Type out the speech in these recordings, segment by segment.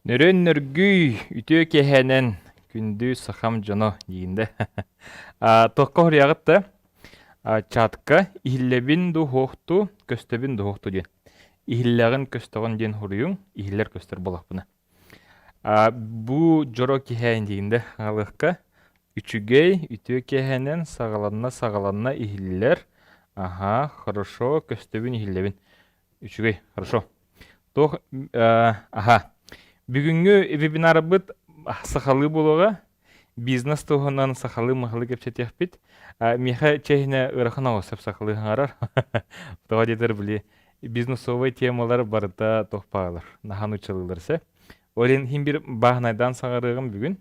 Нөрүөн нөргүй, үтүө киэһэнэн, күндү сахам дьоно диигин да. Туохха хоруйаҕыт да, чатка иһиллэбин дуу суохтуу, көстөбүн дуу суохтуу диэн. Иһиллэҕин көстөҕүн диэн хоруйуҥ, иһиллэр көстөр буоллахпына. Бу дьоро киэһээн диигин да аҕалыахха. Үчүгэй, үтүө киэһэнэн саҕаланна саҕаланна иһиллэр. Аһаа, хорошо, көстөбүн иһиллэбин. Үчүгэй, хорошо. Туох, аха. Бүгүҥҥү вебинарбыт сахалыы буолуоҕа. Бизнес туһунан сахалыы-махалыы кэпсэтиэхпит. Миэхэ чэһинэ ыарахан оҕус сөп сахалыы хаҥарар. Тоҕо диэтэр били бизнесовай темалар барыта туох баалар, наһаа нууччалыылар сэ. Ол иһин иһин бир бааһынайдаан саҥарыаҕым бүгүн.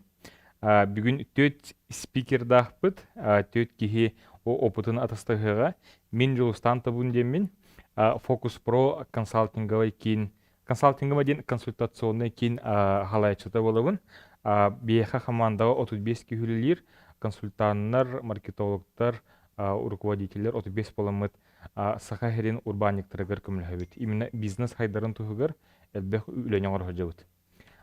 Бүгүн түөрт спикердаахпыт, түөрт киһи опытын атастаһыаҕа. Мин Дьулустаан Табун диэммин, Фокус Про консалтинговай киин, консалтинговай диэн консультационный киин халайааччыта буолабын. Биһиэхэ хамаандаҕа 35 киһи үлэлиир, консультаннар, маркетологтар, руководителлэр 35 буоламмыт Саха сирин урбаанньыктарыгар көмөлөһөбүт. Именно бизнес хайдарын туһугар элбэх үлэни оҥоро сылдьабыт.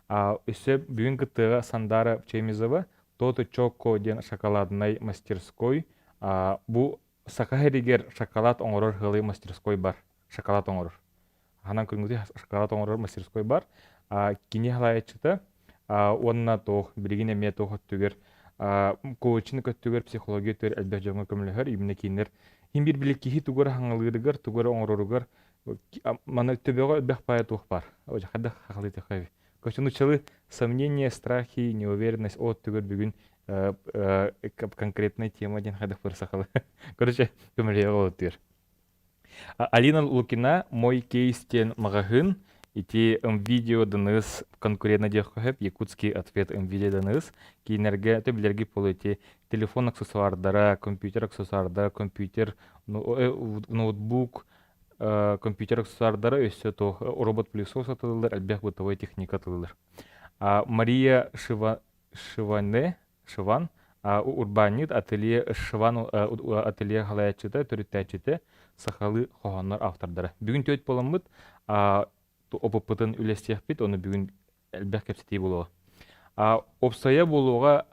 Өссө бүгүн кыттыыга Сандара Чемизова Тото Чоко диэн шоколаднай мастерской. Бу Саха сиригэр шоколад оҥорор ыалы мастерской бар. Шоколад оҥорор. Ханан күнгүтү шоколад оҥорор мастерской бар. Кини халаайаччыта уонна туох билигин эмиэ туох өттүгэр коучинг өттүгэр психология өттүгэр элбэх дьоҥҥо көмөлөһөр именно кинилэр хин бир били киһи тугу эрэ хаҥалыырыгар тугу эрэ оҥороругар маны төбөҕө элбэх баайа туох баар хайдах хахалыытыхай Короче, нуччалы сомнения, страхи, неуверенность от түгэр бүгүн конкретная тема диэн хайдах быр сахалы. Короче, көмөлөйө олотугар. Алина Лукина «Мой кейс» диэн маҕаһыын ити МВидео ДНС конкурентно диэххэ сөп Якутский ответ МВидео ДНС кииннэргэ то билэрги буолуо ити телефон аксессуардара, компьютер аксессуардара, компьютер, ноутбук, компьютер аксессуардара өссө туох робот-пылесос атылылар, элбэх бытовой техника атылылар. Мария Шива, Шиване Шиван урбаанньыт ателье Шиван ателье халайааччыта, төрүттээччитэ, сахалыы хоһооннор автордара. Бүгүн түөрт буоламмыт опыппытын үлэстиэхпит, ону бүгүн элбэх кэпсэтии буолуоҕа. Уопсайа буолуоҕа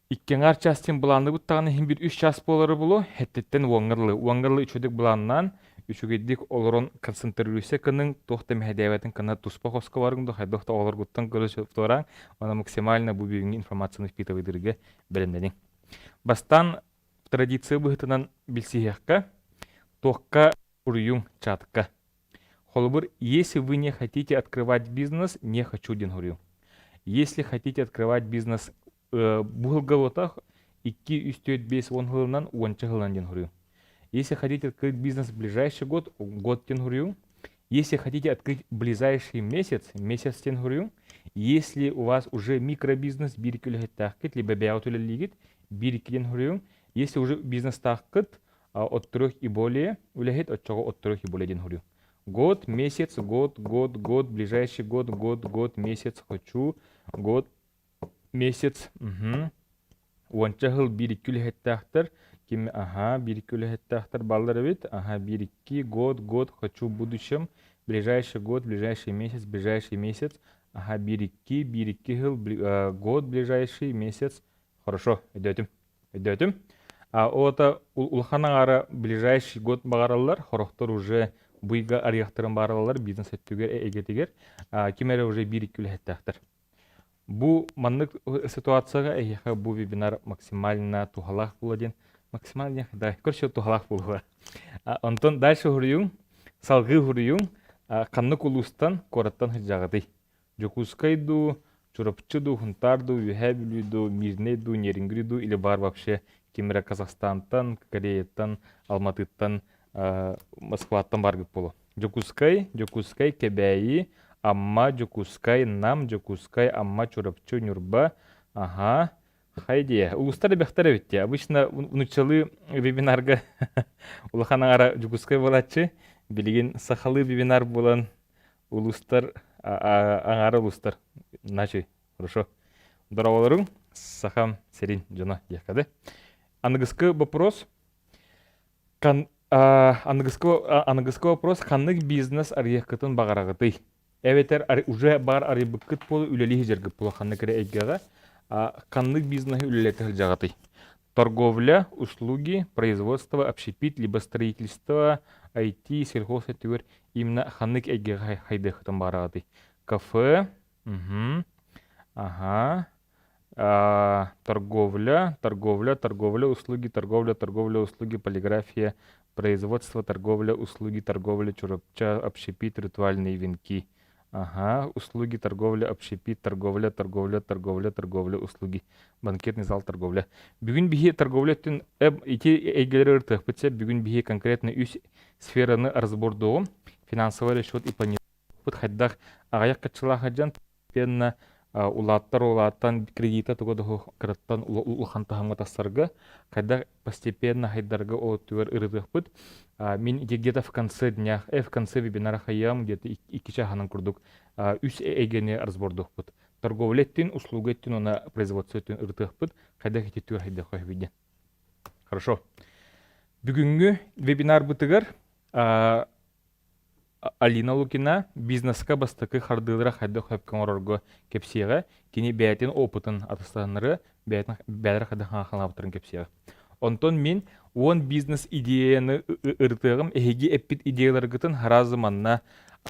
икки аҥаар чаас диэн былаанныбыт даҕаны иһин бир үс чаас буолары булу, хэттиттэн уоҥҥа дылы. Уоҥҥа дылы үчүгэйдик былааннаан, үчүгэйдик олорон концентрируйся кыныҥ, туох да мэһэйдээбэтин кына туспа хоско барыҥ да хайдах да оҕолоргуттан көрө туораҥ, уонна максимально бу бүгүҥҥү информацияны впитывайдырга бэлэмнэниҥ. Бастаан традиция быһыытынан билсиһиэххэ, туохха уруйуҥ чатка. Холобур, если вы не хотите открывать бизнес, не хочу диэн суруйуҥ. Если хотите открывать бизнес бу сылга буотах 2, 3, 4, 5, 10 сылынан уонча сылынан диэн суруйуҥ. Если хотите открыть бизнес в ближайший год, год диэн суруйуҥ. Если хотите открыть ближайший месяц, месяц диэн суруйуҥ. Если у вас уже микробизнес биир үлэһиттээххит, либо бэйэҕит үлэлиигит, биир икки диэн суруйуҥ. Если уже бизнестааххыт, от трех и более үлэһит, оччоҕо от трех и более диэн суруйуҥ. Год, месяц, год, год, год, ближайший год, год, год, месяц, хочу, год, месяц. Угу. Уонча сыл биир-икки үлэһиттээхтэр. Ким, аха, биир-икки үлэһиттээхтэр баллар эбит. Аха, биир-икки, год, год, хочу в будущем, ближайший год, ближайший месяц, ближайший месяц. Аха, биир-икки, биир-икки сыл, год, ближайший месяц. Хорошо, өйдөөтүм. Өйдөөтүм. А ота улахан аҥаара ближайший год баҕараллар, сорохтор уже бу ыйга арыйахтарын баараллар бизнес өттүгэр эйгэтигэр. Ким эрэ уже биир-икки үлэһиттээхтэр. Бу маннык ситуацияҕа эһиэхэ бу вебинар максимально туһалаах буолуо диэн максимально да короче туһалаах буолуо. Онтон дальше суруйуҥ, салгыы суруйуҥ, ханнык улуустан, куораттан сылдьаҕытый? Дьокуускай дуу, Чурапчы дуу, Сунтаар дуу, Үөһээ Бүлүү дуу, Мирнэй дуу, Нерюнгри дуу или баар вообще ким эрэ Казахстантан, Кореяттан, Алматыттан, Москваттан баргыт буолуо. Дьокуускай, Дьокуускай, Кэбээйи, Амма, Дьокуускай, Нам, Дьокуускай, Амма, Чурапчы, Ньурба, аха, Хайдия, улуустар элбэхтэр эбит дии. Обычно нуччалыы вебинарга улахан аҥара Дьокуускай буолааччы. Билигин сахалыы вебинар буолан улуустар аҥаара улуустар. Начи, хорошо. Дорооболоруҥ, сахам сирин дьоно диэххэ да. Аныгыскы вопрос. Кан, аныгыскы, аныгыскы вопрос ханнык бизнес арыйыаххытын баҕараҕытый? Эбэтэр уже баар арыйбыккыт буолу үлэлии сылдьаргыт буолу ханнык эрэ эйгэҕэ ханнык бизнеһи үлэлэтэ сылдьаҕытый? Торговля, услуги, производство, общепит, либо строительство, IT, сельхоз өттүгэр именно ханнык эйгэҕэ хайдыаххытын баҕараҕытый? Кафе, угу, ага, торговля, торговля, торговля, услуги, торговля, торговля, услуги, полиграфия, производство, торговля, услуги, торговля, чурапча, общепит, ритуальные венки. Ага, услуги, торговля, общепит, торговля, торговля, торговля, торговля, услуги, банкетный зал, торговля. Бүгүн биһи торговля өттүн ити эйгэлэри ырытыахпыт сөп. Бүгүн биһи конкретно үс сфераны разбордуоҕум. Финансовый расчет и планировка хайдах аҕыйах каччылаах сылдьан Постепенно улааттар улаатан кредита туга да кыраттан улахан таһымҥа тахсарга хайдах постепенно хайдарга ол өттүгэр ырытыахпыт. Мин где-то в конце дня, в конце вебинара хайыам где-то икки чаһынан курдук үс эйгэни разбордуохпут. Торговля өттүн, услуга өттүн уонна производство өттүн ырытыахпыт. Хайдах ити өттүгэр хайдах диэн. Хорошо. Бүгүҥҥү вебинарбытыгар Алина Лукина бизнеска бастакы хардыылара хайдах сөпкө оҥорорго кэпсиэҕэ, кини бэйэтин опытын атастаһыннарыа, бэйэтин бэйэлэрэ хайдах хаалаабыттарын кэпсиэҕэ. Онтон мин 10 бизнес идеяны ырытыаҕым, эһиги эппит идеяларгытын сразу манна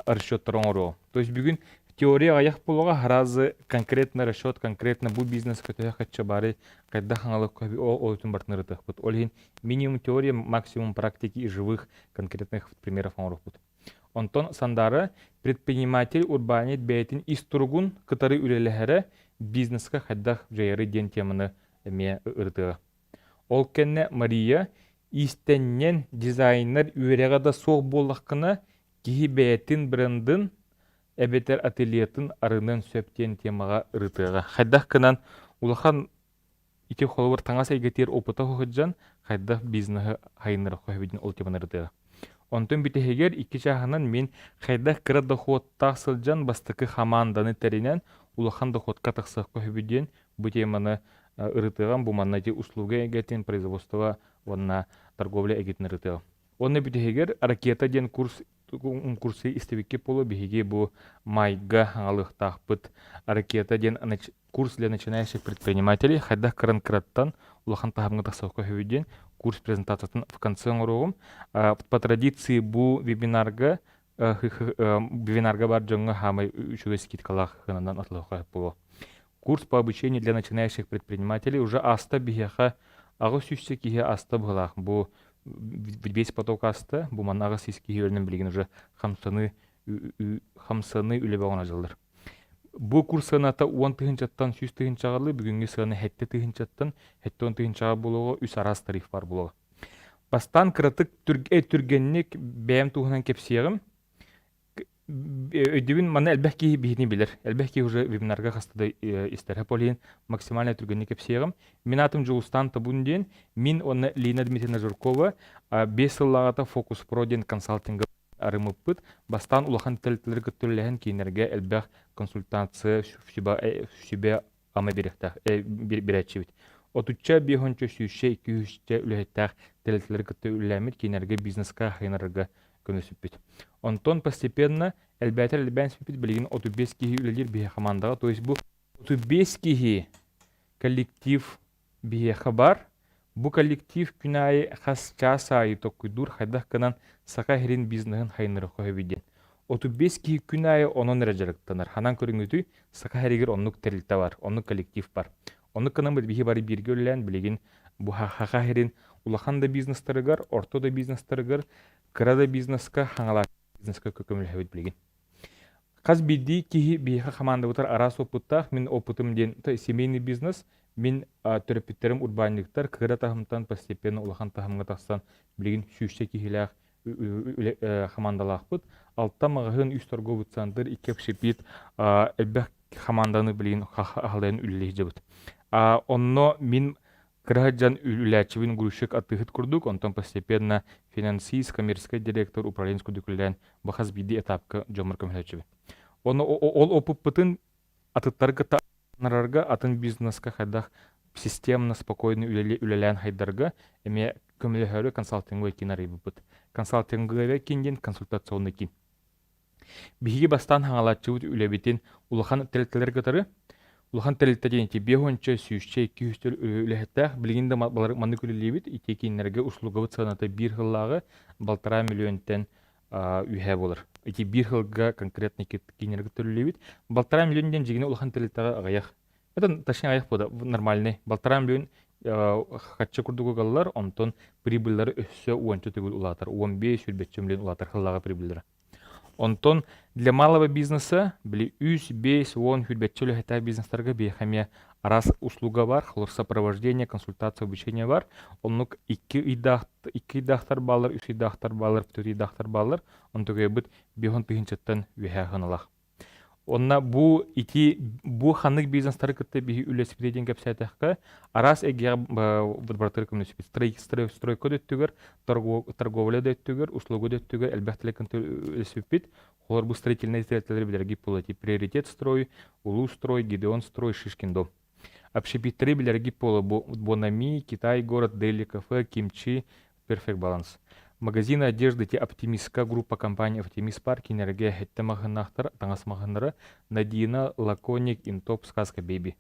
расчеттары оҥоруоҕум. То есть бүгүн теория аҕыйах буолуоҕа, сразу конкретно расчет, конкретно бу бизнеска төһө хачча баарый, хайдах хаҥалык ол өтүн барытын ырытыахпыт. Ол иһин минимум теория, максимум практики и живых конкретных примеров оҥоруохпут. Онтон Сандара предприниматель урбаанньыт бэйэтин ис туругун кытары үлэлэһэрэ бизнеска хайдах дьайары диэн теманы эмиэ ырытыаҕа. Ол кэннэ Мария иистэнньэн дизайнер үөрэҕэ да суох буоллаххына киһи бэйэтин брендин эбэтэр ательетын арыныан сөп диэн темаҕа ырытыаҕа. Хайдах гынан улахан Ити холобур таҥас эйгэтигэр опыта сылдьан хайдах бизнеһы сайыннарыахха сөбүн ол теманы ырытыаҕа. Онтон бүтэһигэр икки чааһынан мин хайдах кыра дохуоттаах сылдьан бастакы хамаанданы тэринэн улахан дохуотка тахсыахха сөбүй диэн бу теманы ырытыаҕым. Бу манна ити услуга эйгэтин, производство уонна торговля эйгэтин ырытыаҕым. Уонна бүтэһигэр ракета диэн курс курсы истибиккит буолуо биһиги бу майга аҥалыахтаахпыт ракета диэн курс для начинающих предпринимателей хайдах кыран кыраттан улахан таһымҥа тахсыахха сөбүй диэн курс презентациятын в конце оҥоруоҕум. По традиции бу вебинарга вебинарга бар дьоҥҥо хаамай үчүгэй скидкалаах сыананан атылыахха сөп буолуо. Курс по обучению для начинающих предпринимателей уже ааста биһиэхэ 800 киһи ааста быһыылаах. Бу весь поток ааста. Бу манна 800 киһи үөрэнэн билигин уже хамсаныы хамсаныы үлэ бөҕөнө дьыллар. Бу курс сыаната 10 тыһыынчаттан 100 тыһыынчаҕа бүгүҥҥү сыана 7 тыһыынчаттан 70 тыһыынчаҕа буолуоҕа үс араас тариф бар буолуоҕа. Бастаан кыратык түргэнник бэйэм туһунан кэпсиэҕим. Өйдүүбүн, манна элбэх киһи биһини билэр. Элбэх киһи уже вебинарга хаста да истэр. Ол иһин максимально түргэнник кэпсиэҕим. Мин аатым Дьулустаан Табун диэн. Мин уонна Лина Дмитриевна Жиркова 5 сыллааҕыта Фокус Про диэн консалтинга арыммыппыт. Бастаан улахан тэрилтэлэри кытта үлэлэһэн кинилэргэ элбэх консультация, сүбэ ама бириэхтээх биэрээччибит. Отучча, биэһонча, сүүсчэ, икки сүүсчэ үлэһиттээх тэрилтэлэри кытта үлэлээммит кинилэргэ бизнеска хайынарга көмөсүппүт. Онтон постепенно элбээтэр элбээн испиппит билигин 35 киһи үлэлиир биһи хамаандаҕа. То есть бу 35 киһи коллектив биһиэхэ баар. Бу коллектив күн аайы хас чаас аайы толкуйдуур хайдах гынан Саха сирин бизнеһин хайыннарыахха сөбүй диэн. 35 киһи күн аайы онон эрэ дьарыктанар. Ханан көрүҥҥүтүй, Саха сиригэр оннук тэрилтэ бар, оннук коллектив бар. Оннук гынан биһи бары бииргэ үлэлээн билигин бу Саха сирин улахан да бизнестарыгар, орто да бизнестарыгар, кыра да бизнеска, хаҥалаах бизнеска көмөлөһөбүт билигин. Хас биирдии киһи биһиэхэ хамаандабытыгар араас опыттаах. Мин опытым диэн семейный бизнес. Мин төрөппүттэрим урбаанньыктар кыра таһымтан постепенно улахан таһымҥа тахсан билигин сүүсчэ киһилээх хамаандалаахпыт. Алта маҕаһыын, үс торговый центр, икки общепит, элбэх хамаанданы билигин аһалайан үлэлии сылдьабыт. Онно мин Кыра сылдьан үлээччибин грузчик атыыһыт курдук, онтон постепенно финансист, коммерческий директор, управленец курдук үлэлээн бу хас биирдии этапка дьоммор көмөлөһөөччүбүн. Ону ол опыппытын атыттары кытта нарарга, атын бизнеска хайдах системно, спокойно үлэлээн хайдарга эмиэ көмөлөһөрү консалтинговый киин арыйбыппыт. Консалтинговый киин диэн консультационный киин. Биһиги бастаан хаҥалааччыбыт үлэбитин улахан тэрилтэлэр кытары улахан тэрилтэ диэн ити биэс уонча, сүүсчэ, 200 үлэһиттээх. Билигин да маннык үлэлиибит. Ити кииннэргэ услугабыт сыаната биир сыллааҕы 1,5 миллионтан үһэ буолар. Ити биир сылга конкретно кииннэргэ төлүүлүүбүт. 1,5 миллион диэн дьигини улахан тэрилтэҕэ аҕыйах. Это точнее аҕыйах буода нормальный. 1,5 миллион хаччы курдук ыгаллар, онтон прибыльлары өссө уонча төгүл улаатар. 15 сүүрбэччэ миллион улаатар сыллааҕы прибыльлара. Онтон для малого бизнеса, били үс, биэс, уон, сүүрбэччэ үлэһиттээх бизнестарга биһиэхэ эмиэ араас услуга бар, холобур сопровождение, консультация, обучение бар. Оннук 2 ыйдаах, 2 ыйдаахтар бааллар, 3 ыйдаахтар бааллар, 4 ыйдаахтар бааллар. Онтугайбыт 50 тыһыынчаттан үөһээ сыаналаах. Онно бу ити бу ханнык бизнестары кытта биһи үлэспитэ диэн кэпсээтэххэ, араас эйгэҕэ барытыгар көмөлөспүт. Стройка да өттүгэр, торговля да өттүгэр, услуга да өттүгэр элбэх телеконтр үлэспиппит. Холор бу строительнай тэрилтэлэри билэргит буолуо. Приоритет строй, Улуу строй, Гидеон строй, Шишкин дом. Общепиттеры билэргит буолуо. Бонами, Китай город, Дели кафе, Кимчи, Perfect Balance. Магазины одежды те Оптимистка группа компания Оптимист Парк кинилэргэ сэттэ маҕаһыыннаахтар, таҥас маҕаһыыннара Надина, Лаконик, Интоп, Сказка Бэби.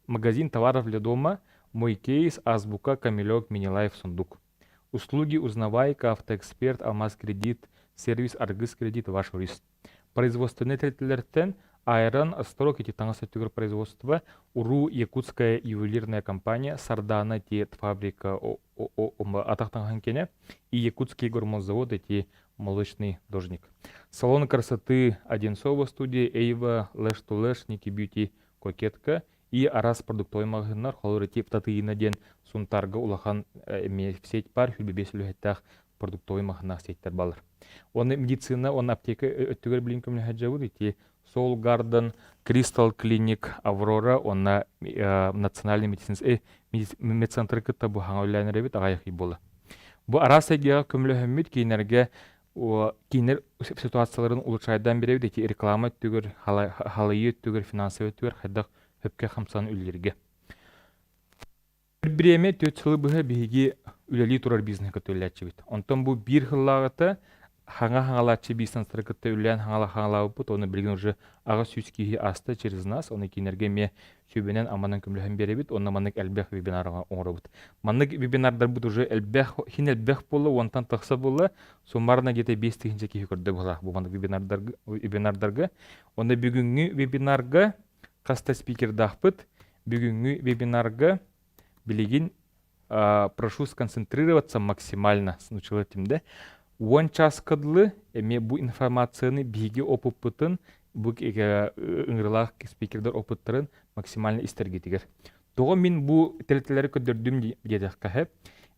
Магазин товаров для дома Мой кейс, Азбука, Камелек, Минилайф, Сундук. Услуги Узнавайка, Автоэксперт, Алмаз Кредит, Сервис Аргыс Кредит, Ваш юрист. Производственнай тэрилтэлэртэн Айрон, Острог ити таҥас өттүгэр производство, Уруу Якутская ювелирная компания, Сардана ти фабрика атах таҥаһын киэнэ и Якутский гормонзавод ити молочный должник. Салон красоты Одинцова студия, Эйва, Лэш to Лэш, Ники Бьюти, Кокетка и араас продуктовай маҕаһыыннар, холобур ити Татыйына диэн Сунтаарга улахан эмиэ сеть бар, 25 үлэһиттээх продуктовай маҕаһыыннаах сеттэр бааллар. Уонна медицина уонна аптека өттүгэр билин көмөлөһө дьабыт ити Soul Garden, Crystal Clinic, Аврора уонна национальный медицинский медцентры кытта бу хаҥа үлэлээн эрэбит аҕайах ый буола. Бу араас эйгэҕэ көмөлөһөммүт кииннэргэ кииннэр ситуацияларын улучшайдаан бирэбит ити реклама өттүгэр, халайыы өттүгэр, финансовый өттүгэр хайдах сөпкө хамсан үлэлииргэ. Бириэмэ 4 сылы быһа биһиги үлэлии турар бизнеһи кытта үлэлээччибит. Онтон бу биир сыллааҕыта хаҥа хаҥалааччы бизнестары кытта үлэлээн хаҥала хаҥалаабыппыт, оны билигин уже 800 киһи ааста через нас, оны кинилэргэ эмиэ сүбэнэн аманан көмөлөһөн биэрэбит, онно маннык элбэх вебинар оҥоробут. Маннык вебинардарбыт уже элбэх, хин элбэх буолла, уонтан тахса буолла, суммарно где-то 5000 киһи көрдө буолаах бу маннык вебинардарга, вебинардарга. Онно бүгүҥҥү вебинарга хаста спикердаахпыт, бүгүҥҥү вебинарга билигин прошу сконцентрироваться максимально сначала этим 10 часка дылы эмиэ бу информацияны биһиги опыппытын бу ыҥырылаах спикердер опыттарын максимально истэргитигэр. Тоҕо мин бу тэрилтэлэри көрдөрдүм диэтэххэ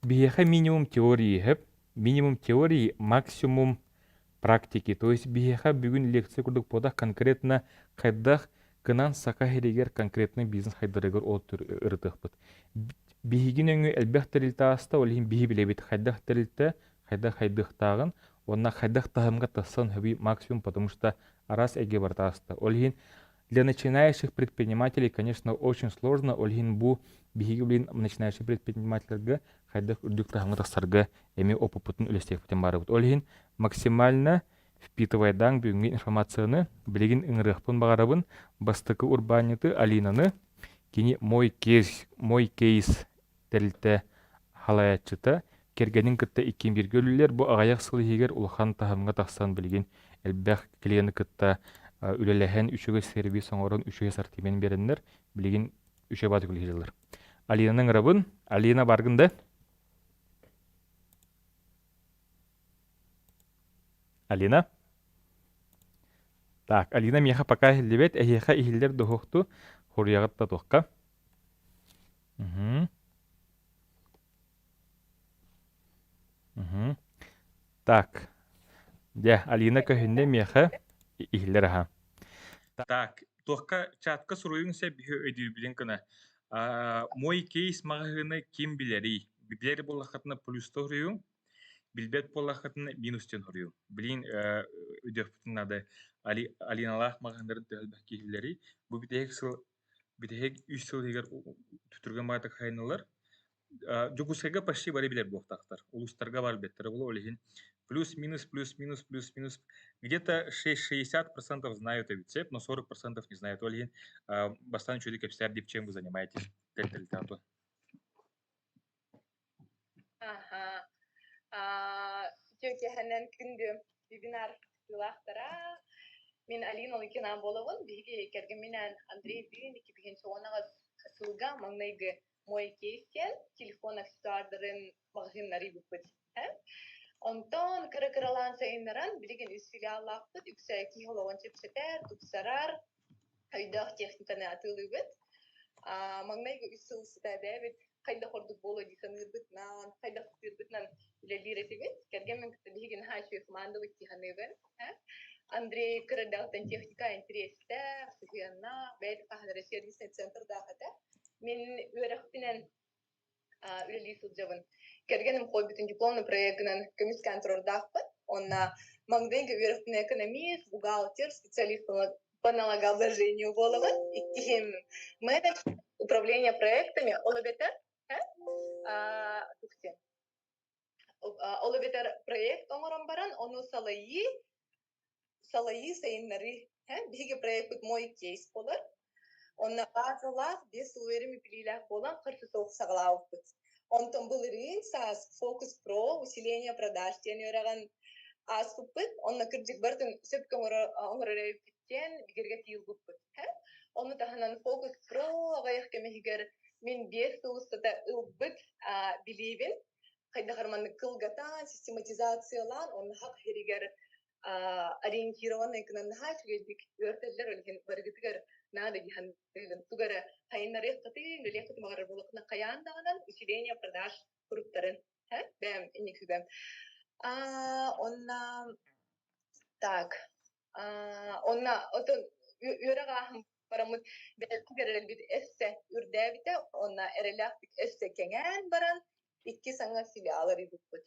биһиэхэ минимум теории хэп минимум теории максимум практики. То есть биһиэхэ бүгүн лекция курдук буолбатах, конкретно хайдах гынан Саха сиригэр конкретный бизнес хайдарыгар ол ырытыахпыт. Биһиги нөҥүө элбэх тэрилтэ ааста, ол иһин биһи билэбит хайдах тэрилтэ хайдах хайдыахтааҕын уонна хайдах таһымга тахсан сөбүй максимум, потому что араас эйгэ барыта ааста. Ол иһин для начинающих предпринимателей, конечно, очень сложно, ол иһин бу биһиги билин начинающий предпринимательлэргэ хайдах үрдүк таһымҥа тахсарга эмиэ опыппытын үлэстиэхпитин баарыбыт. Ол иһин максимально впитывайдаан бүгүҥҥү информацияны билигин ыҥырыахпын баҕарабын бастакы урбаанньыты Алинаны кини мой кейс мой кейс тэрилтэ халайааччыта кэргэнин кытта иккиэн бииргэ үлэлиир бу аҕыйах сыл иһигэр улахан таһымҥа тахсан билигин элбэх клиены кытта үлэлэһэн үчүгэй сервис оҥорон үчүгэй ассортимент биэрэннэр билигин үчүгэй баатык үлэлииллэр. Алинаны ыҥырабын. Алина баргын да? Алина? Так, Алина миэхэ пока иһиллибэт, эһиэхэ иһиллэр дуһуохту, хоруйаҕыт да туохха. Угу. Угу. Так, дьэ, Алина көһүннэ миэхэ иһиллэр аха. Так, туохха чатка суруйуҥ сөп биһи өйдүүрбүтүн гына. Мой кейс маҕаһыыны ким билэрий? Билэр буоллаххытына плюста суруйуҥ, билбэт буоллаххытына минус диэн суруйуҥ. Билигин өйдүөхпүтүн наада Алиналаах маҕаһыыннарын төһө элбэх киһилэрий? Бу бүтэһик сыл бүтэһик 3 сыл иһигэр түргэн баҕайытык хайыннылар. Дьокуускайга почти бары билэр буолуохтаахтар. Улуустарга баар билбэттэрэ буолуо, ол иһин плюс-минус, плюс-минус, плюс-минус. Где-то 60% знают эбит, но 40% не знают. Ол иһин бастаан үчүгэйдик кэпсээр дип чем вы занимаетесь тэрилтэ. Аха. Үтүө күндү вебинар кыттыылаахтара. Мин Алина Лукина буолабын. Биһиги кэргэмминээн Андрейдыын 2018 сылга маҥнайгы Мой кейс диэн телефон аксессуардарын маҕаһыыннары ыыппыт. Онтон кыра-кыралаан сайыннаран билигин үс филиаллаахпыт. Үксэ киһи олоҕун чэпчэтэр, тупсарар, өйдөөх техниканы атыылыыбыт. Маҥнайгы үс сыл устата бэйэбит хайдах ордук буолуо дии саныырбытынан, хайдах сатыырбытынан үлэлиир этибит. Кэргэммин кытта биһиги наһаа үчүгэй командабыт дии саныыбын. Андрей кыра эрдэҕиттэн техника интэриэстээх, сыһыаннаах, бэйэтэ хаһан эрэ сервиснэй центрдаах этэ. Мин үөрэхпинэн үлэлии сылдьабын. Кэргэним хойбутун дипломный проегынан көмүскээн турардаахпын. Онно маҥнайгы үөрэхпинэн экономист, бухгалтер, специалист по налогообложению буолабын. Иккиһим менеджер управления проектами, ол эбэтэр ол эбэтэр проект оҥорон баран, ону салайыы, салайыы сайыннарыы. Биһиги проекпыт «Мой кейс» буолар. Онно базалаах, биэс сыл үөрэммит билиилээх буолан, харчы суох саҕалаабыппыт. Онтон былырыын саас «Фокус Про. Усиление продаж» диэн үөрэҕин ааспыппыт. Онно кырдьык барытын сөпкө оҥорор эбиппит диэн бигэргэтии ылбыппыт. Ону таһынан «Фокус Про» аҕыйах кэм иһигэр мин 5 сыл устата ылбыт билиибин хайдах эрэ маннык кылгатан, систематизациялаан, онно хах иһигэр ориентированный гынан наһаа үчүгэйдик үөртэллэр, ол иһин барыгытыгар наада дии саныыбын. Тугу эрэ хайыннарыаххытын, үлэлиэххитин баҕарар буоллаххына, хайаан даҕанан усиление продаж куруттарын, бэйэм инникигэм. Онно так, онно отон үөрэх ааһан бараммыт бэйэбитигэр эрэлбит өссө үрдээбитэ уонна эрэлээхтик өссө кэҥээн баран икки саҥа филиал арыйбыппыт.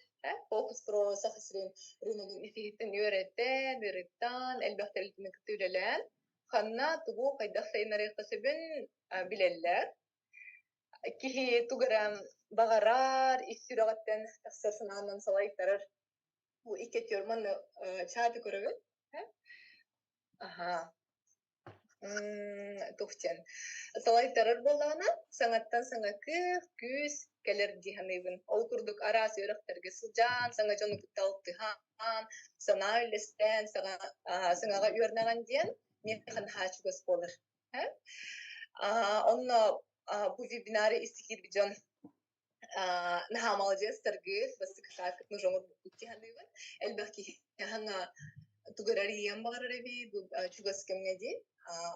Фокус Про Саха сирин рыногун ис-иһиттэн үөрэтэн, ырытан, элбэх тэрилтэни кытта үлэлээн, ханна тугу хайдах сайыннарыахха сөбүн билэллэр. Киһи тугу эрэ баҕарар, ис сүрэҕиттэн тахсар санаанан салайтарар. Бу икки өттүгэр манна чаты көрөбүн. Аха. Туох диэн салайтарар буоллаҕына, саҥаттан саҥа кыах, күүс кэлэр дии саныыбын. Ол курдук араас үөрэхтэргэ сылдьан, саҥа дьону кытта алтыһан, санаа үллэстэн, саҥа саҥаҕа үөрэнэҕин диэн миэхэ наһаа чугас буолар. Онно бу вебинары исти киирбит дьон наһаа маладьыастаргыт, бастакы сааккытын уже оҥорбуккут дии саныыбын. Элбэх киһи хаһаҥа тугу эрэ арыйыан баҕарар эбит, бу чугас кэмҥэ дии.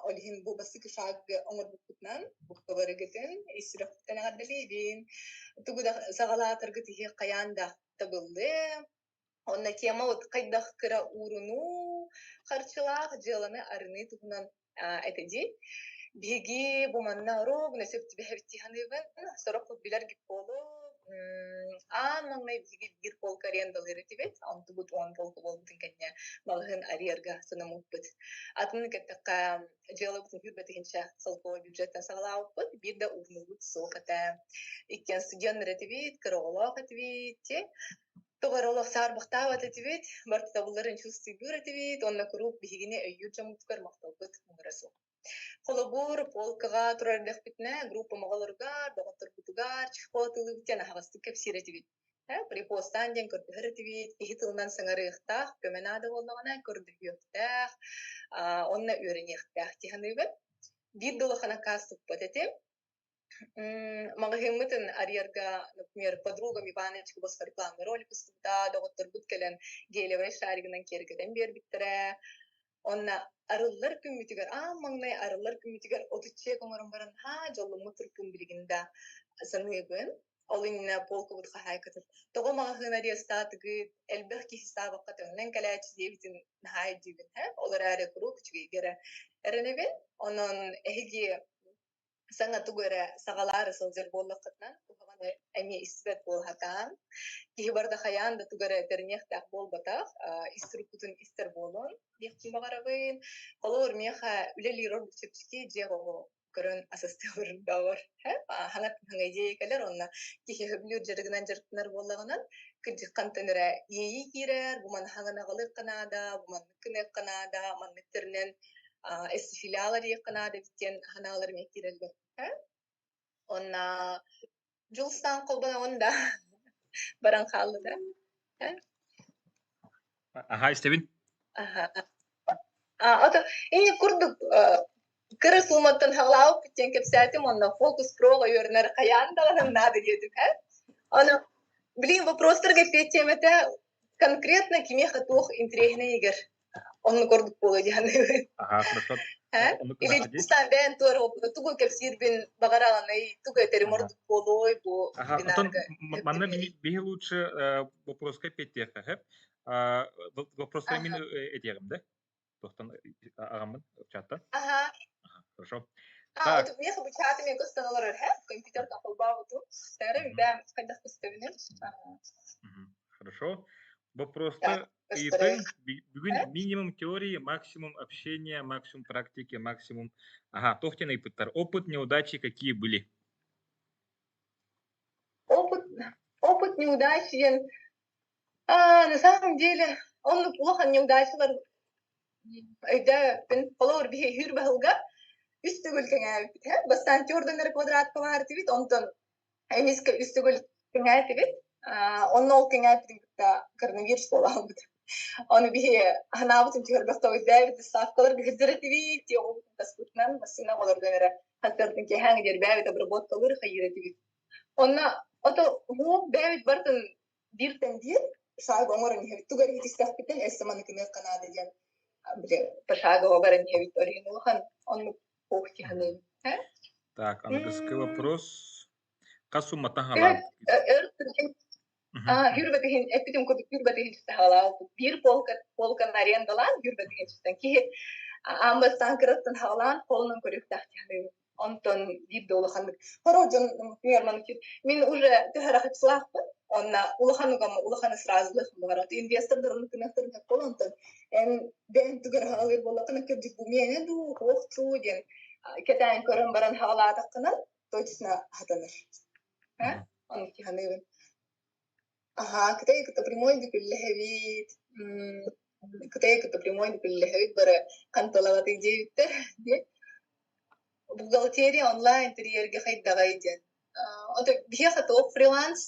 Ол иһин бу бастакы шаг оҥорбуккутунан буккабарыгытын ис сүрэхпиттэн эҕэрдэлиибин. Тугу да саҕалаатаргыт иһи хайаан да табыллыа. Онно тема вот хайдах кыра уурунуу харчылаах дьыаланы арыныы туһунан этэ дии. Биһиги бу манна ровно сөп түбэһэбит дии саныыбын. Сорох билэр буолуо. Аан маҥнай биһиги биир полка арендалыыр этибит. Онтубут 10 полка буолбутун кэннэ маҕаһыын арыйарга санаммыппыт. Атын кэттэххэ дьыалабытын 20 тыһыынча солкуобай бюджеттан саҕалаабыппыт. Биир да уурунуубут суох этэ. Иккиэн студеннар этибит, кыра оҕолоох этибит. Тоҕо эрэ олох саарбахтаабат этибит, барыта табылларын чувствуйдуур этибит уонна куруук биһигини өйүүр дьоммутугар махталбыт муҥура суох. Холобур, полкаҕа турар эрдэхпитинэ, группам оҕолоругар, доҕотторбутугар чехол атыылыыбыт диэн аһаҕастык кэпсиир этибит. Припостаан диэн көрдөһөр этибит, киһи тылынан саҥарыахтаах, көмө наада буоллаҕына көрдөһүөхтээх, уонна үөрэниэхтээх дии саныыбын. Биир да улахан аккаас туппат этим. Маҕаһыыммытын арыйарга, например, подругам Иваночка босхо рекламный ролик устубута, доҕотторбут кэлэн гелевай шаригынан киэргэтэн биэрбиттэрэ. Онно арыллар күммүтүгэр, аан маҥнай арыллар күммүтүгэр 30 чек оҥорон баран, һаа, дьолломмут туркун билигин да саныыбын. Ол иннинэ полкабыт хаһаайкатын тоҕо маҕаһыын арестаатыгыт, элбэх киһи саабакка төннөн кэлээччи диэбитин наһаа өйдүүбүн, һэ. Ол эрээри куруук үчүгэйгэ эрэ эрэнэбин. Онон эһиги саҥа тугу эрэ саҕалаары сылдьар буоллаххытына, куһаҕаны эмиэ истибэт буолһатаан, киһи барыта хайаан да тугу эрэ тэриниэхтээх буолбатах, ис туруккутун истэр буолуон диэхпин баҕарабын. Холобур, миэхэ үлэлиир ордук чэпчэки дьиэ оҕо. Көрөн асастыыллардаҕар хаҥа идея кэлэр уонна киһи сөбүлүүр дьарыгынан дьарыктанар буоллаҕынан кырдьык хантан эрэ иэйии киирэр, бу маны хаҥан аҕалыахха наада, бу маннык гыныахха наада, маннык тэринэн филиал арыйыахха наада эбит диэн санаалар эмиэ киирэллэр. Уонна Дьулустаан холбоноҕун да баран хаалла да. Аха, истэбин. Аха. Ото ини курдук кыра сууматтан хаҕылаабыппыт диэн кэпсээтим уонна фокус проҕа үөрэнэр хайаан даҕаны наада диэтим ээ. Аны билигин вопростарга эппиэттиэм этэ конкретно кимиэхэ туох интэриэһинэйигэр оннук ордук буолуо дии саныыбын. Аха, хорошо. Ээ? Оннук Или гынахха дии. Дьулустаан бэйэн туора тугу кэпсиирбин баҕараҕыный, тугу этэрим ордук буолуой бу Аха, оттон вебинарга манна эптимиэй. биһи лучше вопроска эппиэттиэххэ сөп. Вопростары мин Аха. этиэҕим да? Туохтан аҕаммын чаттан. Аха. Хорошо. А, Так. вот миэхэ бу чаты мен көстөн олорор һэ, компьютертан холбообутум. Сэрэ бэм хайдах көстөбүнүй? Хорошо. Так, Вопроста көстөрөй. ыйытыҥ. Бүгүн минимум теории, максимум общения, максимум практики, максимум... Ага, туох диэн ыйыппыттар? Опыт, неудачи какие были? Опыт, опыт неудачи диэн а, на самом деле, оннук улахан неудачалар өйдөөбүппүн. Холобур, биһи үһүр баһылга үс төгүл кэҥээбиппит һэ. Бастаан түөрдэн эрэ квадратка баар этибит, онтон эмискэ үс төгүл кэҥээтибит. Онно ол кэҥээппитин кытта коронавирус буолаабыт. Ону биһи ханаабытын түһэрбэхтэ өйдөөбүт ставкалар биһирдэр этибит, тиэҕубутун таспытынан массыына олордон эрэ хантартын киэһээҥи диэрбээбит обработкалыыр хайыыр этибит. Онно ото уһуок бэйэбит барытын бииртэн биир шаг оҥорон иһэбит. Тугу эрэ иһитистэхпитин өссө маны гыныахха наада диэн били пошагово баран иһэбит. Ол иһин улахан оннук уох тиһаныыбын. Так, аныгыскы вопрос. Хас сумматтан Өр хаалаабыт? өр түргэн Хүрбэтиһин эппитим курдук хүрбэтиһин хаалаабыт. Биир полка полканы арендалаан хүрбэтиһин киһи аан бастаан кыраттан хаалаан холунан көрүөхтээх тиһаныыбын. Онтон биир да улаханнык хоро дьон например мин уже төһөрөхыпсылаахпын онна улахан угамма улаханы сразу баҕарат инвестордар ону кынахтарын бол онтон эн бэйэн тугар хаалыр буоллаххына кырдьык бу миэнэ дуу туох дуу диэн кэтээн көрөн баран хаалаатаххына точно хатанар ону киһаныыбын аха кытай кытта прямой күллэһэбит кытай кытта прямой күллэһэбит бары ханталаҕатый диэбиттэр диэн Бухгалтерия онлайн тэрийэргэ хайдаҕай диэн. Ото биһиэхэ туох фриланс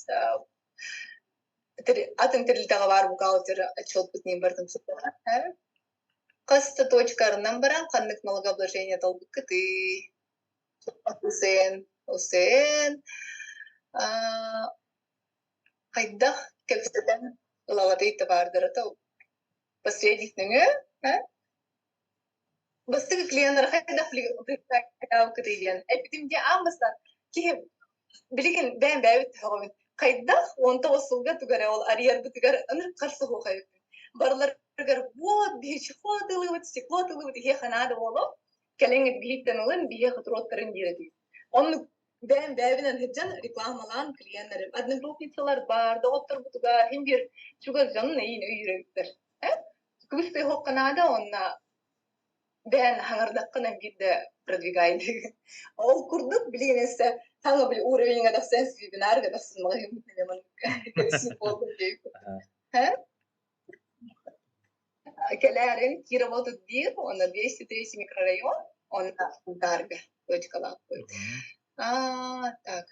атын тэрилтэҕэ баар бухгалтер отчетпутун барытын суппара. Хас да точкарынан баран ханнык налогообложение талбыккытый? УСН, УСН хайдах кэпсэтэн ылаҕытый табаардара посредник нөҥүө Бастакы клиеннэр хайдах кытый диэн эппитим дии аан бастаан киһи билигин бэйэм бэйэбит төһөҕөбүн хайдах 19 сылга тугу эрэ ол арыйарбытыгар ынырык харсыһуохайбыт барыларыгар вот биһи чехол атыылыыбыт стекло атыылыыбыт иһиэхэ наада буолуо кэлиҥҥит биһиттэн ылын биһиэхэ туруоттарын диир этибит оннук бэйэм бэйэбинэн сылдьан рекламалаан клиеннэрим одногруппницалар баар доҕотторбутугар иһин биир чугас дьонун эйиин өйүүр эбиттэр Кыбыстыы оһоххо наада уонна бэйэн хаҥардаххына биирдэ продвигайдыыр. Ол курдук билигин өссө хаҥа били уровеньҥа тахсан вебинарга тахсан кэпсиир буоллум диэбиппит. Кэлээрин Кирова 31 уонна 203 микрорайон уонна Сунтаарга точкалаахпыт. А, так.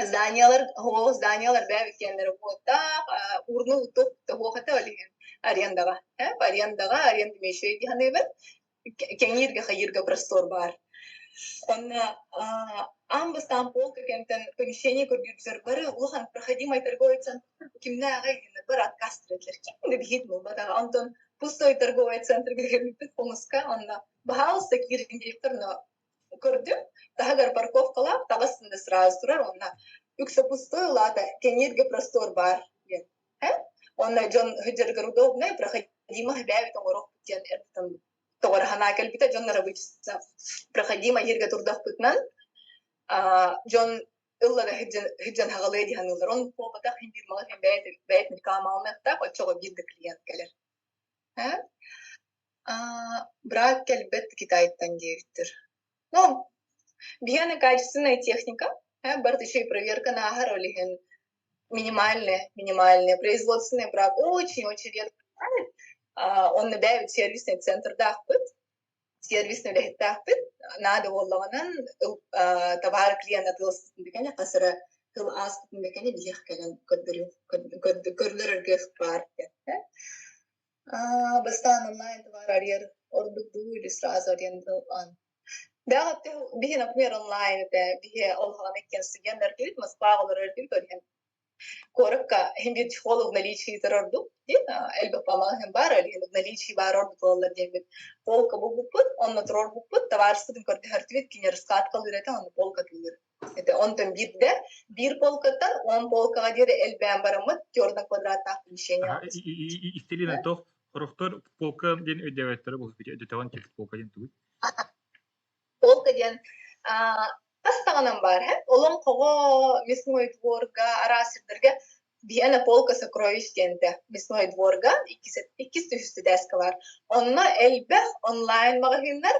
Зданиялар, оһоҕос зданиялар бэйэбит уоттаах, уурну туох туһуохата ол иһин арендаҕа. Арендаҕа, аренда мешэй дии саныыбын. Кэҥииргэ хайыырга простор баар. Онно аан бастаан полка кэмтэн помещение көрдүүрбүтүгэр бары улахан проходимый торговый центр кимнээҕэй диэннэр бары отказ этилэр. Ким да биһиги булбатаҕа. Онтон пустой торговый центр кэлбиппит хомуска онно баһаалыста киирин диэбиттэр, но көрдүм, таһыгар парковкалаах, таҕыс да сразу турар уонна үксэ пустой улаата кэҥииргэ простор баар диэн. Э? Уонна дьон сылдьарыгар удобнай, проходимо бэйэбит оҥоруохпут диэн эрдэттэн тоҕо эрэ санаа кэлбитэ, дьон рабочийца проходимо иһиргэ турдахпытынан дьон ылла да сылдьан хаҕалыа дии саныыллар. Оннук буолбатах, иһин биир маҕаһыын бэйэтин рекламаланыахтаах, оччоҕо биир да клиент кэлэр. Э? Брат кэлбэт Китайтан диэбиттэр. Ну, Биһиэнэ качественная техника, барыта үчүгэй проверканы ааһар, ол иһин минимальная, минимальная производственный брак очень-очень редко бывает. Онно бэйэбит сервисный центрдаахпыт, сервисный үлэһиттээхпит. Наада буоллаҕынан товар клиент атыыласпытын бикэни хас эрэ тыл ааспытын бикэни биһиэх кэлэн көрдөрөргө баар диэн. Бастаан онлайн товар арыйар ордук дуу или сразу аренда ылан. Да, биһи, например, онлайн этэ, биһи ол хаҕана иккиэн студеннар кэлбит, Москваҕа олорор этибит, ол иһин куоракка иһин биир психолог в наличии ордук диэн элбэх маҕаһыын баар, ол иһин в наличии баар ордук буолаллар диэммит полка булбуппут, онно туруорбуппут, табаарыспытын көрдөһөртүбүт, кини раскладкалыыр этэ, онно полка атыылыыр этэ. Онтон биирдэ биир полкаттан 10 полкаҕа диэри элбээн бараммыт черно квадраттаах помещение Истилина туох Сорохтор полка диэн өйдөөбөттөрө буолбут өйдөтөҕүн тиэрт полка диэн тугуй? Полка диэн хас даҕанан баар һэ олоҥхоҕо мясной дворга араас сирдэргэ биһиэнэ полка сокровищ диэнтэ мясной дворга иккис үһүс этээскэ баар. Онно элбэх онлайн маҕаһыыннар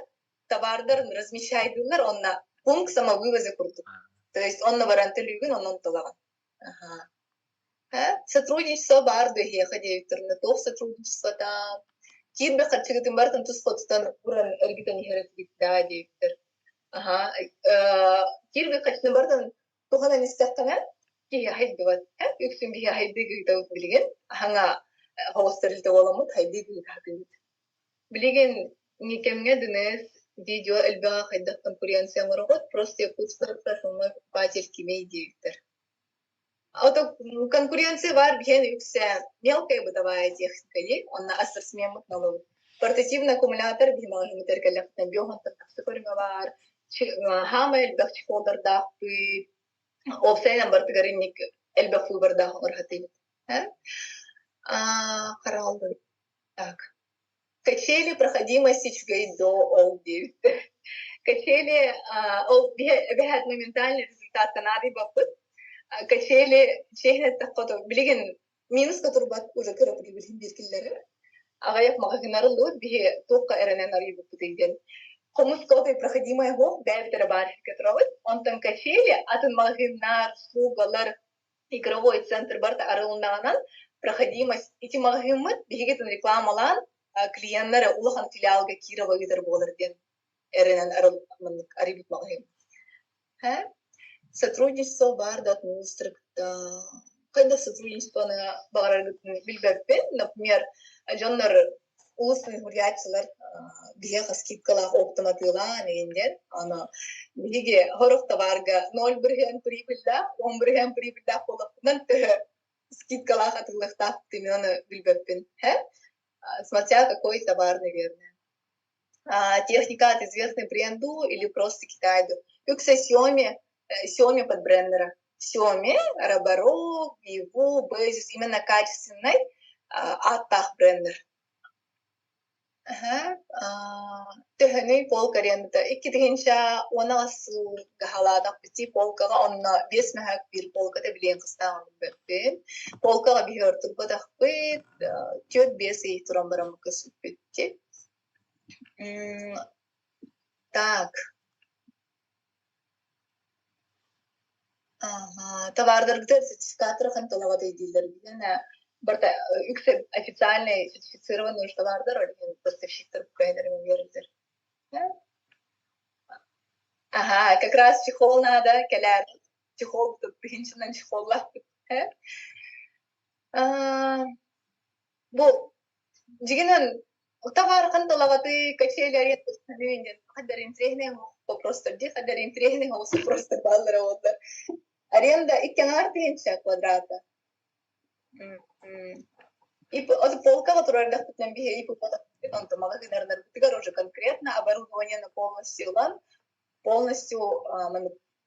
табаардарын размещайдыыллар онно пункт самовывоза курдук. То есть онно баран төлүүгүн, онон талаҕын. Аха. Сотрудничество баар дуо эһиэхэ диэбиттэринэ туох сотрудничествота киирбэ харчыгытын барытын тус хотутан уран эргитэн иһэр этигит даа диэбиттэр. Аха киирбэ харчыны барытын туһанан истэххинэ киһи хайдыбат үксүн киһи хайдыы ыытабыт билигин аһаҥа хоҕус тэрилтэ буоламмыт хайдыы ыытаатыыбыт. Билигин кэмҥэ ДНС видео элбэҕэ хайдах конкуренция оҥороҕут просто Якутскай основной покупатель кимий диэбиттэр. Ото конкуренция баар биһиэн үксэ мелкая бытовая техника дии, онно ассортимеммыт налыбыт. Портативный аккумулятор биһи маҕаһыыммытыгар кэллэхпитинэ биохонтон тахса көрүҥэ баар, хаамай элбэх чехоллардаахпыт, уопсайынан барытыгар инник элбэх выбордаах оҥоро сатыыбыт. Харалдын. Так. Качели проходимость үчүгэй до ол диэбиттэр. Качели ол эбэһээт моментальный результаттан наадыйбаппыт. Качели чиэһин эттэххэ билигин минуска турбат уже кыра прибыльин биир киллэрэр. Аҕыйах маҕаһыыннар ыллыбыт биһи туохха эрэнэн арыйбыппытый диэн. Хомуска отой проходимая суох бэйэбит эрэ баар сиргэ турабыт. Онтон качели атын маҕаһыыннар, услугалар, игровой центр барыта арылыннаҕынан проходимость ити маҕаһыыммыт биһигитин рекламалаан клиеннэр улахан филиалга Кирова ыытар буолар диэн эрэнэн маннык арыйбыт маҕаһыын. Сотрудничество баар да министрыкта хайдах сотрудничествоны баҕараргытын билбэппин. Например, дьоннор улус суруйааччылар биһиэхэ скидкалаах оптом атыылаан игин диэн. Аны биһиги сорох табаарга 0% прибыльдаах, 10% прибыльдаах буоллахпытынан төһө скидкалаах атыылыахтаахпытын ону билбэппин. Смотря какой товар, наверное. Техника от известной бренду или просто Китайду. Үксэ Xiaomi, Xiaomi под брендера. Xiaomi, Roborock, Vivo, Baseus именно качественный ааттаах брендер. Аһа, төһөнүй полка арендата? 2010 сылга пяти полкаҕа онно биэс мөһөөк биир полката билиэн кыстааҕын билбэппин. Полкаҕа биһи ортурбатахпыт, 4-5 ый туран баран көспүппүт. Так. Ага, табаардаргытыгар сертификаттары ханталаҕатай дииллэр билэн барыта үксэ официальный сертифицированный уж табаардар, ол иһин поставщиктар букайдарыҥ үөрэллэр. Ага, как раз чехол надо, кэлээр чехол тыһыынчанан чехоллаахпыт. Бу дьиҥинэн табаар ханталаҕатый, качели диэн хаддар интириэһинэй вопростар дии, хаддар интириэһинэй вопростар бааллара буоллар. Аренда икки аҥаар тыһыынча квадрата. И от полкаҕа турардахпытынан биһи ипотекабыт онтон маҕаһыыннарбытыгар уже конкретно оборудованиены полностью ылан, полностью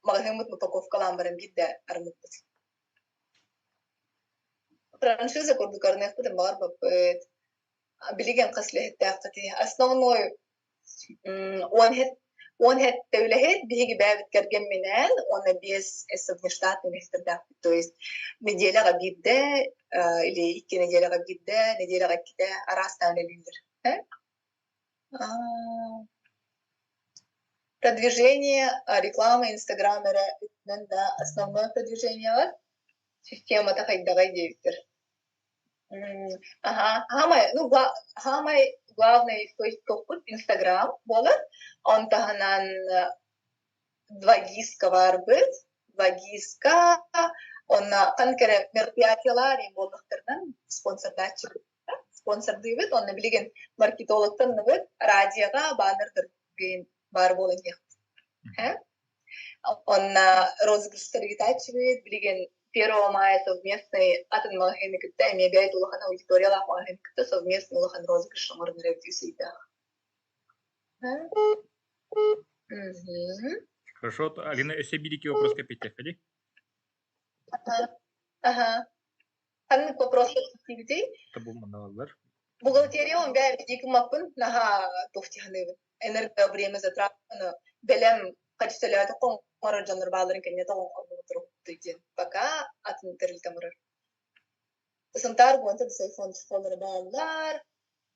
маҕаһыыммыт упаковкалаан баран биирдэ арыммыппыт. Франшиза курдук арыныахпытын баҕарбаппыт. Билигин хас үлэһиттээххитий? Основной 17 үлэһит биһиги бэйэбит кэргэмминээн уонна биэс внештатный үлэһиттэрдээхпит. То есть неделяҕа биирдэ или икки неделяҕа биирдэ, неделяҕа иккитэ араастаан үлэлииллэр. Продвижение, реклама Инстаграм эрэ өттүнэн да основное продвижениелар системата хайдаҕай диэбиттэр. Аха, саамай, ну, саамай главный источникпут Инстаграм буолар. Он таһынан 2ГИСка баарбыт. 2ГИСка онно ханнык эрэ мероприятиелар буоллахтарынан спонсордааччыбыт. Спонсордыыбыт. Онно билигин маркетологтанныбыт. Радиоҕа баннердаргын баар буолан иһиэхпит. Онно розыгрыштар ыытааччыбыт. Билигин 1 мая совместный атын маҕаһыыны кытта эмиэ бэйэт улахан аудиториялаах маҕаһыыны кытта совместный улахан розыгрыш оҥорон эрэбит үс ыйдаах. Хорошо, Алина, өссө биир-икки вопрос кэппиттэх дии? Ага. Ханнык вопрос кэпсиибитий? Табылманалар. Бухгалтерия он бэйэм маппын наһаа туох дии энерго время затратно бэлэм качестволааты оҥорор дьоннор бааларын кэннэ тоҕо диэн пока атын тэрилтэ оҥорор. Сунтаар буонта телефон школалара бааллар.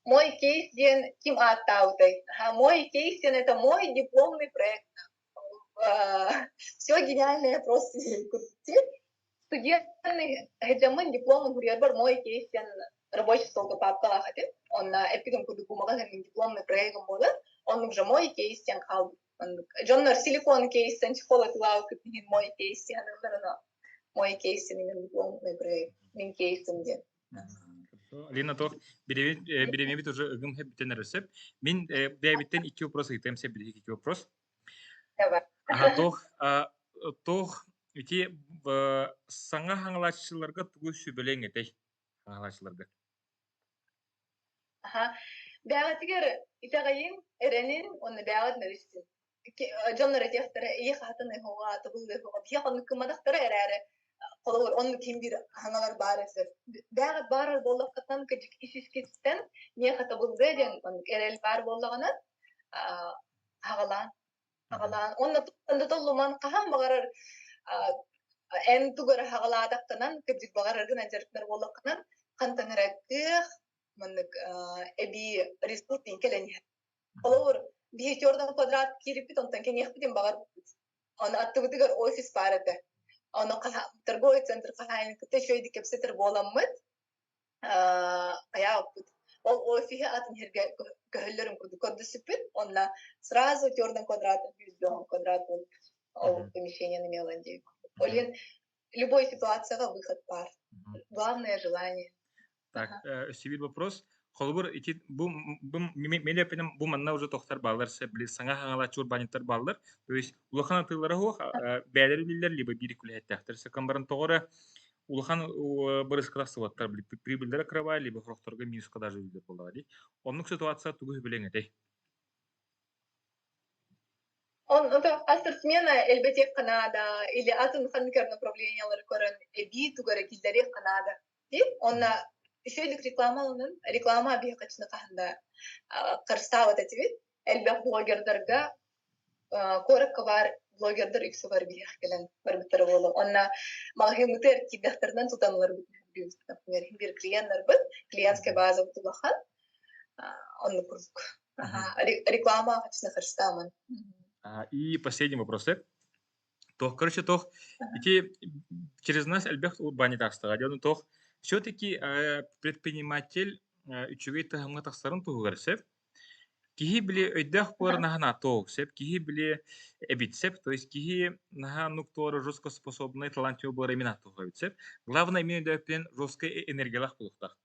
Мой кейс диэн ким ааттаабытай? Мой кейс диэн это мой дипломный проект. Все гениальное просто Студентный сылдьаммын дипломун суруйарбар мой кейс диэн рабочий столга папкалаах этим. Онно эппитим курдук бумага мин дипломный проегым буолар. Оннук же мой кейс диэн хаалбыт. Дьоннор силикон кейстен чехол атылаабыккыт иһин мой кейс диэн но мой кейс диэн дипломный проект мин кейсим диэн. Алина туох бириэмэбит уже ыгым бүтэн эрэр сөп. Мин бэйэбиттэн икки вопрос ыйытыам сөп билиһик икки вопрос. Давай. Туох туох ити саҥа хаҥалааччыларга тугу сүбэлиэҥ этэй хаҥалааччыларга? Аха. Бэҕэтигэр итэҕэйин, эрэнин уонна бэҕэт нөрүстүн. Дьоннор этиэхтэрэ ийэ хаһатын ыһыаҕа, тыбыл ыһыаҕа, биһиэхэ оннук гымматахтара эрээри, холобур, оннук ким биир хаҥалар баар этилэр. Бэҕэт баарар буоллаххытынан кырдьык ис-искиттэн миэхэ табыллыа диэн оннук эрэл баар буоллаҕына, аҕалаан аҕалаан уонна туохтан толлуман хаһан баҕарар эн тугу эрэ аҕалаатаххынан кырдьык баҕараргынан дьарыктанар буоллаххынан хантан эрэ кыах маннык эбии ресурс кэлэн иһэр. Холобур, биһи черный квадрат киириппит, онтон кэҥиэхпитин баҕарбыппыт. Ону аттыбытыгар офис баар этэ. Ону торговый центр хаһаайын кытта үчүгэйдик кэпсэтэр буоламмыт, хайаабыппыт. Ол офиһы атын сиргэ көһөллөрүн курдук көрдөспүппүт. Онно сразу черный квадрат 100 квадрат буолбут. Ол помещение имела диэн. Ол иһин любой ситуацияҕа выход баар. Главное желание. Так, өссө биир вопрос. Холобур, ити бу бу мен бу манна уже тохтар бааллар, били саҥа хаҥалааччы урбаанньыттар бааллар. То есть улахан атыылара суох, бэйэлэри үлэлииллэр, либо биир үлэһиттээхтэр. Сакан баран тоҕо эрэ улахан бырыска тахсыбаттар, били прибыльдара кырабай, либо сорохторго минуска даже үлэлиир буоллаҕа дии. Оннук ситуация тугу үбүлэҥ этэй? Он ассортимена элбэтиэххэ наада или атын ханнык эрэ направлениялары көрөн эбии тугу эрэ киллэриэххэ наада. Онно үчүгэйдик реклама ылынын, реклама биһиэхэ хаһан да харыстаабат этибит. Элбэх блогердарга куоракка баар блогердар үксэ бар биһиэхэ кэлэн барбыттара буолуо. Онно маҕаһыыммытыгар киирдэхтэринэн тутан ыларбыт например, биир клиеннарбыт, клиентская базабыт улахан, оннук курдук. Реклама честно харыстааман. И последний вопрос. Туох, короче, туох ити через нас элбэх урбаанньыт аастаҕа дьону туох все-таки предприниматель үчүгэй таһымҥа тахсарын туһугар сөп. Киһи били өйдөөх буолар наһаа наатоо сөп. Киһи били эбит сөп. То есть киһи наһаа нук туора жестко способный талантливый буолар именно наатоо эбит сөп. Главное именно өйдөөхпүн жесткай энергиялаах буолуохтаах.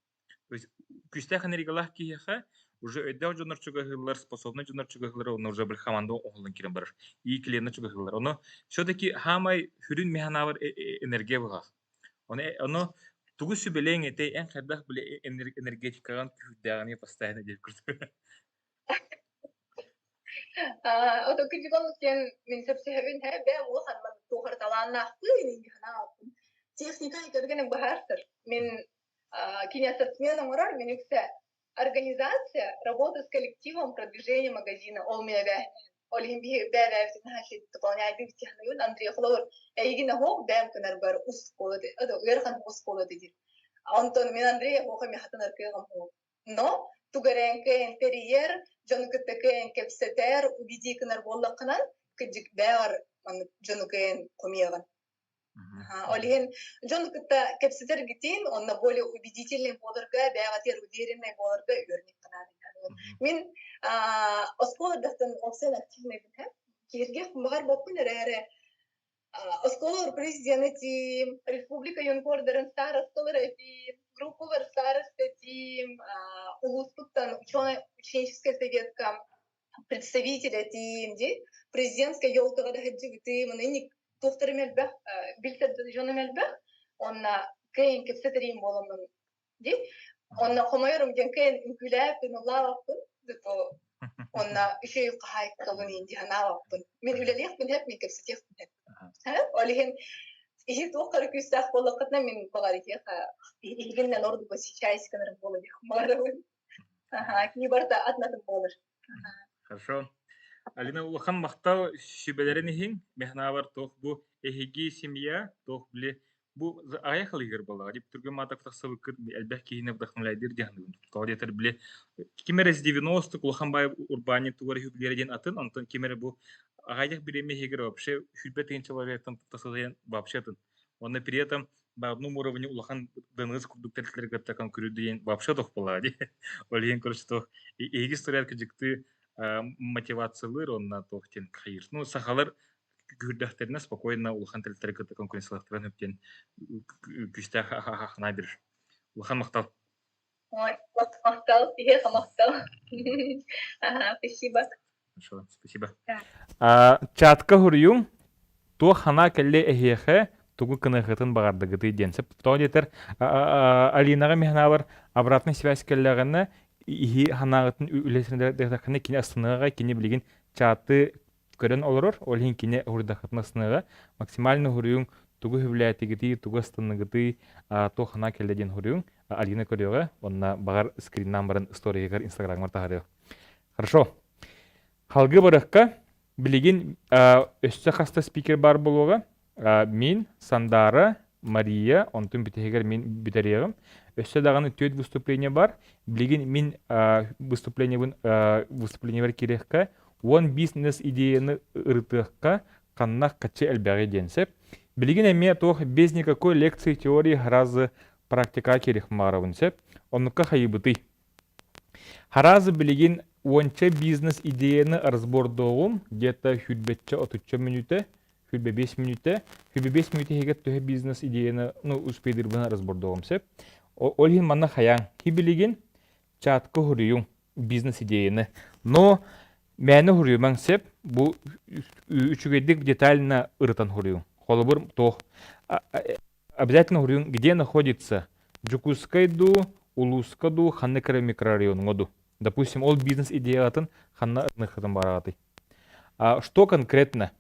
То есть күүстээх энергиялаах киһиэхэ уже өйдөөх дьоннор чугаһыыллар, способный дьоннор чугаһыыллар, онно уже били команда оһоллон киирэн барар. И клиеннэр чугаһыыллар. Ону все-таки хаамай сүрүн механаабар энергия быһах. Ону ону тугу сүбэлиэҥ этэй эн хайдах били энергетикаҕын күүрдээҕини постоянно диэбит курдук. Ото күнүгэн диэн мин сөпсөһөбүн һэ бэйэм улахан туох эрэ талааннаахпын санаабыппын. Техника көргөнү быһаарсар. Мин кини ассортимент оҥорор, мин үксэ организация, работа с коллективом, продвижение магазина ол мин эбээһинэһим. Ол иһин биһи бэйэ-бэйэбитин наһаа дополняйдыыбыт технологын Андрей холобур эйигин оһох бэйэм гынарбар ус буолуо ыарахан ус буолуо диир. Онтон мин Андрей оһоҕо миэхэ аркыаҕым суох. Но тугу эрэ тэрийэр, Дьону кытта кыайан кэпсэтэр, убедии гынар буоллаххынан, кырдьык бэҕэр маннык дьону кыайан хомуйаҕын. Ол иһин дьону кытта кэпсэтэргитин, онно более убедительный буоларга, бэйэҕитигэр уверенный буоларга үөрэниххэ наада. Мин оскуоладахтан олсен активныйбын һэ. Киһиргэх баҕарбаппын эрээри оскуола президент этим, республика юнкордарын старосталар этим, группалар староста этим, улууспуттан ученый ученическая советка представитель этим дии, президентская елкаҕа да сылдьыбытым, аны туохтарым элбэх, билсэр дьонум элбэх, уонна кыайан кэпсэтэрим буоламмын дии. Онно хомойорум диэн кыайан үҥкүүлээппин, ыллаабаппын, зато уонна үчүгэй хаһаайкабын дии санаабаппын. Мин үлэлиэхпин сөп, мин кэпсэтиэхпин сөп. Ол иһин иһи туох хара күүстээх буоллаххытына мин баҕар итиэхэ иһигиннэн ордук восхищаюсь гынарым буолуо диэх баҕарабын. Кини барыта атын-атын буолар. Хорошо. Алина, улахан махтал сүбэлэрин иһин. Мехнаабар туох бу эһиги семья, туох били бу аҕыйах ылыгар буоллаҕа дип түргэн маатак тахсыбыккыт элбэх киһини вдохновляйдыыр диһаныгын. Тоҕо диэтэр били ким эрэ с 90-х улахан баай урбаанньыт тугар үһү диэн атын, онтон ким эрэ бу аҕыйах бириэмэ иһигэр вообще сүүрбэ тыһыынча человектан тахсыһыйан вообще атын. Уонна при этом на одном уровне улахан ДНС курдук тэрилтэлэри кытта конкурирует диэн вообще туох буоллаҕа дии. Ол иһин короче туох эһиги историяр кыдьыктыы мотивациялыыр уонна туох диэн хайыыр. Ну сахалар күүрдэхтэринэ спокойно улахан тэрилтэри кытта конкуренциялахтарын сөп диэн күүстээх ханаа биэрэр. Улахан махтал. Ой, махтал, киһиэхэ махтал. Ага, спасибо. Хорошо, спасибо. Чатка хуруйуҥ, туох ханаа кэллэ эһиэхэ, тугу кыныахытын баҕардыгытый диэн. Сөп тоҕо диэтэр, Алинаҕа миһанаабар обратная связь кэллэҕинэ, иһи ханаағытын үлэсинэ кини астыныаҕа, кини билигин чаты көрөн олорор, ол иһин кини уһурдахытын астыныаҕа. Максимально уһуруйуҥ, тугу сөбүлээтигитий, тугу астынныгытый, туох ханаа кэллэ диэн уһуруйуҥ. Алина көрүөҕэ, уонна баҕар скриннаан баран историягар инстаграмҥар таһаарыа. Хорошо. Халгы барыахха. Билигин өссө хаста спикер баар буолуоҕа. Мин, Сандара, Мария, онтун бүтэһигэр мин бүтэриэҕим. Өссө даҕаны түөрт выступление бар. Билигин мин выступлениебын выступлениебар киириэххэ, уон бизнес идеяны ырытыахха, ханна хаччы элбэҕи диэн сөп. Билигин эмиэ туох без никакой лекции теории сразу практикаҕа киириэх баҕарабын сөп. Оннукка хайыыбытый? Харазы билигин уонча бизнес идеяны разбордуоҕум, где-то сүүрбэччэ отучча мүнүүтэ, 25 мүнүүтэ. 25 мүнүүтэ иһигэр төһө бизнес идеяны ну, успейдырбын разбордуоҕум сөп. Ол иһин манна хайаан. Хи билигин чатка хуруйуҥ бизнес идеяны. Но мээнэ хуруйумаҥ сөп, бу үчүгэйдик детально ырытан хуруйуҥ. Холобур, туох Обязательно уруйуҥ где находится? Дьокуускай дуу, улууска дуу, ханнык эрэ микрорайоҥҥа дуу? Допустим, ол бизнес идеятын ханна ырыныаххытын баҕараҕытый? А что конкретно?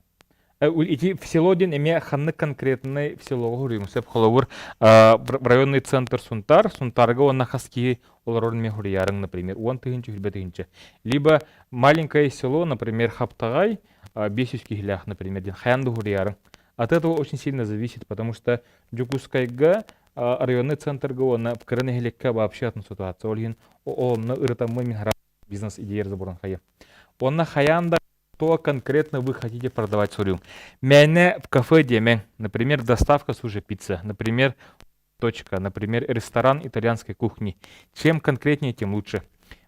Ити в село диэн эмиэ ханнык конкретный в селоҕа уруйуҥ сөп? Холобур, в районный центр Сунтар, Сунтарга уонна хас киһи олорорун эмиэ суруйаарыҥ, например, 10 000, 20 000. Либо маленькое село, например, Хаптаҕай, 500 киһилээх, например, диэн хайаан да суруйаарыҥ. От этого очень сильно зависит, потому что Дьокуускайга районный центрга уонна кыра нэһилиэккэ вообще атын ситуация. Ол иһин онно ырытаммын мин бизнес идея заборон хайа. Онно хайаан да то конкретно вы хотите продавать суруйуҥ. Мээнэ в кафе диэмэҥ. Например, доставка суши пицца. Например, точка. Например, ресторан итальянской кухни. Чем конкретнее, тем лучше.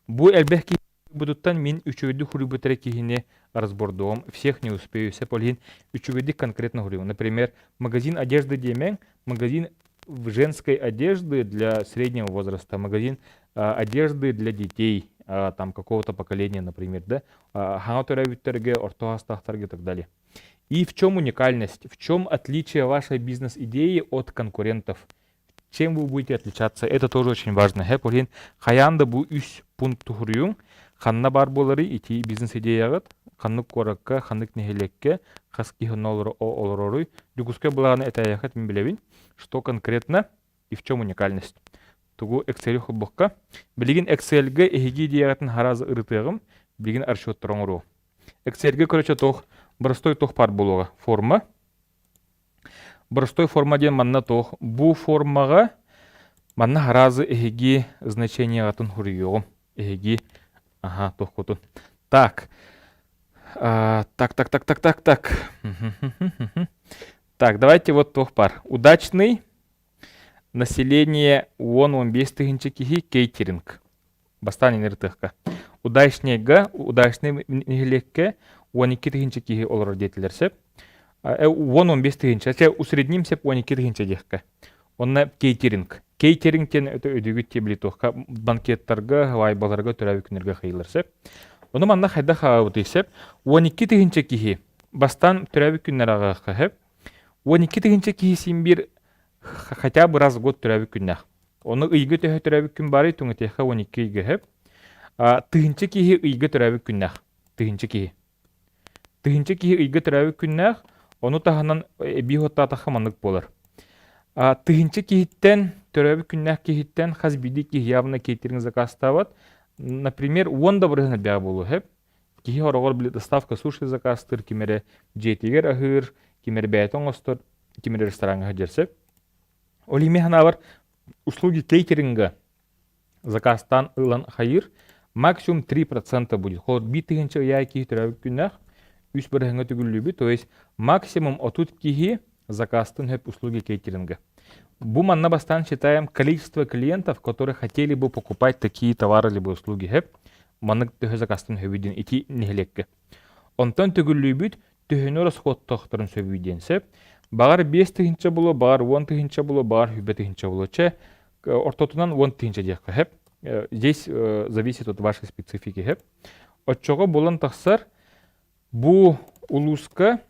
Бу элбэх киһи Будуттан мин үчүгэйдик хуруйбут эрэ киһини разбордуом, всех не успею, сөп ол иһин үчүгэйдик конкретно хуруйуҥ. Например, магазин одежды диэмэҥ, магазин женской одежды для среднего возраста, магазин одежды для детей, там какого-то поколения, например, да, хаҥа төрөөбүттэргэ, орто саастаахтарга и так далее. И в чем уникальность, в чем отличие вашей бизнес-идеи от конкурентов? Чем вы будете отличаться? Это тоже очень важно. Хэп ол иһин хайаан да бу үс пункт туһуруйуҥ. Ханна баар буоларый ити бизнес идеяҕыт, ханнык куоракка, ханнык нэһилиэккэ, хас киһи онно олороруй. Дьокуускай былаана этээйэххит мин билэбин. Что конкретно и в чем уникальность? Тугу Excel холбохха. Билигин Excel-гэ эһиги идеяҕытын хараас ырытыаҕым. Билигин расчеттар оҥоруо. Excel-гэ короче туох простой туох баар буолуоҕа. Форма, Боростуой форма диэн манна туох бу формаҕа манна аразы эһиги значениеҕытын суруйуоҕум. Эһиги Аха, туохкутун. Так. Так, так, так, так, так, так. Так, давайте вот туох бар. Удачный население 10-15 тыһыынча киһи кейтеринг. Бастаан инэртыахка. Удачныйга, удачный нэһилиэккэ 12 тыһыынча киһи олорор диэтилэр сөп. 10-15 тыһыынча. Чэ, усредним сөп 12 тыһыынча диэххэ. Онно кейтеринг. Кейтеринг диэн өтө өйдүүгүт диэбили туохха банкеттарга, һыбаайбаларга төрөөбүт күннэргэ хайылар сөп. Ону манна хайдах хаалбытый сөп. 12 тыһыынча киһи бастаан төрөөбүт күннэр аҕыахха сөп. 12 тыһыынча киһи син биир хотя бы раз в год төрөөбүт күннээх. Ону ыйга төһө төрөөбүт күн баарый түҥэтиэххэ 12 ыйга сөп. Тыһыынча киһи ыйга төрөөбүт күннээх. Тыһыынча киһи. Тыһыынча киһи ыйга төрөөбүт күннээх, ону таһынан эбии уоттаатахха маннык буолар. Тыһыынча киһиттэн, төрөөбүт күннээх киһиттэн хас биирдии киһи явно кейтеринг заказтаабат. Например, уон да бырыһыан элбэҕэ буолуо сөп. Киһи хороҕор били доставка суши заказтыыр, ким эрэ дьиэтигэр аһыыр, ким эрэ бэйэтэ оҥостор, ким эрэ рестораҥҥа сылдьар сөп. Ол иһин мин санаабар, услуги кейтеринга заказтаан ылан хайыыр максимум 3% будет. Холобур, биир тыһыынча ыйаай киһи төрөөбүт күннээх, үс бырыһыаҥҥа түгүллүүбүт, то есть максимум 30 киһи заказтын хөп услуги кейтеринга. Бу манна бастаан считаем количество клиентов, которые хотели бы покупать такие товары либо услуги хөп, маннык төһө заказтын хөбүй диэн ити нэһилиэккэ. Онтон төгүллүүбүт төһөнү расходтоохторун сөбүй диэн сөп. Баҕар 5 тыһыынча буолуо, баҕар 10 тыһыынча буолуо, баҕар 100 тыһыынча буолуо. Чэ, ортотунан 10 тыһыынча диэххэ сөп. Здесь зависит от вашей специфики сөп. Оччоҕо буолан тахсар бу улууска,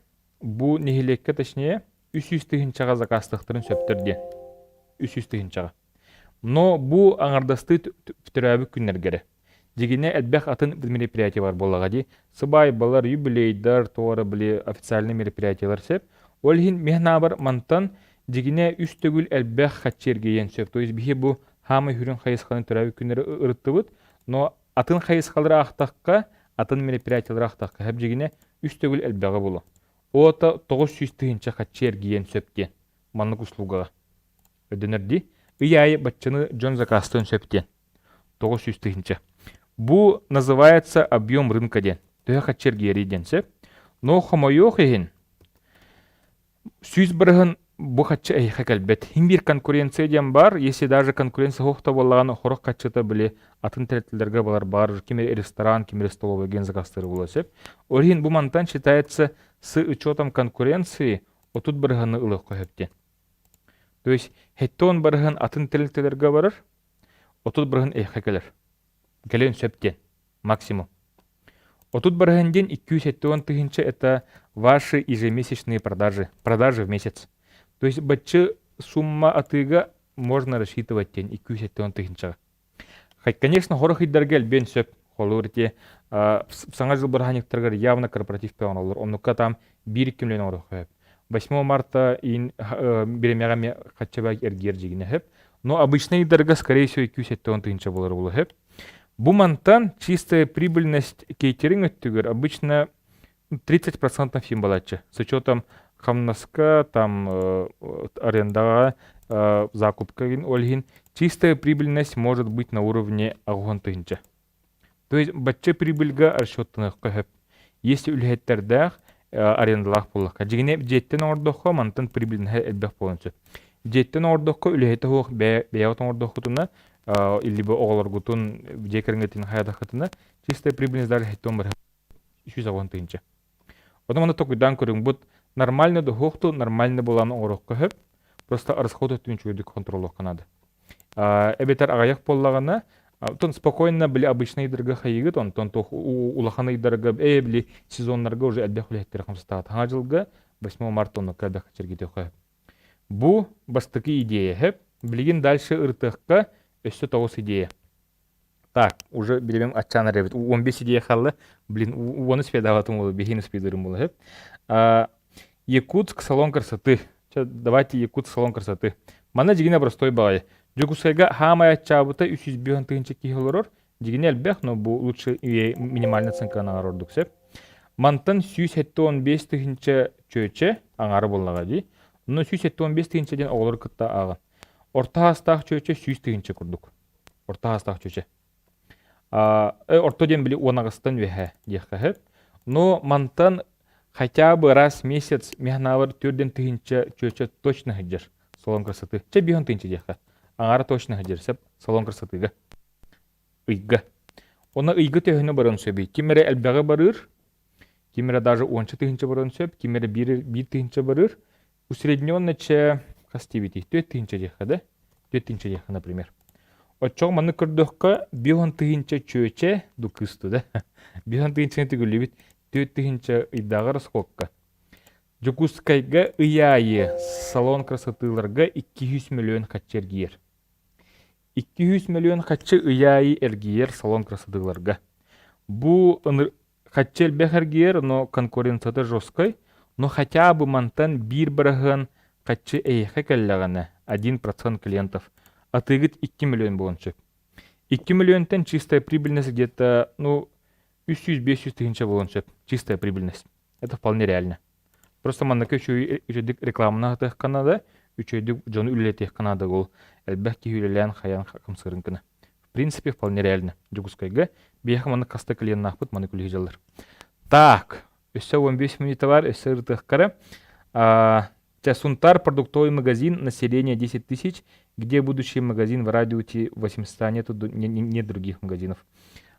бу нэһилиэккэ точнее 300 тыһыынчаҕа заказтыахтарын сөптөр диэн. 300 тыһыынчаҕа. Но бу аҥардастыы төрөөбүт күннэргэ эрэ. Дьигинэ элбэх атын мероприятие бар буоллаҕа дии. Сыбаайбалар, юбилейдар, туора били официальный мероприятиелар сөп. Ол иһин мин санаабар мантан дьигинэ үс төгүл элбэх хаччы эргийиэн сөп. То есть биһи бу хаамай хүрүн хайысханы төрөөбүт күннэри ырыттыбыт, но атын хайысхалары аахтахха, атын мероприятиелары аахтахха сөп дьигинэ үс төгүл элбэҕи булу. Ота 900 тыһыынча хаччы эргийиэн сөп диэн маннык услугаҕа. Өйдөнөр дии. Ый аайы баччаны дьон заказтыан сөп диэн. 900 тыһыынча. Бу называется объем рынка диэн. Төһө хаччы эргийэрий диэн сөп. Но хомойуох иһин 100 бырыһын бу хаччы эһиэхэ кэлбэт. Хин биир конкуренция диэн бар, если даже конкуренция суох да буоллаҕына, хорох хаччыта били атын тэрилтэлэргэ балар бар, ким ресторан, ким столовой диэн заказтыыр буолуо сөп. Ол иһин бу мантан считается с учетом конкуренции 30 бырыһыны ылыахха сөп диэн. То есть хеттон барыһын атын тэрилтэлэргэ барар, 30 бырыһын эйхэ кэлэр. Кэлиэн сөп диэн, максимум. 30 бырыһын диэн 270 тыһыынча это ваши ежемесячные продажи, продажи в месяц. То есть баччы сумма атыыга можно рассчитывать диэн 270 тыһыынчаҕа. Конечно, хорох ыйдарга элбиэн сөп. Холобур ити саҥа жыл бырааһынньыктарыгар явно корпоратив оҥороллор. Оннукка там биир икки миллион оҥоруохха сөп. 8 марта ин биремэҕэ эмиэ хаччабай эргиэр дьигинэ сөп. Но обычно ыйдарга, скорее всего, 270 тыһыынча буолар буолуо сөп. Бу мантан чистая прибыльность кейтеринг өттүгэр обычно 30% фин балаччы. С учетом хамнаска, там арендаҕа, закупка ол иһин чистая прибыльность может быть на уровне аҕыс тыһыынча. То есть бачча прибыльга расчеттаныахха сөп. Если үлэһиттэрдээх арендалаах буоллахха. Дьигинэ дьиэттэн оҥордоххо мантан прибыльнаһа элбэх буолуон сөп. Дьиэттэн оҥордоххо үлэһитэ суох бэйэҕит оҥордоххутуна либо оҕолоргутун дьиэ кэргэҥҥитин хайадаххытына чистая прибыльность даже хэттон барыһа 110 тыһыынча. Ону манна толкуйдаан көрүҥ. Бу нормально да суохту, нормально буолан оҥоруохха сөп. Просто расход өттүн үчүгэйдик контроллуохха наада. Эбэтэр аҕыйах буоллаҕына, оттон спокойно били обычный ыйдарга хайыгыт, онтон туох улахан ыйдарга, били сезоннарга уже элбэх үлэһиттэр хамсатаат. Саҥа дьылга 8 марта оннукка элбэх чэргитиэххэ сөп. Бу бастакы идея сөп. Билигин дальше ырытыахха өссө тоҕус идея. Так, уже билимим аччаан эрэбит. 15 идея хаалла. Блин, уону успедаабатым буолу, биһиги успейдырым буолу сөп. Якутск салон красоты. Давайте Якутск салон красоты. Манна дьигинэ простой баҕайы. Дьокуускайга хаамай аччаабыта 305 тыһыынча киһи олорор. Дьигинэ элбэх, но бу лучше минимальная оценка аҥаар ордук сөп. Мантан 175 тыһыынча чүөчэ аҥаара буоллаҕа дии. Онно 175 тыһыынча диэн оҕолору кытта ааҕын. Орто хаастаах чүөчэ 100 тыһыынча курдук. Орто хаастаах чүөчэ. Орто диэн били 18-тан үөһэ диэххэ сөп. Но мантан хотя бы раз в месяц механалар төрден тыһынча чүөчэ точно сылдьар салон красоты. Чэ биһон тыһынча диэххэ. Аҥаара точно сылдьар сөп салон красотыга. Ыйга. Онно ыйга төһөнү барыан сөбүй? Ким эрэ элбэҕи барыыр, ким эрэ даже уонча тыһыынча барыан сөп, ким эрэ биир, биир тыһыынча барыыр. Усредненно чэ хас диэбитий? 4 тыһыынча диэххэ да? 4 тыһыынча диэххэ, например. Оччоҕо маннык көрдөххө, 5 тыһыынча чүөчэ ду кыысту да? 5 тыһыынчаны төгүллүбүт 4 тыһыынча ыйдааҕы расходка. Дьокуускайга ый аайы салон красотыларга 200 миллион харчы эргийэр. 200 миллион харчы ый аайы эргийэр салон красотыларга. Бу харчы элбэх эргийэр, но конкуренцията жесткай, но хотя бы мантан биир быраһыан харчы эйиэхэ кэллэҕинэ, 1% клиентов, атыыгыт 2 миллион буолуон сөп. 2 миллионтан чистая прибыльность где-то, ну, 300-500 тыһыынча буолуон сөп, чистая прибыльность. Это вполне реально. Просто маннык үчүгэй үчүгэйдик рекламаны аһатыахха наада, үчүгэйдик дьону үлэлэтиэххэ наада ол элбэх киһи үлэлээн хайаан хамсыырын гына. В принципе, вполне реально. Дьокуускайга биһиэхэ маннык хаста клиеннаахпыт маннык үлэһи дьаллар. Так, өссө 15 минута бар, өссө ырытыахха эрэ. Сунтар продуктовый магазин, население 10 тысяч, где будущий магазин в радиусе 800, нету, нет других магазинов.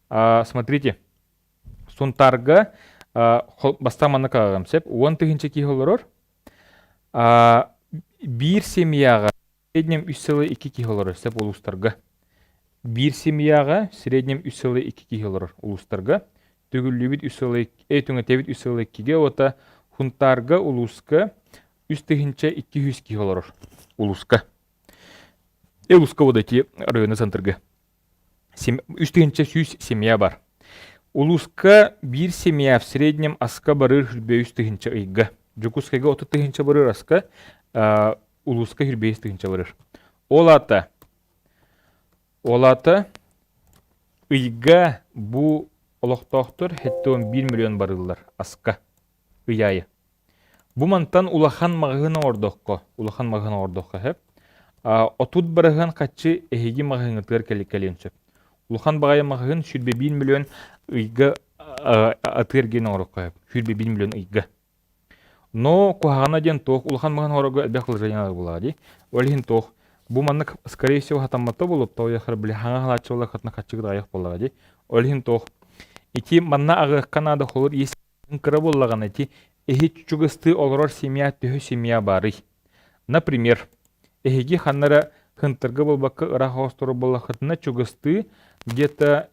Смотрите, Сунтаарга бастаан маннык ааҕыам сөп. 10 тыһыынча киһи олорор. Биир семьяҕа в среднем үс сылы икки киһи олорор сөп улуустарга. Биир семьяҕа в среднем үс сылы икки киһи олорор улуустарга. Төгүллүүбүт үс сылы түҥэтэбит үс сылы иккигэ уота Хунтаарга улууска 3200 киһи олорор улууска. Улууска вот эти районный центрга. 3100 семья бар. Улууска биир семья в среднем аска барыр хүрбэ 3 тыһыынча ыйга. Дьокуускайга 30 тыһыынча барыр аска, улууска хүрбэ 3 тыһыынча барыр. Ол аата, ол аата ыйга бу олохтоохтор 71 миллион барыллар аска ый аайы. Бу мантан улахан маҕаһыын оҥордоххо, улахан маҕаһыын оҥордоххо сөп. 30 бырыһыан харчы эһиги маҕаһыыҥҥытыгар кэлиэн сөп. Улахан баҕайы маҕаһыын 21 миллион ыйга атыы эргиэн оҥоруохха сөп. 21 миллион ыйга. Но куһаҕана диэн туох, улахан маҕаһыын оҥорорго элбэх вложение буоллаҕа дии. Ол иһин туох, бу маннык скорее всего хатаммата буолуо, тоҕо били хаҥа халааччы буоллар хаччыгыт аҕыйах буоллаҕа дии. Ол иһин туох, ити манна аҕыахха наада холур ис кыра буоллаҕына ити эһи чугастыы олорор семья төһө семья баарый? Например, эһиги ханна эрэ Хынтарга буолбакка ыраах оҕостору буоллаххытына чугастыы где-то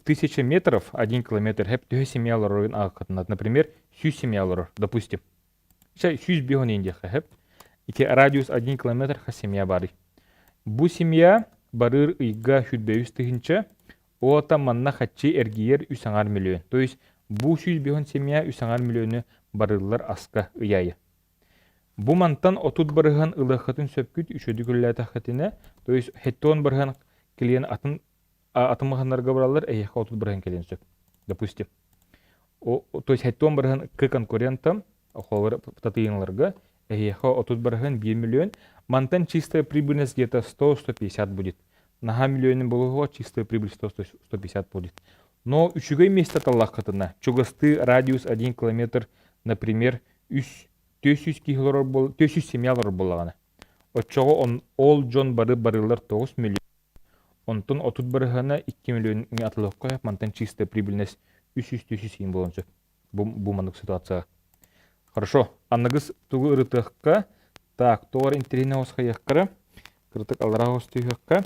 тысяча метров, один километр хэп төһө семья олорорун ааххытына, например, 100 семья олорор, допустим. 105 иин диэххэ хэп. Ити радиус 1 километр ха семья баарый. Бу семья барыыр ыйга 105 тыһыынча, Уота манна хаччы эргийэр үс аҥаар миллион. То есть бу 105 семья үс аҥаар миллиону барыыллар аска ый аайы. Бу мантан 30 бырыһыан ылыаххытын сөпкүт үчүгэйдик үлэлээтэххитинэ, то есть 70 бырыһыан клиент атын атын маҕаһыыннарга бараллар, эһиэхэ 30 бырыһыан кэлиэн сөп. Допустим. То есть 70 бырыһыан к конкурентам, холобур татыйыҥларга, эһиэхэ 30 бырыһыан 1 миллион. Мантан чистая прибыльность где-то 100-150 будет. Наһаа миллионун болуһуга чистая прибыль 100-150 будет. Но үчүгэй миэстэ таллаххытына, чугастыы радиус 1 километр, например, 400 киһи олорор бол 400 семья олорор буоллаҕына. Оччоҕо он, ол дьон бары барыылар 9 миллион, онтон 30 бырыһыана 2 миллион атылыахха сөп, мантан чистая прибыльность 300 сиин буолуон сөп. Бу, бу маннык ситуацияҕа. Хорошо. Аныгыс тугу ырытыахха? Так, тоҕо интэриэһинэй оҕус Кырытык аллараа оҕус түһүөххэ.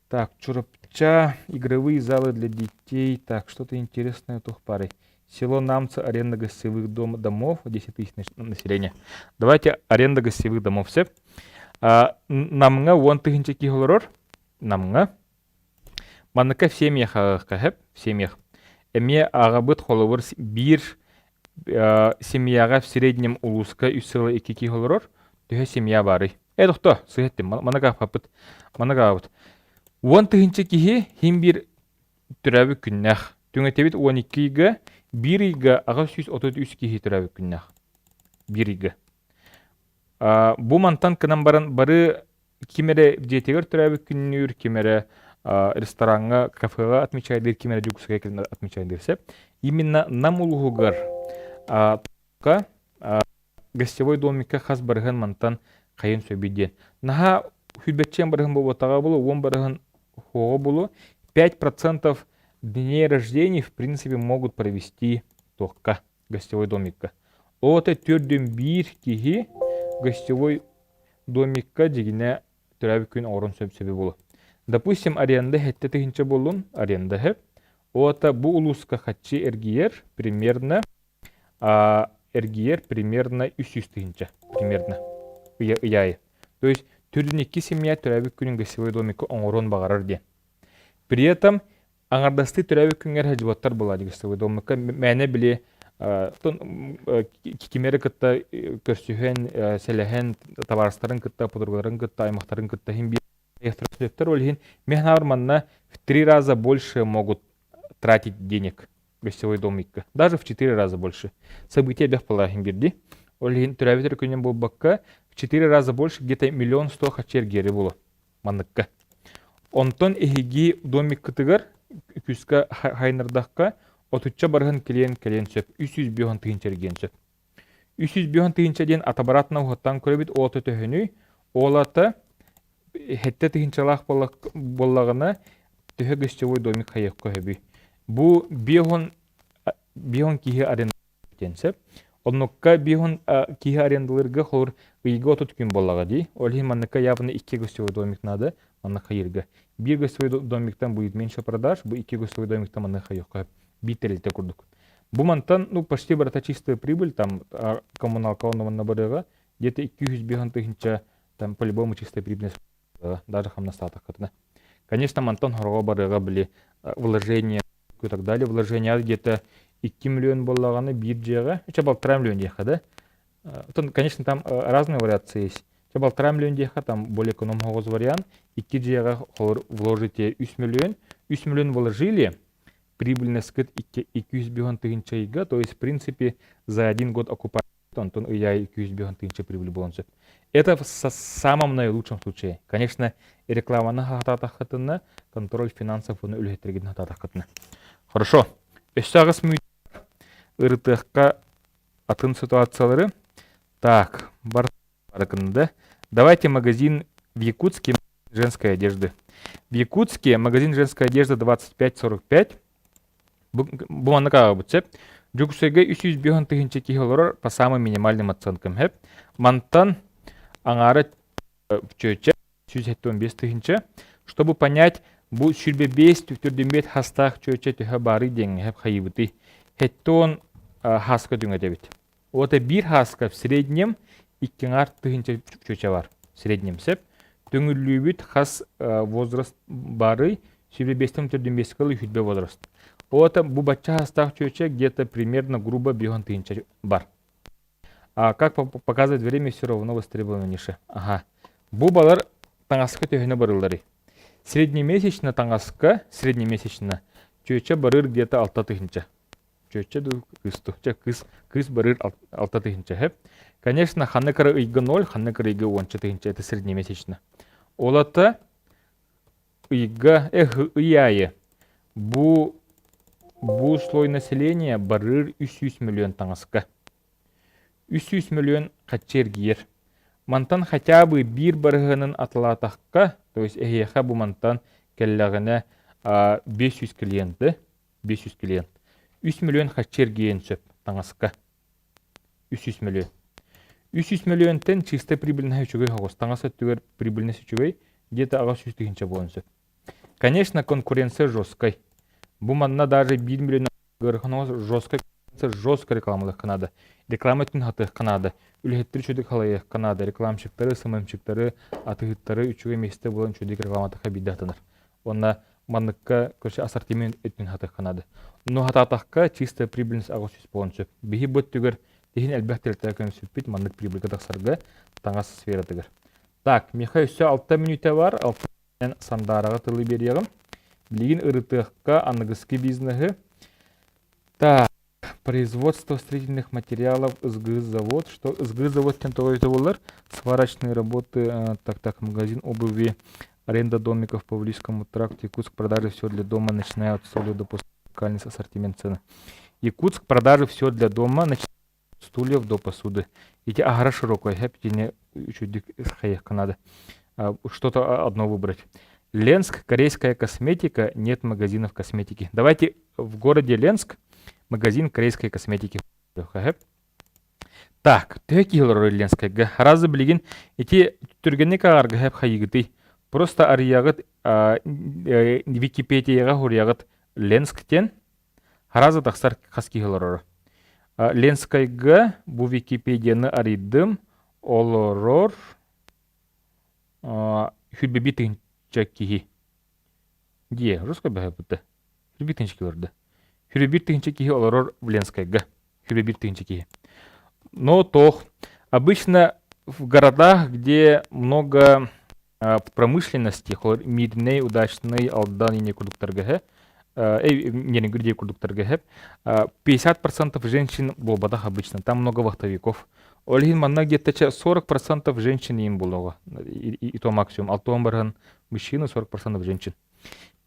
Так, Чурапча, игровые залы для детей. Так, что-то интересное туох баарый? Село Намцы, аренда гостевых дом, домов, 10 тысяч населения. Давайте аренда гостевых домов все. Намҥа 10 тыһыынча киһи олорор. Намҥа. Манныка в семьях в семьях. Эмиэ аҕабыт холобур биир семьяҕа в среднем улууска үс сыла икки киһи олорор. Төһө семья баарый? Э, тохто, сыһыттым. Маннык аахпаппыт. Маннык аҕабыт. 10 тыһыынча киһи хин биир төрөөбүт күннээх. Түҥэтэбит 12 ыйга, биир ыйга 833 киһи төрөөбүт күннээх. Биир ыйга. Бу мантан кынан баран бары ким эрэ дьиэтигэр төрөөбүт күннүүр, ким эрэ Рестораҥҥа, кафеҕа отмечайдыыр ким эрэ Дьокуускайга кэлэн отмечайдыыр сөп. Именно Нам улууһугар гостевой домикка хас барыһын мантан хайын сөбүй диэн. Наһаа сүүрбэччиэн барыһын буолбатаҕа буолуо, 10 барыһын хуоҕа буолуо. 5% дней рождений в принципе могут провести туохха гостевой домикка. Ол это төрдүн биир киһи гостевой домикка дьигинэ төрөөбүт күн оҥорон сөп сөбү буолуо. Допустим, аренда 7000 буоллун, аренда сөп. Ол это бу улууска хаччы эргийэр примерно эргийэр примерно 300 тыһыынча примерно ыйаайы. То есть төрдүн икки семья төрөөбүт күнүн гостевой домикка оҥоруон баҕарар диэн. При этом аҥардастыы төрөөбүт күҥҥэр сылдьыбаттар буолаа гостевой домикка мээнэ били кими эрэ кытта көрсүһэн, сэлэһэн, табаарыстарын кытта, подругаларын кытта, аймахтарын кытта иһин биир ол иһин мин санаабар манна в три раза больше могут тратить денег гостевой домикка. Даже в четыре раза больше. Событие элбэх буолар бирди. Ол иһин төрөөбүт күнүн буолбакка в четыре раза больше где-то 1 100 000 харчы эргиэри буолуо манныкка. Онтон эһиги домиккытыгар күүскэ хайнардахха отучча барыһын клиент кэлиэн сөп, 305 тыһыынча эргиэн сөп. 305 тыһыынча диэн отобратно уһаттан көрөбүт оото төһөнүй? Ол ата сэттэ тыһыынчалаах буоллаҕына төһө гостевой домик хайыахха сөбүй? Бу 50 киһи аренда диэн сөп. Оннукка 50 киһи арендалыырга холур ыйга 30 күн буоллаҕа дии. Ол иһин манныкка явно икки гостевой домик надо манна хайыырга. Биир гостевой домиктан будет меньше продаж, бу икки гостевой домиктан манна хайыахха сөп. Биир тэрилтэ курдук. Бу мантан ну почти барыта чистая прибыль там коммуналка онно манна барыаҕа где-то 205 тыһыынча там по-любому чистая прибыльность даже хамнастаатаххытына. Конечно, мантан хороҕо барыаҕа били вложение и так далее. Вложение где-то 2 миллион буоллаҕына биир дьиэҕэ, чэ 1,5 миллион диэххэ да. Конечно, там разные вариации есть. Чэ 1,5 миллион диэххэ там более эконом соҕус вариант. Икки дьиэҕэ вложите 3 миллион. 3 миллион вложили, прибыльность 205 тыһыынча ыйга, то есть в принципе за один год окупать онтон ый аайы 205 тыһыынча прибыль буолуон сөп. Это в самом наилучшем случае. Конечно, рекламаны хатаатаххытына, контроль финансов уну үлэһиттэргитин хатаатаххытына. Хорошо. Өссө аҕыс мүнүүт ырытыахха атын ситуациялары. Так, бар да. Давайте магазин в Якутске женской одежды. В Якутске магазин женской одежды 25-45. Бу маннык ааҕабыт сөп. Дьокуускайга 305 тыһыынча киһи олорор по самым минимальным оценкам сөп. Мантан аҥаара чүөчэ 175 тыһыынча. Чтобы понять, бу 25 төрдүмбет хастаах чүөчэ төһө баарый диэҥҥэ сөп хайыбытый. Хеттон хааска түҥэтэбит. Вот биир хааска в среднем икки аҥаар тыһыынча чүөчэ бар. В среднем сөп. Төҥүллүүбүт хас возраст баарый 25 төрдүн кыл үһүрбэ возраст. Ота бу бачча хастаах чүөчэ где-то примерно грубо бион тыһыынча бар. А как показывает время, все равно востребована ниша. Ага. Бу балар таҥаска төһөнө барылларый? Среднемесячно таҥаска, среднемесячно чүөчэ барыр где-то алта тыһыынча. Чүөчэ дуу кыыс дуу? Чэ, кыыс, кыыс барыр алта тыһыынча сөп. Конечно, ханна кыра ыйга ноль, ханна кыра ыйга уонча тыһыынча, это среднемесячно. Ол ата ыйга, эх, ый аайы бу слой населения барыр 300 миллион таҥаска. 300 миллион хаччы эргийэр. Мантан хотя бы биир барыһыанын атылаатахха, то есть эһиэхэ бу мантан кэллэҕинэ 500 клиенты, 500 клиент. 3 миллион хаччы эргийэн сөп таҥаска. 300 миллион. 300 миллионтан чисто прибыльность үчүгэй соҕус. Таҥас өттүгэр прибыльность үчүгэй, где-то 800 тыһыынча буолуон сөп. Конечно, конкуренция жесткай. Бу манна даже 1 миллион ыарахан жесткай жестко рекламалыахха наада. Реклама өттүн хатыахха наада. Үлэһиттэр үчүгэй халайыахха наада. Рекламщиктары, СММщиктары, атыһыттары үчүгэй миэстэ булан үчүгэй рекламатахха биирдэ хатанар. Уонна манныкка көрсө ассортимент өттүн хатыахха наада. Но хатаатахха чистая прибыльность 800 буолуон сөп. Биһи бу өттүгэр тиһин элбэх тэрилтэҕэ көмсүппүт маннык прибыльга тахсарга таҥас сфератыгар. Так, миэхэ өссө 6 мүнүүтэ бар. 6 Сандаараҕа тылы биэриэҕим. Билигин ырытыахха аныгыскы бизнеһы. Так, производство строительных материалов СГ завод. Что СГ завод тем того это булар? Сварочные работы, так, так, магазин обуви. Аренда домиков по Близкому тракту. Якутск. Продажи все для дома, начиная от стульев до уникальный ассортимент цены. Якутск. Продажи все для дома, начиная от стульев до посуды. Ити аһара широкой, хэп, үчүдүк хайыахха надо. Что-то одно выбрать. Ленск, корейская косметика, нет магазинов косметики. Давайте в городе Ленск магазин корейской косметики. Так, төһө киһи олорор Ленскайга? Аразы билигин ити түргэнник ааҕарга хэп хайыгытый? Просто арыйаҕыт Википедияҕа суруйаҕыт Ленск диэн Аразы тахсар хас киһи олороро. Ленскайга бу Википедияны арыйдым. Олорор сүүрбэ тыһыынча киһи. Дии, русскай баһыйбыта. Сүүрбэ тыһыынча киһи олордо. Сүүрбэ тыһыынча киһи олорор в Ленскайга. Сүүрбэ тыһыынча киһи. Но тох. Обычно в городах, где много промышленности, Мирнэй, Удачный, Алдан и курдуктарга Нерюнгри курдуктарга 50% женщин буолбатах обычно, там много вахтовиков. Ол иһин манна где-то 40% женщин им буолуоҕа, и то максимум. Алтуон баран мужчины, 40% женщин.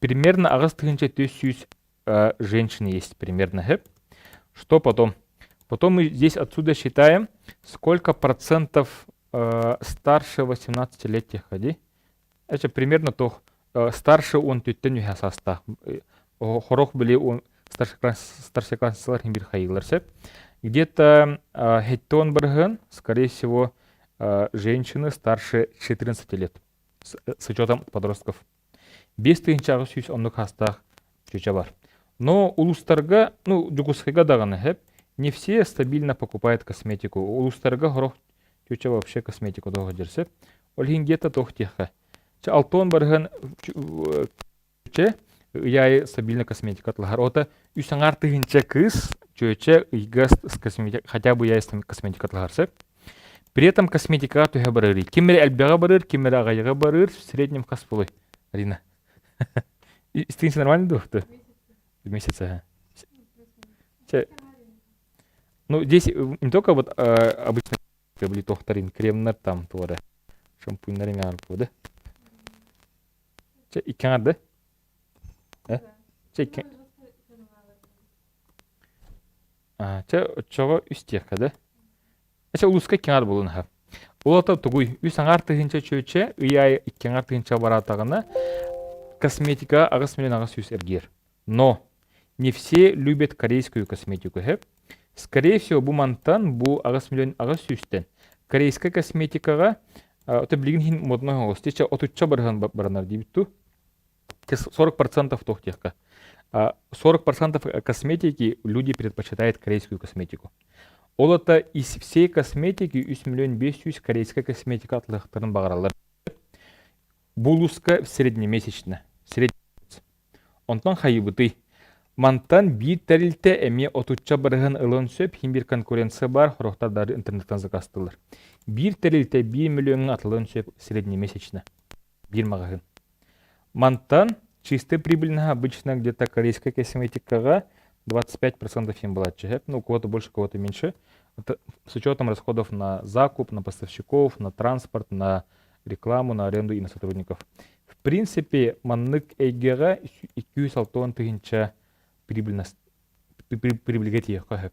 Примерно аҕыс тыһыынча 400 женщин есть примерно. Что потом? Потом мы здесь отсюда считаем, сколько процентов старше 18-летних ходи. Это примерно то, старше он түттен үһэ саастаах. Хорох били он старшеклассница бир хайылар сөп. Где-то хеттон барыһын, скорее всего, женщины старше 14 лет, с учетом подростков. 5800 оннук саастаах чүчэ бар. Но улуустарга, ну, Дьокуускайга даҕаны сөп, не все стабильно покупают косметику. Улуустарга сорох чүчэ вообще косметику тоҕо сөп. Ол иһин где-то туох диэххэ. Чэ, алтон барыһын чүчэ ый аайы стабильно косметика атылаһар. Ота үс аҥаар тыһыынча кыыс чүөчэ ыйга косметика, хотя бы ыйаайы косметика атылаһар сөп. При этом косметикаҕа төһө барыырый? Ким эрэ элбэҕи барыыр, ким эрэ аҕыйаҕы барыыр, в среднем хас буолуой, Арина? Истиҥ нормально дуо? В месяц, ага. Ну, здесь не только вот обычно были тохтарин, кремнар там туора, шампуньнар эмэ да? Чэ, икки аҥар да? Э? Чэ, икки... Чэ, оччоҕо үс диэххэ да? Эчэ улууска икки аҥаар буолуон аһа. Ол ата тугуй? Үс аҥаар тыһыынча чүөчэ ый аайы икки аҥаар тыһыынча бараатаҕына косметика 8 800 эргиэр. Но не все любят корейскую косметику, һэп? Скорее всего, бу мантан, бу 8 миллион 800-тэн корейскай косметикаҕа ото билигин иһин модной оҥос. Тече отучча барыһан баранар диэбит ту. 40% туох диэххэ. 40% косметики люди предпочитают корейскую косметику. Ол это из всей косметики 3 миллион 500 корейская косметика атылыахтарын баҕараллар. Бу улууска среднемесячно. Средний Онтон хайыбытый. Мантан биир тэрилтэ эмиэ отучча барыһын ылыан сөп, иһин биир конкуренция баар, сорохтор дары интернеттан заказтыыллар. Биир тэрилтэ биир миллиоҥҥа атылыан сөп среднемесячно. Биир маҕаһыын. Мантан чистая прибыльная обычно где-то корейская косметикаҕа 25% им буолааччы. Ну, у кого-то больше, у кого-то меньше. Это с учетом расходов на закуп, на поставщиков, на транспорт, на рекламу, на аренду и на сотрудников. В принципе, маннык эйгэҕэ 260 тыһыынча прибыльность прибыльгэ тиийиэххэ сөп.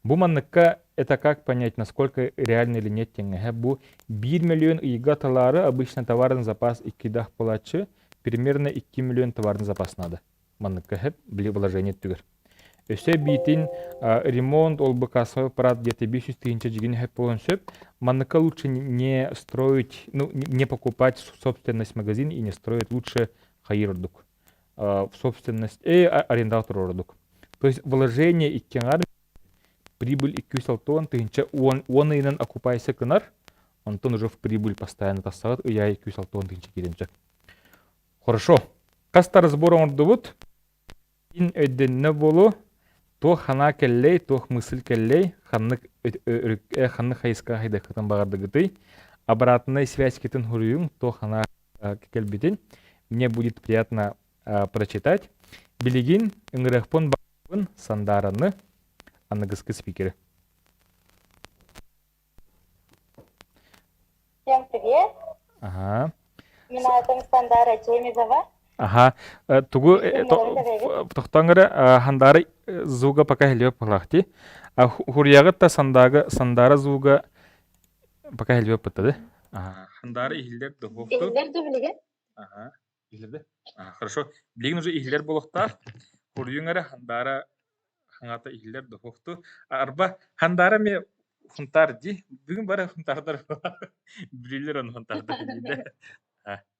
Бу манныкка это как понять, насколько реально или нет диэҥҥэ бу 1 миллион ыйга талаары обычно товарный запас иккидах буолааччы, примерно 2 миллион товарный запас надо. Манныкка сөп били вложение түгэр. Өссө биитин ремонт ол бы кассовый аппарат где-то 500 тысяча дьигин сөп буолуон сөп. Манныкка лучше не строить, ну, не покупать собственность магазин и не строить лучше хайыр ордук. В собственность, арендатор ордук. То есть вложение икки прибыль 260 тыһыынча уон ыйынан окупайся гынар, онтон уже в прибыль постоянно тахсаҕыт ый аайы 260 тыһыынча киирэн сөп. Хорошо. Хаста разбор оҥордубут. Ин өйдөннө буолу туох ханаа кэллэй, туох мысль кэллэй, ханнык ханнык хайыска хайдаххытын баҕардыгытый. Обратной связькитин хуруйуҥ, туох ханаа кэлбитин. Мне будет приятно прочитать. Билигин ыҥырыахпын баҕарабын Сандаараны, аныгыскы спикери. Всем привет. Ага. Мин аатым Сандара Чемизова. Аха, тугу тохтоон эрэ Хандаары звуга пока хэлбэт буолаахти. А хуруйаҕыт да Сандага Сандара звуга пока хэлбэт буттады. Хандаары иһиллэр духовту. Иһиллэр да билигин? Аха, иһиллэр да. Хорошо. Билигин уже иһиллэр буолуохтаах. Хуруйуҥ эрэ Хандаара хаҥата иһиллэр духовту. Арба Хандаара эмиэ хунтаар дии. Бүгүн бары хунтаардар билилер ону хунтаардар дииллэр.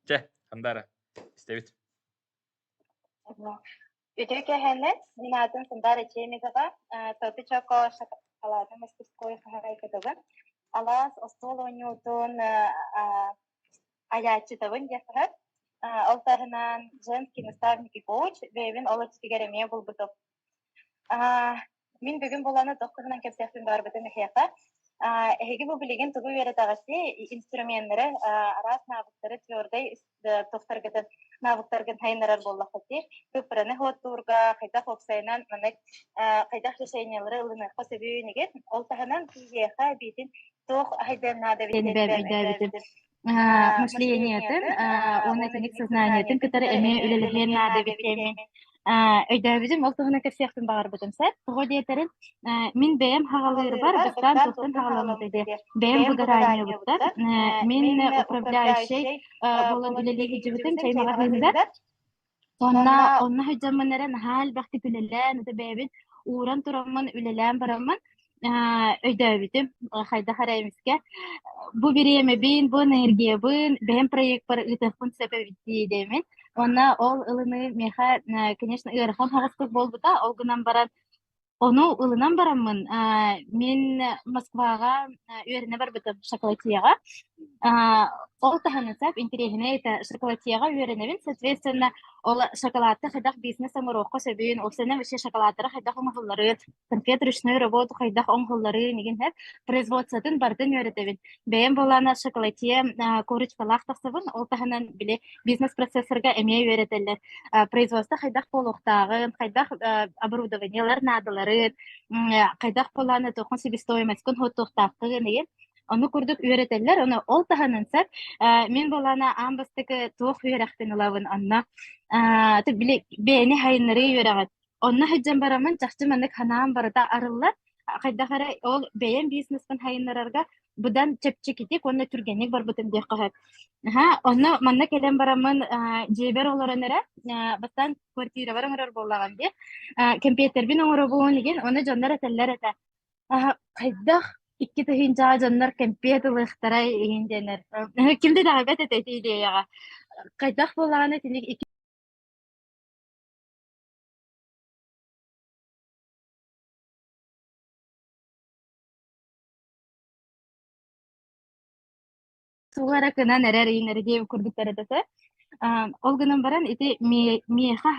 Чэ, Хандаара. Истэбит. Үтүө кэһэнэн, мин аатым Сандара Чемизова, Топи Чоко шоколадный мастерской хаһаайкатыбын. Алаас остуол оонньуутун айааччытабын диэххэ. Ол таһынан женский наставник и коуч бэйэбин ол өттүгэр эмиэ булбутум. Мин бүгүн буланы туох туһунан кэпсиэхпин баҕарбытым эһиэхэ. Эһиги бу билигин тугу үөрэтэҕитий? Инструменнары, араас навыктары твердой туохтаргытын навыктаргын сайыннарар буоллаххытый? Цифраны суоттуурга, хайдах уопсайынан маннык хайдах решениелары ылыныахха сөбүй инигит? Ол таһынан киһиэхэ эбиитин туох хайдыан наада эбит өйдөөбүтүм. Мышлениетын уонна итинник сознаниетын кытары эмиэ үлэлэһиэн наада эбит диэммин өйдөөбүтүм. Ол туһунан кэпсиэхпин баҕарбытым сөп. Тоҕо диэтэрин, мин бэйэм хаҕалыырбар бастаан туохтан хаҕаламмытай диye бэйэм выгораниебыттар. Мин управляющай буолан үлэлии сылдьыбытым чэй маҕаһыыныгар. Онно онно сылдьаммын эрэ наһаа элбэхтик үлэлээн, ото бэйэбин ууран тураммын үлэлээн бараммын, өйдөөбүтүм, хайдах эрэ эмискэ бу бириэмэбин, бу энергиябын бэйэм проекпар ыытыахпын сөп эбит дии диэммин. Уонна ол ылыныы миэхэ, конечно, ыарахан соҕустук буолбута. Ол гынан баран Ону ылынан бараммын, мин Москваҕа үөрэнэ барбытым шоколатьеҕа. Ол таһынан сөп интэриэһинэй этэ шоколатьеҕа үөрэнэбин, соответственно, ол шоколадка хайдах бизнес оҥоруохха сөбүн, уопсайынан вообще шоколадтары хайдах оҥоһулларын, конфет ручной работу хайдах оҥоһулларын игин сөп производствотын барытын үөрэтэбин. Бэйэм буолаана шоколатье корочкалаах тахсабын, ол таһынан били бизнес-процессорга эмиэ үөрэтэллэр. Производство хайдах буолуохтааҕын, хайдах оборудованиелар наадаларын, хайдах буолааны туоххан себестоимостькын суоттуохтааххын игин ону курдук үөрэтэллэр. Ону ол таһынан сэр мин буолаана аан бастакы туох үөрэхпин ылабын онно били бэйэни хайыннарыы үөрэҕин Онно сылдьан бараммын чахчы маннык санаам барыта арыллар. Хайдах эрэ ол бэйэм бизнеспин сайыннарарга быдан чэпчэкитик уонна түргэнник барбытым диэххэ сөп. Аһа, онно манна кэлэн бараммын дьиэбэр олорон эрэ бастаан квартирабар оҥорор буоллаҕым дии. Кэмпиэтэрбин оҥоробун игин, ону дьоннор этэллэр этэ. Хайдах 2000-чаҕа дьоннор кэмпиэт ылыахтарай игин диэннэр. Ким да итэҕэйбэт этэ ити идеяҕа. Хайдах буоллаҕына итинник Тугу эрэ гынан эрэр иҥэрэ диэбит курдуктар этэ. Ол гынан баран ити миэхэ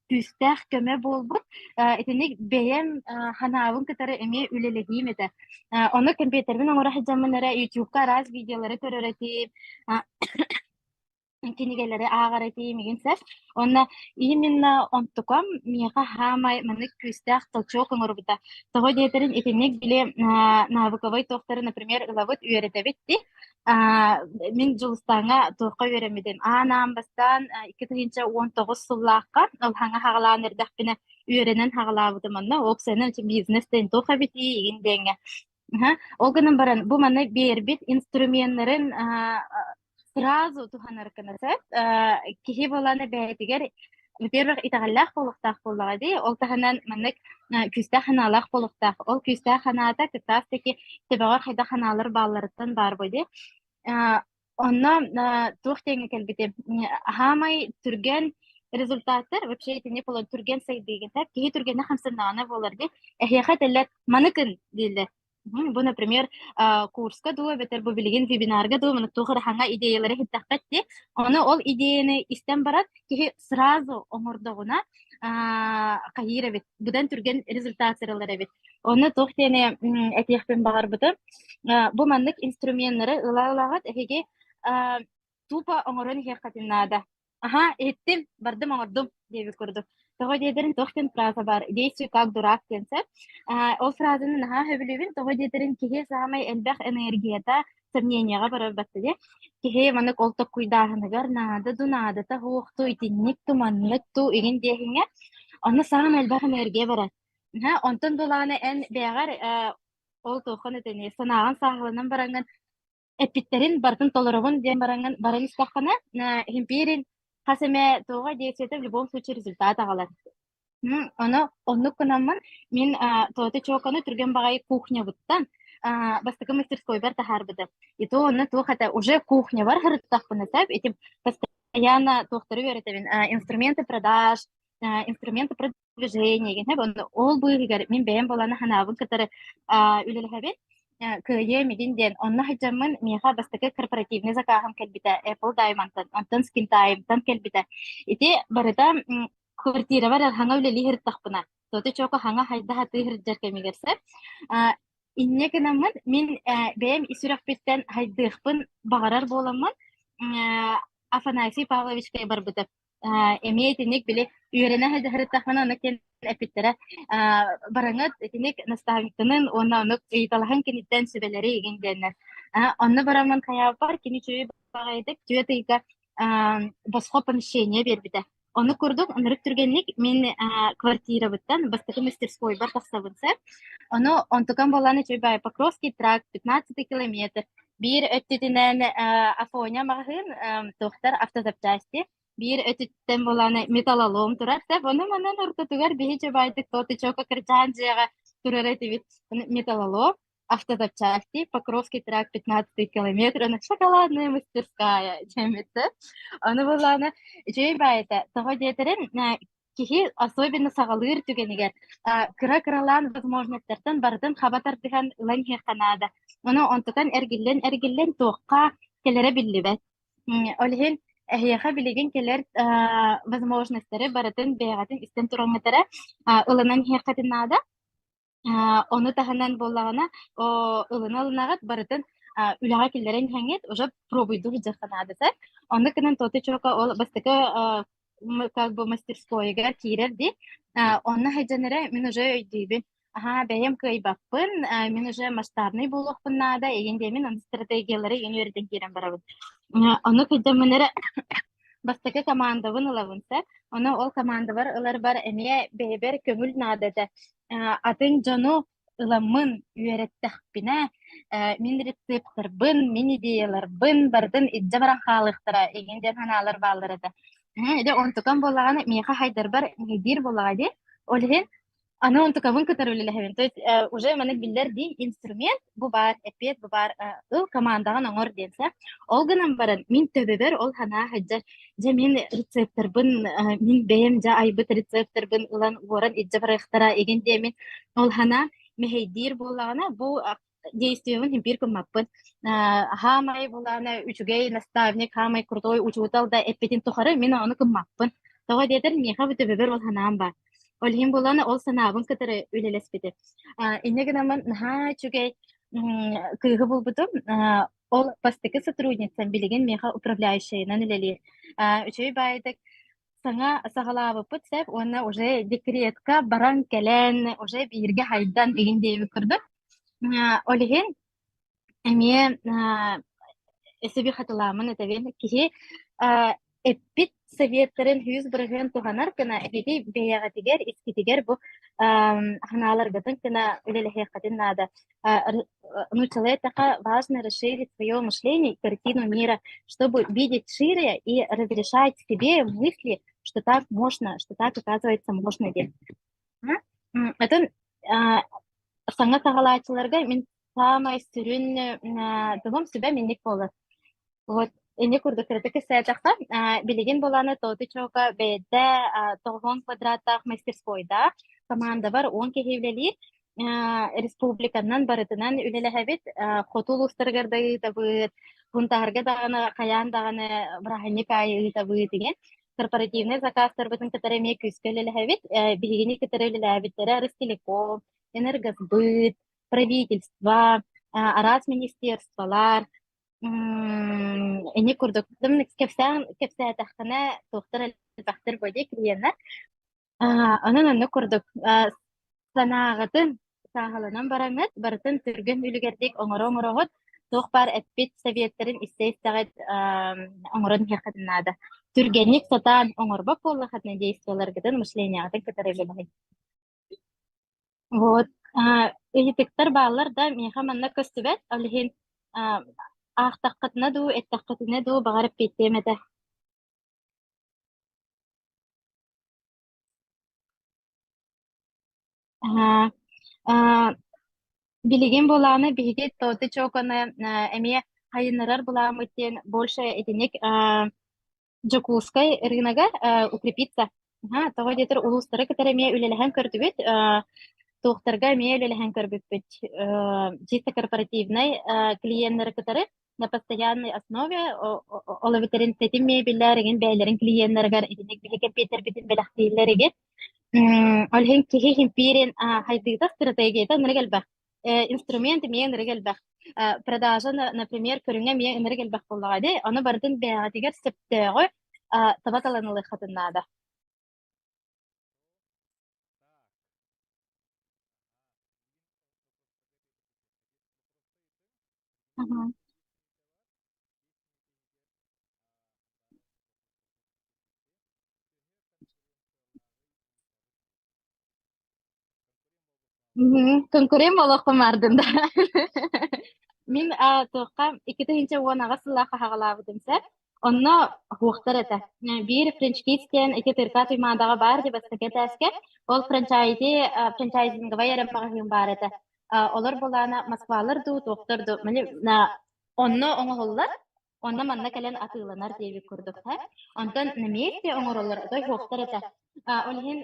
күүстээх көмө буолбут. Итинник бэйэм ханаабын кытары эмиэ үлэлэһиим этэ. Ону компьютербин оҥоро сылдьаммын эрэ YouTube-ка араас видеолары көрөр этим. Кинигэлэри ааҕар этиим игин сөп. Уонна именно онтукам миэхэ хаамай маннык күүстээх толчок оҥорбута. Тоҕо диэтэрин итинник били навыковай туохтары, например, ылабыт, үөрэтэбит дии. Мин Дьулустааҥҥа туохха үөрэммитим. Аан-аан бастаан 2019 сыллаахха ылһаҥа хаҕалаан эрдэхпинэ үөрэнэн хаҕалаабытым онно. Уопсайынан бизнес диэн туох эбитий игин диэҥҥэ. Ол гынан баран бу манна биэрбит инструменнарын сразу туһанар гына сөп. Киһи буолаана бэйэтигэр, во-первых, итэҕэллээх буолуохтаах буоллаҕа дии. Ол таһынан маннык күүстээх санаалаах буолуохтаах. Ол күүстээх санаата кытаас таки төбөҕөр хайдах санаалар баалларыттан баар буо дии. Онно туох диэҥҥэ кэлбитим. Хаамай түргэн результаттар вообще итини буолан түргэн сайдыыгын киһи түргэнэ хамсаннаҕына буолар дии. Эһиэхэ этэллэр маны гын дииллэр. Бу, например, курска дуу эбэтэр бу билигин вебинарга дуу маннык туох эрэ хаҥа идеялары иһиттэххит дии. Ону ол идеяны истэн баран киһи сразу оҥордоҕуна хайыыр эбит, быдан түргэн результат ылар эбит. Ону туох диэни этиэхпин баҕарбытым. Бу маннык инструменнары ыла-ылаҕыт эһиги тупо оҥорон иһиэххитин наада. Аһаа, иһиттим, бардым оҥордум диэбит курдук. Тоҕо диэтэрин туох диэн фраза баар «Действуй как дурак» диэн сөп. Ол фразаны наһаа сөбүлүүбүн. Тоҕо диэтэрин киһи саамай элбэх энергията. сомнениеҕа барар баттыга киһи маннык ол токкуйдааһыныгар наада ду наадата суох ту итинник ту маннык ту игин диэһиҥҥэ онно саамай элбэх энергия барар. Онтон былаана эн бэйэҕэр ол туоххун этэний санааҕын сааһыланан бараҥҥын эппиттэрин барытын толоробун диэн бараҥҥын баран истэххинэ империн хас эмэ туоҕа действиета в любом случае результат аҕалар. Ону оннук гынаммын мин Тоти Чокону түргэн баҕайы кухнябыттан бастакы мастерскойбар таһаарбытым. И то онно туох этэ уже кухнябар сырыттахпына сөп ити постоянно туохтары үөрэтэбин инструменты продаж, инструменты продвижения диэн ол быыһыгар мин бэйэм буолан ханаабын кытары үлэлэһэбин. Кыайыам игин диэн онно сылдьаммын миэхэ бастакы корпоративный закаһым кэлбитэ Apple Diamondтан, онтон Skintime-тан кэлбитэ. Ити барыта квартирабар хаҥа үлэлии сырыттахпына, Тоту чоко хаҥа хайда сатыы сылдьар кэмигэр сөп. Инньэ гынаммын мин бэйэм ис сүрэхпиттэн хайдыахпын баҕарар буоламмын Афанасий Павловичка барбытым. Эмиэ итинник били үөрэнэ сылдьа сырыттахпына ону кэн эппиттэрэ бараҥыт итинник наставниктанын уонна оннук ыйыталаһан киниттэн сүбэлэри игин диэннэр. Онно бараммын хайаабар кини үчүгэй баҕайытык түөрт ыйга босхо помещение биэрбитэ. Ону курдук ынырык түргэнник мин квартирабыттан бастакы мастерскойбар тахсабын сөп. Ону онтукам буолан үчүгэй Покровский тракт 15 километр. Биир өттүтүнэн Афоня маҕаһыын туохтар автозапчасти биир өттүттэн буолан металлолом турар сөп. Ону манан ортотугар биһи чубайдык тотычока кырдьаан дьиэҕэ турар этибит. Металлолом автозапчасти, Покровский тракт, 15 километр, аны шоколадная мастерская диэммитэ. Аны буоллаҕына үчүгэй баайыта тоҕо диэтэрин киһи особенно саҕалыыр түгэнигэр кыра-кыралаан возможностартан барытын хаба тардыһан ылан иһиэххэ наада. Ону онтукан эргиллэн-эргиллэн туохха кэлэрэ биллибэт. Ол иһин эһиэхэ билигин кэлэр возможностары барытын бэйэҕитин истэн тураҥҥыт эрэ ылынан иһиэххитин наада. Ону таһынан буоллаҕына, ылына-ылынаҕыт барытын үлэҕэ киллэрэн иһэҥҥит уже пробуйдуу сылдьыахха наадата. Оннук гынан Тоту Чока ол бастакы как бы мастерскойугар киирэр дии. Онно сылдьан эрэ мин уже өйдүүбүн. Аһаа, бэйэм кыайбаппын, мин уже масштабнай буолуохпун наада, игин диэмин, аны стратегиялары игин үөрэтэн киирэн барабын. Оннук сылдьаммын эрэ Бастакы командабын ылабын сэ. Ону ол командабар ыларбар эмиэ бэйэбэр көҥүл наада этэ. Атын дьону ыламмын үөрэттэхпинэ, мин рецептарбын, мин идеяларбын барытын илдьэ баран хаалыахтара игин диэн санаалар бааллар этэ. Дьэ онтукам буоллаҕына миэхэ хайдарбар мэһэйдиир буоллаҕа дии. Ол иһин аны онтукабын кытары үлэлэһэбин. То есть уже маннык биллэр дии инструмент бу баар, эппиэт бу баар, ыл командаҕын оҥор диэн сэ. Ол гынан баран мин төбөбөр ол санаа сылдьар. Дьэ мин рецепторбын, мин бэйэм дьэ айбыт рецепторбын ылан уоран илдьэ барыахтара игин диэмин ол санаа мэһэйдиир буоллаҕына бу действиебын син биир гыммаппын. Хаамай булаана үчүгэй наставник, хаамай крутой учуутал да эппитин тухары мин ону гыммаппын. Тоҕо диэтэр миэхэ бу төбөбөр ол санаам баар. Ол иһин буолаана ол санаабын кытары үлэлэспитим. Инньэ гынаммын наһаа үчүгэй кыыһы булбутум. Ол бастакы сотрудницам билигин миэхэ управляющайынан үлэлиир. Үчүгэй баайдык саҥа саҕалаабыппыт сөп уонна уже декретка баран кэлэн уже бииргэ хайдан игин диэбит курдук. Ол иһин эмиэ эсэби хатылаамын этэбин киһи эппит советтарын 100% туһанар гына эһиги бэйэҕитигэр искитигэр бу ханааларгытын гына үлэлэһиэххитин наада. Ну, человека важно расширить свое мышление и картину мира, чтобы видеть шире и разрешать себе мысли, что так можно, что так, оказывается, можно делать. Это саҥа саҕалааччыларга мин саамай сүрүн тылым сүбэ минник буолар. Вот инни курдук кыратык кэпсээтэххэ, билигин буолааны Тооту Чоока бэйэтэ 90 квадраттаах мастерскойдаах, командабар 10 киһи үлэлиир. Республиканан барытынан үлэлэһэбит, хоту улуустарыгар да ыытабыт, Сунтаарга даҕаны хайаан даҕаны бырааһынньык аайы ыытабыт диэн. Корпоративнай заказтарбытын кытары эмиэ күүскэ үлэлэһэбит. Биһигини кытары үлэлээбиттэрэ Ростелеком, Энергосбыт, правительство, араас министерстволар, Ини курдук кэпсээн кэпсээтэххинэ туохтар элбэхтэр буолуо клиеннэр. Онон оннук курдук санааҕытын сааһыланан бараҥҥыт барытын түргэн үлүгэрдик оҥоро-оҥороҕут. Туох баар эппит советтарын истэ-истэҕит оҥорон иһиэххитин наада. Түргэнник сатаан оҥорбот буоллаххытына действиеларгытын, мышлениеҕытын кытары үлэлэһиҥ. Вот. Ыйытыктар бааллар да, миэхэ манна көстүбэт. Ол иһин аахтаххытына дуу, эттэххитинэ дуу, баҕар эппиэттиэм этэ. Аа, аа, билигин буолааны биһиги Тоты Чоканы эмиэ хайыннарар былааммыт диэн больше итинник Дьокуускай рыногар укрепиться. Тоҕо диэтэр улуустары кытары эмиэ үлэлэһэн көрдүбүт. Туохтарга эмиэ үлэлэһэн көрбүппүт. Чисто корпоративнай клиеннары кытары на постоянной основе ол эбэтэрин тэтим мебеллэр игин бэйэлэрин клиеннарыгар итинник биһи кэмпиэтэрбитин бэлэхтииллэр игин. Ол иһин киһи империн хайдыыта стратегията ынырык элбэх. Инструмент эмиэ ынырык элбэх. Продажа, например, көрүҥэ эмиэ ынырык элбэх буоллаҕа дии. Ону барытын бэйэҕитигэр сөптөөҕү таба талан ылыаххытын наада. Мгм. Конкурент буолуохпун баардым да. Мин туохха 2018 сыллаахха хаҕалаабытым сэр. Онно уһуохтар этэ. Биир French Kiss диэн ити Тырка Туймаадаҕа баар дии бастакы этээскэ. Ол франчайзи франчайзинговай эрэ маҕаһыын баар этэ. Олор былаана Москвалар дуу, туохтар дуу, онно оҥоһуллар Онно манна кэлэн атыыланар диэбит курдук һэ. Онтон на месте оҥороллор отой суохтар этэ. Ол иһин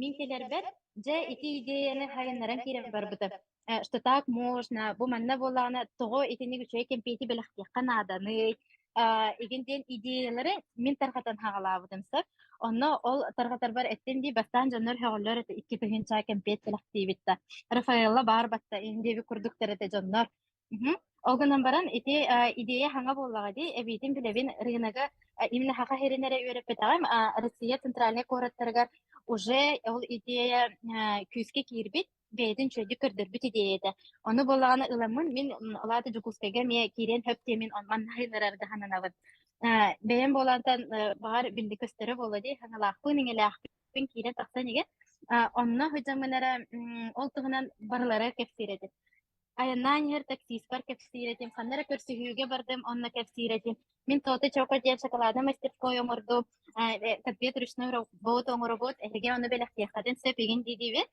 мин кэлэрбэр дьэ ити идеяны хайыннаран киирэн барбытым. Что так можно, бу манна буоллаҕына тоҕо итинник үчүгэй кэмпиэти бэлэхтиэххэ нааданый игин диэн идеялары мин тарҕатан хаҕалаабытым сөп. Онно ол тарҕатарбар эттим дии бастаан дьоннор һөҕөллөр этэ 2000 кэмпиэт бэлэхтиибит да. Рафаэлла баар батта иһин диэбит курдуктар этэ дьоннор. Мгм. Ол гынан баран ити идея хаҥа буоллаҕа дии, эбиитин билэбин рыногы именно саха сирин эрэ үөрэппэтэҕим, Россия центральнай куораттарыгар уже ол идея күүскэ киирбит, бэйэтин үчүгэйдик көрдөрбүт идея этэ. Ону буоллаҕына ыламмын мин ол аата Дьокуускайга эмиэ киириэн сөп диэмин манна ыҥырарга сананабын. Бэйэм буолаантан баҕар биллэ көстөрө буолуо дии, хаҥалаахпын, иҥэлээхпин киирэн тахсан иһэн, онно сылдьаммын эрэ ол туһунан барылара кэпсиир этим. Айаннаан иһэр таксиспар кэпсиир этим, ханна эрэ көрсүһүүгэ бардым, онно кэпсиир этим. Мин Тоты Чоко диэн шоколадный мастерской оҥордум, конфет ручной работа оҥоробут, эһиги ону бэлэхтиэххитин сөп игин дии-диибин.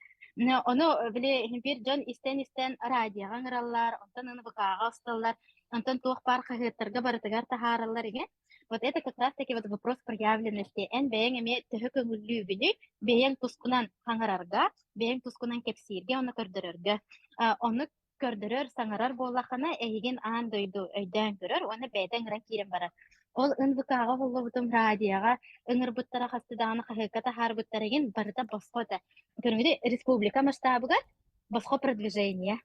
Ону били биир дьон истэн-истэн радиоҕа ыҥыраллар, онтон НВК-ҕа усталлар, онтон туох баар хаһыаттарга барытыгар таһаараллар игин. Вот это как раз-таки вот вопрос проявленности. Эн бэйэҥ эмиэ төһө көҥүллүүгүнүй, бэйэҥ тускунан хаҥарарга, бэйэҥ тускунан кэпсииргэ уонна көрдөрөргө. Оннук көрдөрөр, саҥарар буоллаххына, эйигин аан дойду өйдөөн көрөр уонна бэйэтэ ыҥыран киирэн барар. Ол НВК-ҕа уһуллубутум радиоҕа ыҥырбыттара хаста даҕаны хаһыакка таһаарбыттара игин барыта босхо этэ. Көрүҥүтэ республика масштабыгар босхо продвижение.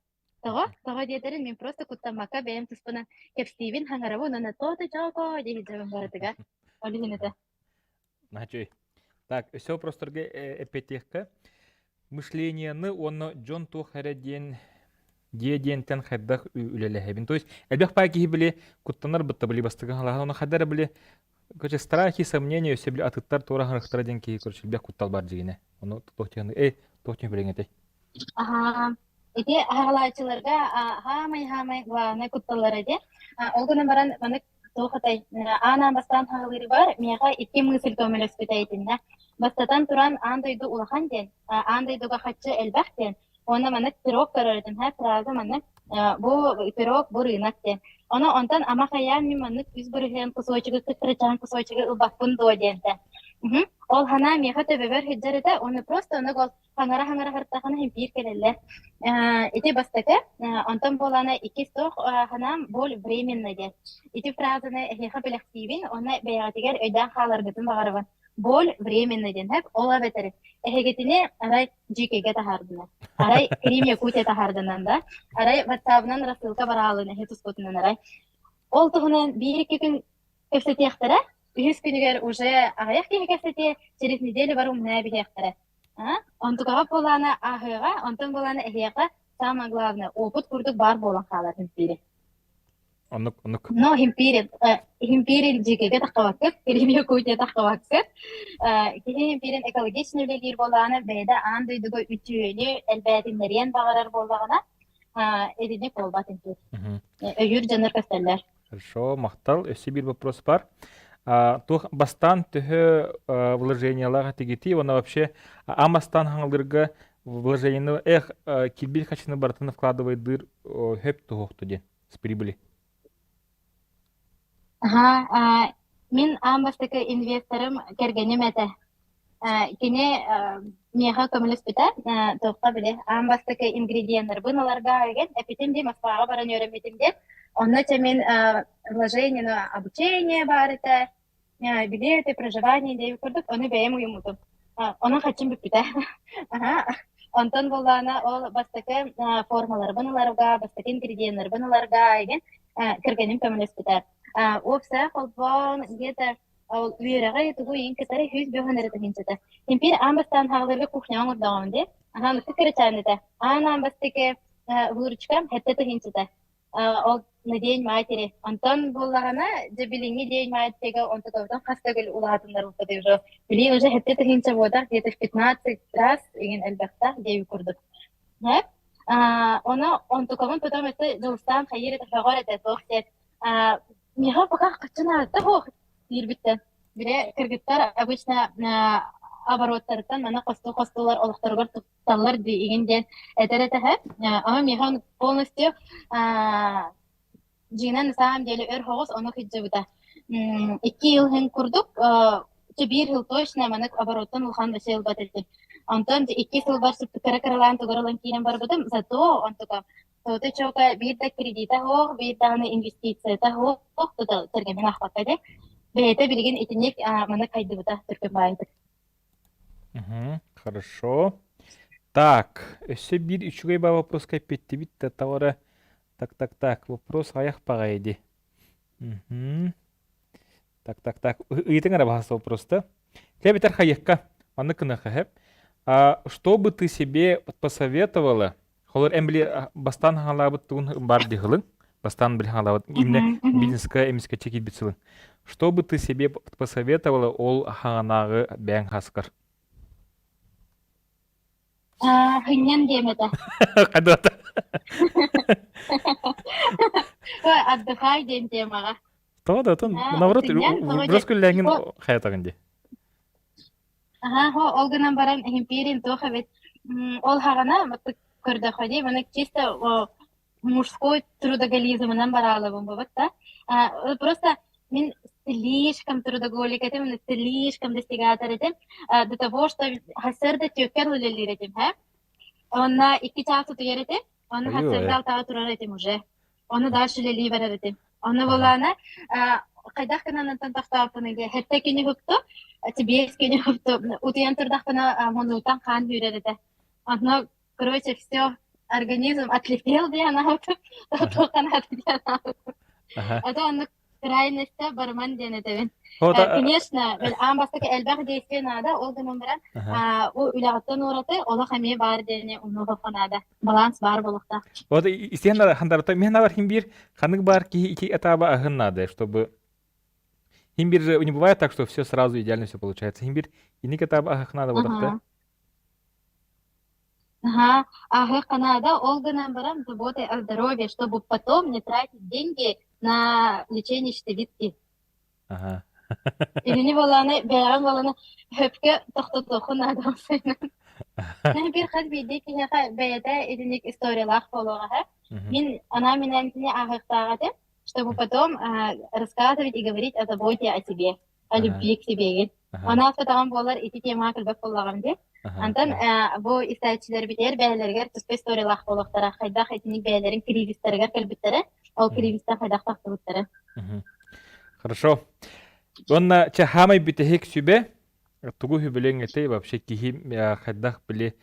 Тоҕо? Тоҕо диэтэрин мин просто куттаммакка бэйэм туспунан кэпсиибин, хаҥарабын уонна то-то чоко дии сылдьабын барытыгар. Ол иһин этэ. Наһаа Так, өссө вопростарга эппиэттиэххэ. Мышлениены уонна дьон туох эрэ диэн дьиэ диэнтэн хайдах үлэлэһэбин. То есть элбэх паа киһи били куттанар бытта били бастакы халаһан оны хайдар били короче страхи, сомнения өссө били атыттар туора харахтара диэн киһи короче элбэх куттал бар дьигинэ. Ону туох диэн эй туох диэн билиҥ этэй? Аһаа, ити аһаҕалааччыларга хаамай-хаамай главное кутталлара диэн. Ол гынан баран маннык туох этэй, аан-аан бастаан хаалыырыгар миэхэ икки мысль көмөлөспүтэ итиннэ. Бастатан туран, аан дойду улахан диэн, аан дойдуга хаччы элбэх диэн. Уонна маннык пирог көрөр этим, һэ, фраза маннык бу пирог, бу рынок диэн. Ону онтон ама хайаан мин маннык 3% кусочегы кыттырычаан кусочегы ылбаппын дуо диэнтэ. Ол санаа миэхэ төбөбөр сылдьар этэ, уонна просто ону ол хаҥара-хаҥара сырыттаххына син биир кэлэллэр. Ити бастакы, онтон буолаана иккис туох санаам боль временно диэн. Ити фразаны эһиэхэ бэлэхтиибин уонна бэйэҕитигэр өйдөөн хааларгытын баҕарабын. Боль временно диэн сөп, ол эбэтэр эһигитини арай GK-гэ таһаардынар, арай Крим Якутия таһаардынан да, арай WhatsApp-ынан рассылка бараалын эһи тускутунан арай. Ол туһунан биир-икки күн кэпсэтиэхтэрэ, үһүс күнүгэр уже аҕыйах киһи кэпсэтиэ, через неделю бары умнаа биһиэхтэрэ. Онтукаҕа буолаана ааһыаҕа, онтон буолаана эһиэхэ самое главное опыт курдук баар буолан хаалар биири. Оннук, оннук. Но империя, империя дьиэгэ таххабакка, Илин Якутия таххабакка, киһи империян экологичный үлэлиир буоллаҕына, бэйэтэ аан дойдуга үтүөнү элбээтиннэриэн баҕарар буоллаҕына, итинник буолбат импиир. Өйүүр дьоннор көстөллөр. Хорошо, махтал. Өссө биир вопрос бар. Туох бастаан төһө вложениялаах этигитий уонна вообще аан бастаан хаҥалыырга вложениены эх кирбил хачыны барытын вкладывайдыыр хөп туһуохту диэн с прибыли. Аха, мин аан бастакы инвесторым кэргэним этэ. Кини миэхэ көмөлөспүтэ, туохха били аан бастакы ингредиеннэрбин ыларга эген эпитим дии Москваҕа баран үөрэммитим диэн. Онно чэ мин вложение на обучение баар этэ, билеты, проживание диэбит курдук, ону бэйэм уйуммутум. Онон хаччым бүппүтэ. Аха. Онтон буоллаҕына ол бастакы формаларбын ыларга, бастакы ингредиеннэрбин ыларга эген кэргэним көмөлөспүтэ. Уопсайа холбоон где-то ол үөрэҕи тугу иин кытары 105 эрэ тыһыынчата. Импиир аан бастаан хааларга кухняҕа оҥордоҕум дии. Аһаан ытык кырачаан этэ. Аан аан бастакы выручкам сэттэ тыһыынчата. Ол на День матери. Онтон буоллаҕына, дьэ билиҥҥи День матери онтукабытын хас да күн улаатыннарбыппыт уже. Билигин уже сэттэ тыһыынча буотах, где-то в 15 раз игин элбэхтэх диэбит курдук. Ону онтукабын потом это Дьулустаан хайыыр этэ сөҕөр этэ туох диэт миэхэ пока хаччы наадата суох диирбиттэн. Бile кыргыттар обычно обороттарыттан маны хостуу-хостуулар олохторугар тутталлар дии игин диэн этэр этэһэ. Ама миэхэ он полностью дьиҥинэн на самом деле өр соҕус ону сылдьыбыта. Икки ил иһин курдук чэ биир сыл точно маннык обороттан улахан вообще ылбат этим. Онтон икки сылбар кыра кыралаан тугар ылан киирэн барбытым, зато онтука Тута чуока биир да кредитэ суох, биир даҕаны инвестицията суох, тута сэргэмин аахпакка этэ. Бэйэтэ билигин итинник маннык хайдыбыта түргэн баайытык. Хорошо. Так, өссө биир үчүгэй баа вопроска эппиттибит да тавара так так так вопрос аҕыйах баҕайы дии. Так так так ыйытыҥ эрэ баһаста вопроста. Кэбитэр хайыкка маннык гыныахха сөп. А что бы ты себе посоветовала Холор эн били бастаан хаҥалаабыт тугун бар дии сылыҥ. Бастаан били хаҥалаабыт именно бизнеска эмискэччи киирбит сылыҥ. Что бы ты себе посоветовала ол хаҥанааҕы бэйэҥ хаскар? Хынньан диэм этэ. Хайдата? Ой, отдыхай диэн темаҕа. Тоҕо да отон наоборот бырас күллээҥин хайатаҕын дии. Аха, ол гынан баран империн туох эбит ол хаҕана көрдөххө дии маны чисто мужской трудоголизмынан бараалабын бабат да просто мин слишком трудоголик этим слишком достигатор этим до того что хасыр да түөккэр үлэлиир этим һэ онно икки чаас утуйар этим онно хасырда алтаҕа турар этим уже Ону дальше үлэлии барар этим. Ону буолаана хайдах гынан онтон тохтооппунуй диye хэттэ күнү хупту, биэс күнү хупту утуйан турдахпына муннуутан хаан сүүрэр этэ. Онно короче все организм отлетел диэн анаабытым, туохтан ааты диэн анаабытым. Это оннук крайностьта барыман диэн этэбин. Конечно, аан бастакы элбэх действие наада, ол гынан баран у үлэҕиттэн ураты олох эмиэ баар диэни умнуохха наада. Баланс баар буолуохтаах. Вот истиэн хандарта мен бар хим бир ханык бар киһи ити этаба аһын надо, чтобы хим бир же не бывает так, что все сразу идеально все получается. Хим бир иник этаба аһых надо вот так. Ага, ага, Канада, ол гынан баран заботой о здоровье, чтобы потом не тратить деньги на лечение щитовидки. Ага. Итини буолааны бэйэҕин буоланы хөпкө тохтотуоххун наада уопсайынан. Биир хас биирдии киһиэхэ бэйэтэ итинник историялаах буолуоҕа һэ. Мин анаан-минээн кини ааһыахтаах этим, чтобы потом рассказывать и говорить о заботе о себе. О любви к себе. Ону ааспатаҕым буоллар ити темаҕа кэлбэт буоллаҕым дии. Онтон бу истээччилэрбитигэр бэйэлэригэр туспа историялаах буолуохтара. Хайдах итинник бэйэлэрин кризистарыгар кэлбиттэрэ, ол кризистан хайдах тахсыбыттара. Хорошо. Уонна чэ хаамай бүтэһик сүбэ тугу үбүлэҥ этэй вообще киһи хайдах били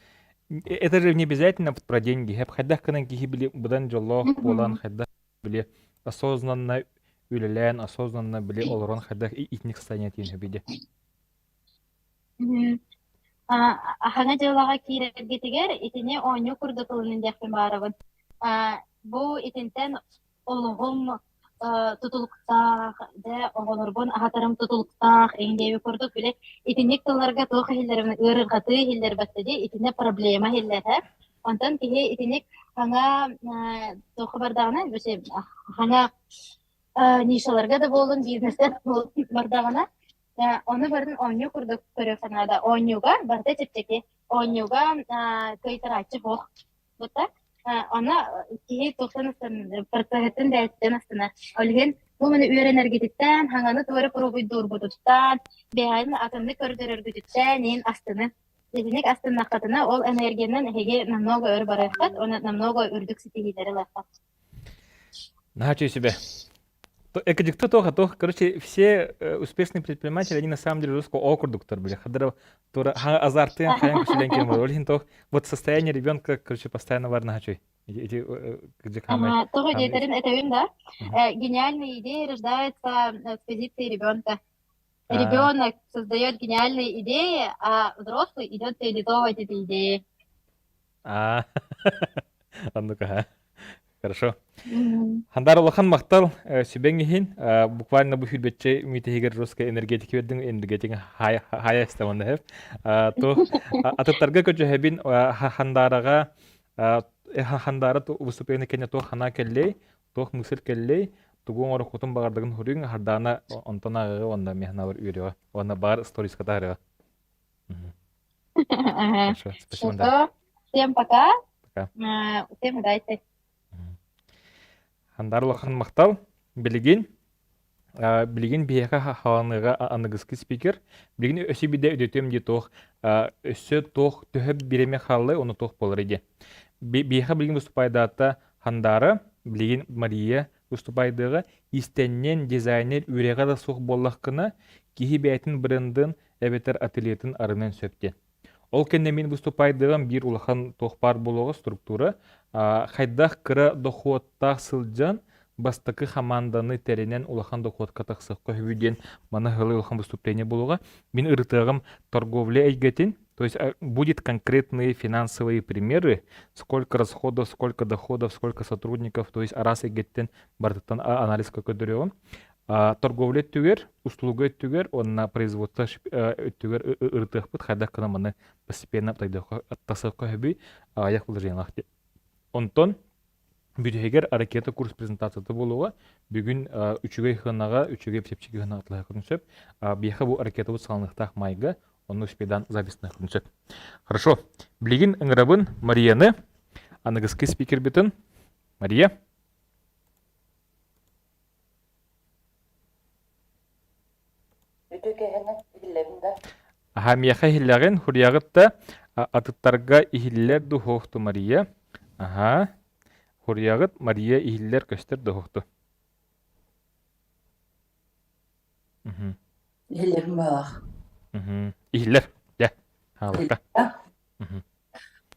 это же не обязательно про деньги хайдах гынан киһи били быдан дьоллоох буолан хайдах били осознанно үлэлээн, осознанно били олорон хайдах итинник состояние тиийэн сөбүйдэ? Аһаҥа дьыалаҕа киирэргитигэр итини оонньуу курдук ылынын диэхпин баарабын. Бу итинтэн олоҕум тутулуктаах, дьэ оҕолорбун аһатарым тутулуктаах эҥин диэбит курдук били итинник тылларга туох иһиллэрин ыарырҕатыы иһиллэр батта дии итиннэ проблема иһиллэр һэ. Онтон киһи итинник хаҥа туохха бардаҕына хаҥа нишаларга да буоллун бизнестэр буоллун бардаҕына ону барын оонньуу курдук көрүөххэ наада. Оонньууга барыта чэпчэки. Оонньууга кыайтарааччы суох. Бута аны киһи туохтан процеһыттан бэйэтиттэн астынар. Ол иһин бу маны үөрэнэргититтэн, хаҥаны туора пробуйдуургутуттан, бэйэҕин атыннык көрдөрөргүтүттэн иһин астынын. Итинник астыннаххытына, ол энергиянан эһиги намного өр барыаххыт уонна намного үрдүк ситиһиилэри ылыаххыт. Наһаа үчүгэй сүбэ. Экодикта туох туох короче все успешные предприниматели они на самом деле русского окурдуктар были хадара тура азартын хайан күчүлэн кем ол иһин туох вот состояние ребенка короче постоянно бар наһаа үчүгэй эти где Ага, тоҕо диэтэрин этэбин да гениальные идеи рождаются с позиции ребенка. Ребенок создает гениальные идеи, а взрослый идет реализовывать эти идеи. А, оннук аха. Хорошо. Хандар улахан махтал сүбэҥ иһин буквально бу сүүрбэччэ мүтэһигэр русская энергетика бердиҥ энергетика хая истэмэн дэһэп. То атыттарга көчөһөбүн хандараҕа хандаара выступление кэннэ туох ханаа кэллэй, туох мысль кэллэй, тугу оҥороххутун баҕардыгын хуруйуҥ хардаана онтон ааҕыҕа уонна механабар үөрүөҕэ уонна баар сториска таһарыаҕа. Хорошо, спасибо, да. Всем пока. Пока. Всем удачи. Хандар улахан махтал. Билигин билигин биһиэхэ хааланыыга аныгыскы спикер. Билигин өссө бидэ өдөтүөм дии туох өссө туох төһө бириэмэ хааллай ону туох буолар диye. Биһиэхэ билигин выступайдаата Хандара, билигин Мария выступайдыаҕа истэнньэн дизайнер үөрэҕэ да суох буоллаххына киһи бэйэтин брендин эбэтэр ательетын арыныан сөп диэн. Ол кэннэ мин выступайдыаҕым биир улахан туох баар буолуоҕа структура хайдах кыра дохуоттаах сылдьан бастакы хамаанданы тэринэн улахан дохуотка тахсыахха үһү диэн маны ыһылы улахан выступление буолуоҕа. Мин ырытыаҕым торговля эйгэтин, то есть будет конкретные финансовые примеры, сколько расходов, сколько доходов, сколько сотрудников, то есть араас эйгэттэн барытыттан анализ көрдөрүөҕүм. Торговля өттүгэр, услуга өттүгэр уонна производство өттүгэр ырытыахпыт хайдах гына маны постепенно тасыахха сөбүй аҕыйах вложениялаах диэн. Онтон бүтэһигэр ракета курс презентацията буолуоҕа. Бүгүн үчүгэй сыанаҕа, үчүгэй чэпчэки сыанаҕа атылаһыаххытын сөп. Биһиэхэ бу ракетабыт саҕаланыахтаах майга, онно успейдаан записныаххытын сөп. Хорошо. Билигин ыҥырабын Марияны, аныгыскы спикербитин. Мария. Үтүө киэһэнэн иһиллэбин да? Аһа, миэхэ иһиллэҕин, хуруйаҕыт да атыттарга иһиллэр духуохту Мария. Аһа, хуруйаҕыт Мария иһиллэр көстөр духуохту. Иһиллэрин баалаах. Иһиллэр. Дьэ, хаалыкка.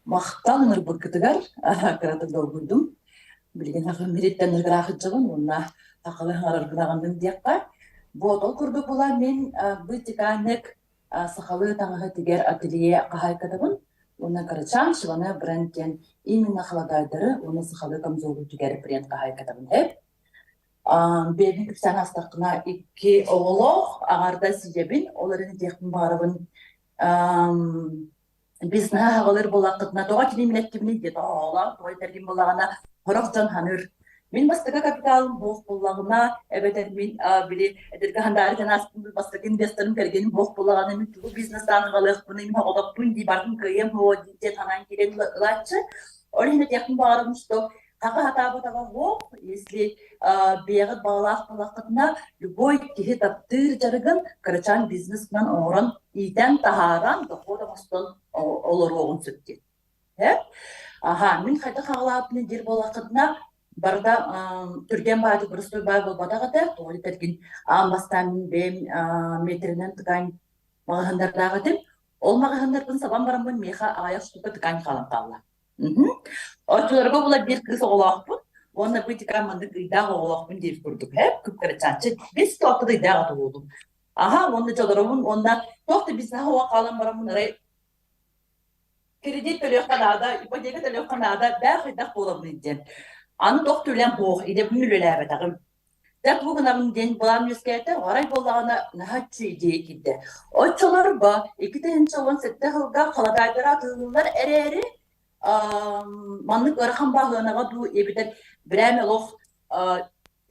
Махтал ыҥырбыккытыгар кыратык долгуйдум. Билигин сахам ириттэн ыраах сылдьабын уонна сахалыы саҥарарбын аҕынным диэххэ. Вот ол курдук була мин бытикааннык сахалыы таҥаһы тигэр ателье хаһаайкатабын уонна кырачаан Шивана бренд диэн именно халадаайдары уонна сахалыы камзолу тигэр бренд хаһаайкатабын эп. Бэйэбин кэпсээн аастахпына икки оҕолоох аҥаардас ийэбин, ол эрэн этиэхпин баҕарабын бизнеһи аҕалыр буоллаххытына тоҕо кини мин эттибиний диэн оҕолоох тоҕо этэргин буоллаҕына сорох дьон саныыр мин бастакы капиталым буох буоллаҕына эбэтэр мин били эдэргэ хандаары гынаспын бастакы инвесторым кэргэним буох буоллаҕына мин тугу бизнестаан аҕалыахпыный мин оҕолохпун дии бардым кыайыам суоҕа диэн санаан киирэн ылааччы ол иһин этиэхпин баҕарабын что Хаха сатаабатаҕа суох, если бэйэҕит баҕалаах буоллаххытына, любой киһи таптыыр дьарыгын кырачаан бизнесмен оҥорон, иитэн таһааран, дохуот оҥостон олоруоҕун сөп диэн. Аха, мин хайдах аҕалаабыппын диир буоллаххытына, барыта түргэн баайы боростуой баай буолбатах этэ. Тоҕо диэтэргин аан бастаан мин бэйэм метринэн ткань маҕаһыыннардаах этим. Ол маҕаһыыннарбын сабан бараммын миэхэ аҕыйах штука ткань хаалан хаалла. Оччолорго була биир кыыс оҕолоохпун уонна бу итикаан маннык ыйдаах оҕолоохпун диэбит курдук ээ күп-кырачаанчы бис туохта да ыйдаах аты буоллум. Аха уонна дьолоробун уонна туох да бизнеһа уон хаалан бараммын арай кредит төлүөххэ наада, ипотека төлүөххэ наада, бээ хайдах буолабыный диэн. Аны туох да үлэм суох, идэбин үлэлээбэтэҕим. Дьэ тугу гынабын диэн былаан үөскээтэ, арай буоллаҕына наһаа идея киирдэ. Оччолорго 2017 сылга халадаайдары атыылыыллар эрээри, маннык ыарахан баһыанаҕа дуу эбэтэр бирээмэ олох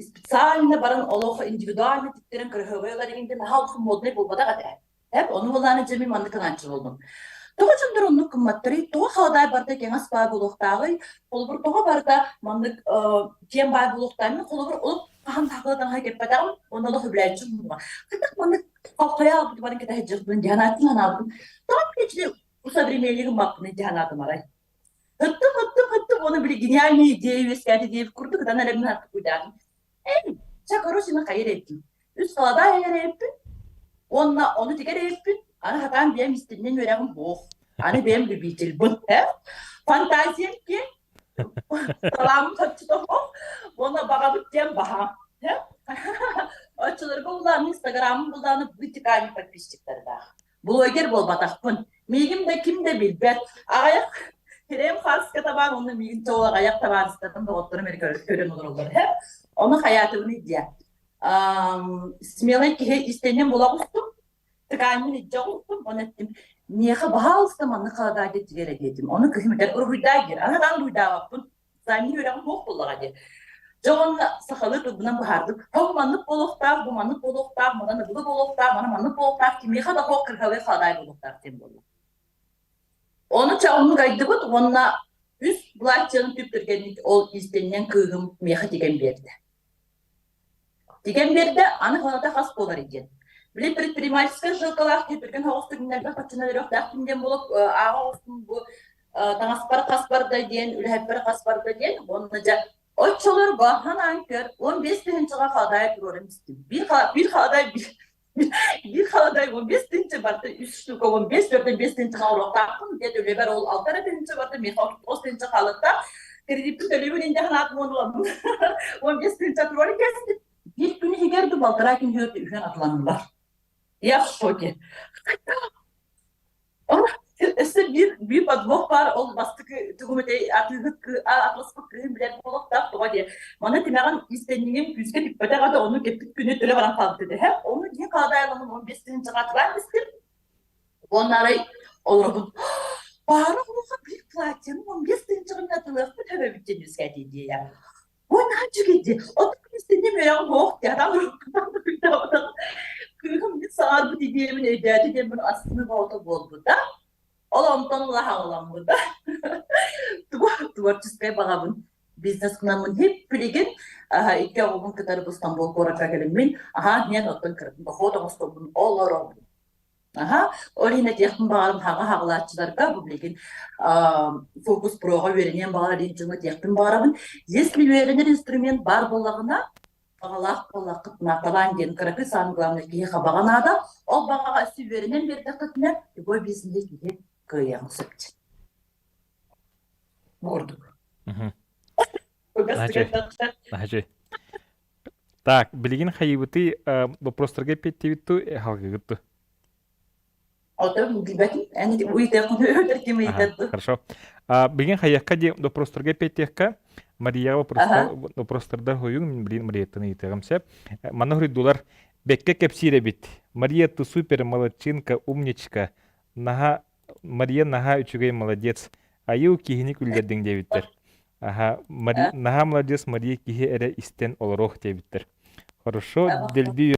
специально баран олох индивидуально тиктэрэн кыраһыабай ылар диэн наһаа улахан моднай буолбатах этэ. Эп ону буоллааны дьэ мин маннык гынааччы буоллум. Тоҕо дьоннор оннук гымматтарый? Тоҕо халадаай барыта кэҥэс баай буолуохтааҕый? Холобур, тоҕо барыта маннык киэҥ баай буолуохтааҕый? Холобур, олох хаһан сахалыы таҥаһы кэппэтэҕим, уонна олох үбүлээччим буолуоҕа. Хайдах маннык хайа албыт баран кэтэһэ дьылбын дии санаатым санаабытым. Тоҕо ичини усовременник гыммаппыный дии санаатым арай. Ыттым, ыттым, ыттым, уонна били гениальный идея үөскээтэ диэбит курдук ытан эрэбин артыкуйдаатым. Эй, чэ, короче, мен хайыр эттим. Үс халадаай эрэйэппин уонна ону тигэр эрэйэппин, аны хатаан бэйэм истиннэн үөрэҕим буох. Аны бэйэм любительбын. Э? Фантазиям киэҥ, талаамым харчыта суох, уонна баҕабыт диэн баһаам. Э? Оччолорго булаан инстаграмым булааны вытекание подписчиктардаах. Блогер буолбатахпын. Миигин да ким да билбэт. Аҕыйах Кирэм хаска табаар уонна миигин тоҕо аҕыйах табаарыстарым доҕотторум эрэ көрөн олороллор. Ону хайаатыбыный диэ. Смелай киһи истэнньэн була оҕустум. Тыкаанньын илдьэ оҕустум. Оны эттим, миэхэ баһаалыста маннык халадаайда тигэр диэтим. Ону кыһым этэр уруһуйдаа диир. Аны даҕаны уруһуйдаабаппын. Саамин үөрэҕим суох буоллаҕа дии. Дьэ уонна сахалыы тылбынан быһаардым. Бу маннык буолуохтаах, бу маннык буолуохтаах, манан ыбылы буолуохтаах, маны маннык буолуохтаах, кимиэхэ да суох кыргавый халадаай буолуохтаах диэн буолла. Ону чэ оннук айдыбыт уонна үс былааччыйаны түп-түргэнник ол иистэнньэҥ кыыһым миэхэ тигэн биэрдэ. Тигэн биэрдэ, аны ханата хас буолар диэн. Били предпринимательскай жилкалаах киһи түргэн соҕус түгэннэргэ хаччынан өлүөхтээхпин диэн буолуп ааҕа оҕустум бу таҥаспар хас барда диэн, үлэһиппэр хас барда диэн уонна дьэ оччолорго ханаан көр 15 тыһыынчаҕа халадаай туруоран истим. Биир халадаай биир халадаай 15 тыһыынча барда үс штука 15 төрдөн 5 тыһыынчаҕа оҥоруохтаахпын диэн үлэбэр ол 6 эрэ тыһыынча барда миэхэ 39 тыһыынча хаалыттаах кредиппин төлүүбүн инде ханаатым уон 15 тыһыынча туруоран кэстим. Биир күн иһигэр ду балтараа күн иһигэр үһүөн атыланнылар. Я в шоке. Өссө биир биир подвох баар, ол бастакы тугум этэй атыыһыт атласпыт кыыһым билэр буолуохтаах тоҕо диye. Маны тимэҕин истэнньигим күүскэ түппэтэх ата ону кэппит күнү төлө баран хаалбыт этэ. Ону киһи халадаайламын 15 тыһыынчаҕа атылаан истим. Уонна арай олоробун баара олохо биир платьены 15 тыһыынчаҕа мин атылыахпын хөбөбүт диэн үөскээтий диye. Ой, наһаа үчүгэй Оттон күнүстэнним үөрэҕим суох диэн кыыһым мин саҥарбыт идиэйэбин өйдөөтө диэммин астыныы оҕото буолбута. Ол онтон ыла хаҕыламмыта. Творческай баҕабын бизнес гынаммын хип билигин икки оҕобун кытары бу Стамбул куоракка кэлиммин аһаа диэн оттон кыратын дохуот оҥостобун олоробун. Аха, ол иһин этиэхпин баҕарым хаҥа хаҕылааччыларга бу билигин фокус проҕа үөрэниэн баҕарар диэн дьоҥҥо этиэхпин баҕарабын. Если үөрэнэр инструмент баар буоллаҕына, баҕалаах буоллаххытына, талаан диэн кыракый самое главное киһиэхэ баҕа наада. Ол баҕаҕа өссө үөрэнэн биэрдэххитинэ, любой бизнеһи киһи кыайыаҕын сөп диэн. Бу курдук. Наһачы. Так, билигин хайыбытый вопростарга эппиэттиибит ту, халгыгыт ту? Отон билбэтим. Эн ыйытыаххын ким ыйытар Хорошо. Билигин хайыахха ди вопростарга эппиэттиэххэ. Марияҕа вопростарда хуйуҥ, мин билигин Марияттан ыйытыаҕым сөп. Манна хуруйдулар бэккэ кэпсиир эбит. Мария, ты супер, молодчинка, умничка. Наһаа Мария наһаа үчүгэй молодец. Айыы киһини күллэрдиҥ диэбиттэр. Аха, Мари... наһаа молодец Мария киһи эрэ истэн олоруох диэбиттэр. Хорошо, дэлби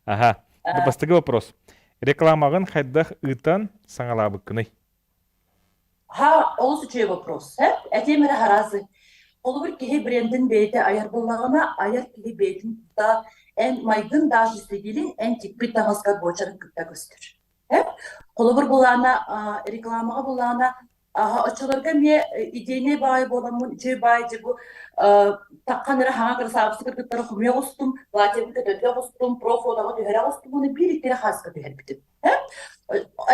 Аха. Бастакы вопрос. Рекламаҕын хайдах ыытан саҥалаабыккыный? Ха, олус үчүгэй вопрос. Этиэм эрэ хараасы. Холобур киһи брендин бэйэтэ айар буоллаҕына, айар киһи бэйэтин кытта эн майгын даже сигилин эн тикпит таҥаскар буочарын кытта көстөр. Холобур булаана рекламаҕа булаана оччолорго эмиэ идейнэй баай буоламмын үчүгэй баай дьэ бу таххан эрэ хаҥа кырасаабысы кыргыттары хомуйа оҕустум, платьебын көтөтө оҕустум, профотоҕа түһэрэ оҕустум уонна биир икки эрэ хааска түһэрбитим.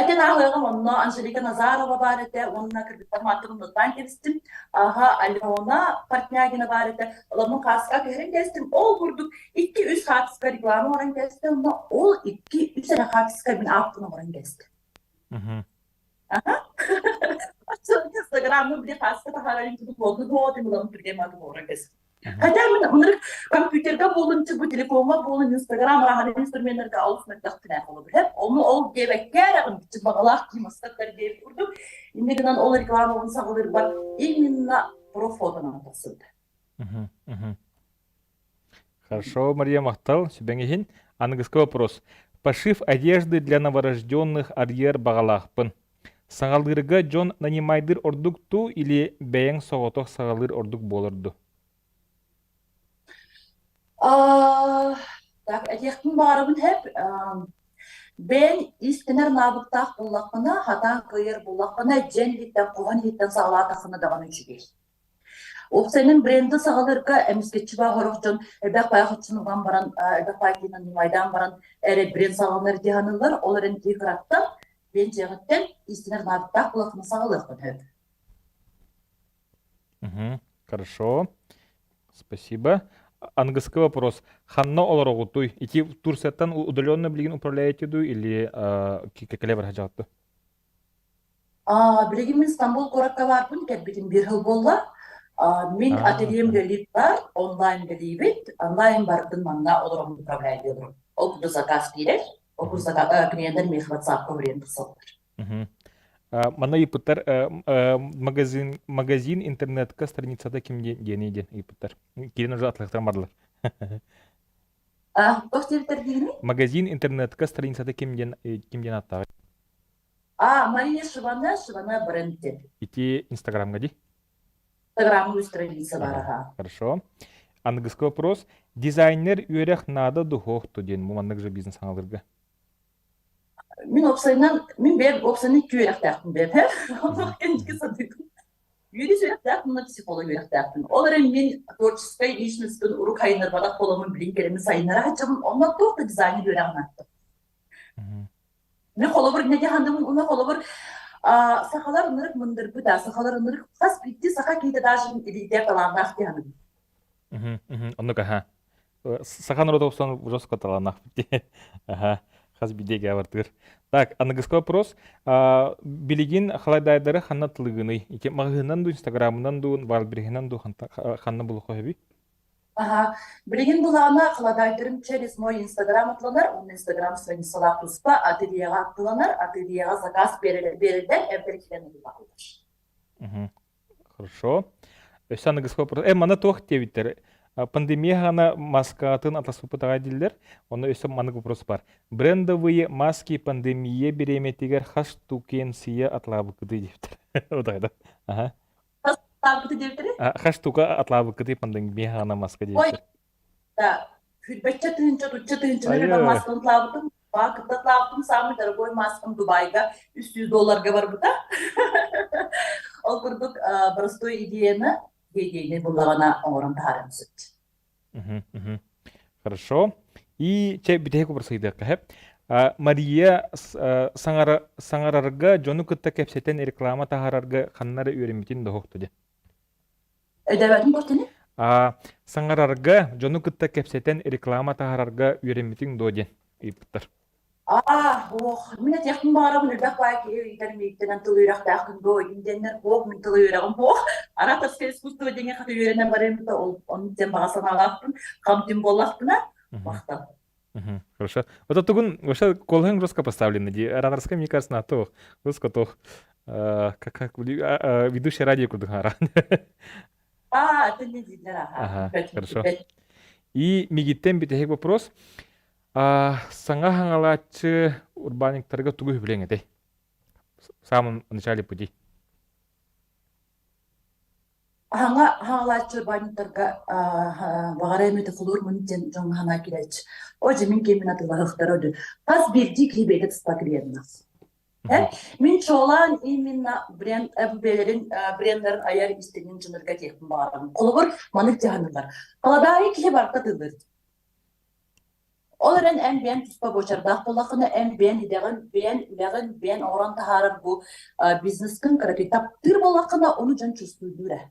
Этэн ааҕыаҕым онно Анжелика Назарова баар этэ уонна кыргыттар мааттарын нотаан кэбистим. Аха Алена Портнягина баар этэ. Оламмын хааска түһэрэн кэбистим. Ол курдук икки-үс хаартыска реклама оҥорон кэбистэ уонна ол икки-үс эрэ хаартыска мин ааппын оҥорон кэбистэ. Инстаграмы били хааска таһаарар интубут буолду дуо, тимулам түргэн мааты оҥорон кэбистим. Хотя мин ынырык компьютерга буолун, бу телефоҥҥа буолун, инстаграм араһан инструменнарга олус мөлтөхпүнэ холобур. Ону ол диэбэккэ эрэҕин баҕалаах кимастар диэбит курдук. Инньэ гынан ол рекламабын саҕалыырбар именно профотонан тахсыбыта. Хорошо, Мария махтал, сүбэҥ иһин. Аныгыскы вопрос. Пошив одежды для новорожденных арьер баҕалаахпын. Саҕалыырга дьон нанимайдыыр ордук дуу или бэйэҥ соҕотох саҕалыыр ордук буолар дуу? Так, этиэхпин баҕарабын һэп. Бэйэҥ иистэнэр наабыктаах буоллаххына, хатаан кыайар буоллаххына, дьиэҥ иһиттэн, хоһон иһиттэн саҕалаатаххына даҕаны үчүгэй. Уопсайынан бренди саҕалыырга эмискэччи баар сорох дьон элбэх баай хоччун уган баран, элбэх баай киинэн ньымайдаан баран эрэ бренд саҕаланар дии саныыллар. Ол эрэн киһи кыраттан, бэйэҥ дьиэҕиттэн иистэнэр наадаттаах буоллаххына саҕалыаххын сөп. Мгм. Хорошо. Спасибо. Аныгыскы вопрос. Ханна олороҕутуй? Ити Турцияттан удаленно билигин управляете дуу или кэкэлэ бара дьаҕатты? Билигин мин Стамбул куоракка баарбын, кэлбитим биир сыл буолла. Мин ательем үлэлиир бар, онлайн үлэлиибит. Онлайн барытын манна олороммун управляю диэбитим. Ол курдук заказ киирэр. Ол курдук клиенттэр миэхэ WhatsApp-ка бренд тахсаллар. Манна ыйыппыттар магазин магазин интернетка страницата ким диэний диэн ыйыппыттар. Киирэн уже атлыктан бардылар. Туох диэбиттэр диигиний? Магазин интернетка страницата ким диэн ким диэн ааттааҕый? А, Мария Шивана, Шивана бренд диэн. Ити Инстаграмҥа дии? Инстаграмҥа страница баар аха. Хорошо. Аныгыскы вопрос. Дизайнер үөрэх наада дуһуохту диэн бу маннык же бизнес саҥалыырга. Мин уопсайынан, мин бэйэм уопсайынан икки үөрэхтээхпин бэйэм. Онон кэнники саныыбын. Юрист үөрэхтээхпин уонна психолог үөрэхтээхпин. Ол эрэн мин творческай личностьпын урук сайыннарбатах буоламмын билин кэлэммин сайыннара сылдьабын. Онно туох да дизайнер үөрэҕин ааттым. Мин холобур не дьаһанныбын уна холобур сахалар ынырык мындырбыт а сахалар ынырык хас биирдии саха киһитэ даже илиитэ талааннаах дьаһаныбын. Оннук аха. Саха норуота охсон жестко талааннаах Аха. Хас биирдии бартыыр. Так, аныгыскы вопрос. Билигин халадаайдары ханна тылыгыный? Ити маҕаһыынынан дуу, инстаграмынан дуу, вайлдберриһинэн дуу ханна булуохха сөбүй? Аха. Билигин былаана халадаайдарым через мой инстаграм атланар, уонна инстаграм страницалаах туспа ательеҕа аттыланар, ательеҕа заказ береллер, эбэтэр килэн ылыллар. Хорошо. Өссө аныгыскы вопрос. Э, мана туох диэбиттэр? Пандемия хаана маскатын атаспыппыт аҕай дииллэр. Онно өссө маннык вопрос бар. Брендовые маски пандемия бириэмэтигэр хас штукенция атлаабыккытый диэбиттэр. Утайда. Ага. Атлаабыккыты диэбиттэрэ? Хас штука атлаабыккытый пандемия хаана маска диэбиттэр. Ой, да, сүүрбэччэ тыһыынча, отучча тыһыынчаны элбэх масканы атлаабытым. Кытта атлаабытым, самый дорогой маскам Дубайга 300 долларга барбыта. Ол курдук простой идеяны идеяны буллаҕына оҥорон таһааран сөп. Хорошо. И чэ бүтэһик образ ыйдыахха Мария саҥарарга дьону кытта кэпсэтэн реклама таһаарарга ханна эрэ үөрэммитин доһуохту диэн. Өйдөөбөтүм бортини? Саҥарарга, дьону кытта кэпсэтэн реклама таһаарарга үөрэммитиҥ дуо диэн ыйыппыттар. Аа, ох, мин этиэхпин баҕарабын элбэх баай киһи ыйытар мииттэнэн тыл үөрэхтээххин дуо игин диэннэр, ох, мин тыл үөрэҕим ох, ораторское искусство диэҥҥэ хата үөрэнэн барыам да, ол ону диэн баҕа санаалаахпын, хам-түм буоллахпына, махтал. Хорошо. Вот тугун вообще куолаһыҥ жестко поставлены дии. Ораторская, мне кажется, на туох. Жестко туох. Как как ведущий радио курдук араан. А, это не дииллэр, ага. Хорошо. И мигиттен бүтэһик вопрос. Саҥа хаҥалааччы урбаанньыктарга тугу үбүлэҥ этэй? В самом начале пути. Аһаҥа хаалааччы урбаанньыттарга баҕара эмэтэ холуурмун диэн дьоҥҥо санаа киирээччи. О дьэ мин киэммин атыылаһыахтара үһү. Хас биирдии киһи бэйэтэ туспа клиеннаах. Мин чуолаан именно бренд бэйэлэрин бренднэрин айар истиҥин дьоннорго этиэхпин баҕарабын. Холобур, маннык дьаһаныллар. Халадаайы киһи барыта атыылыыр. Ол эрэн эн бэйэҥ туспа буочардаах буоллаххына, эн бэйэҥ идэҕин, бэйэҥ үлэҕин, бэйэҥ оҥорон таһаарар бу бизнескын кыракый таптыыр буоллаххына, ону дьон чувствуйдуур ээ.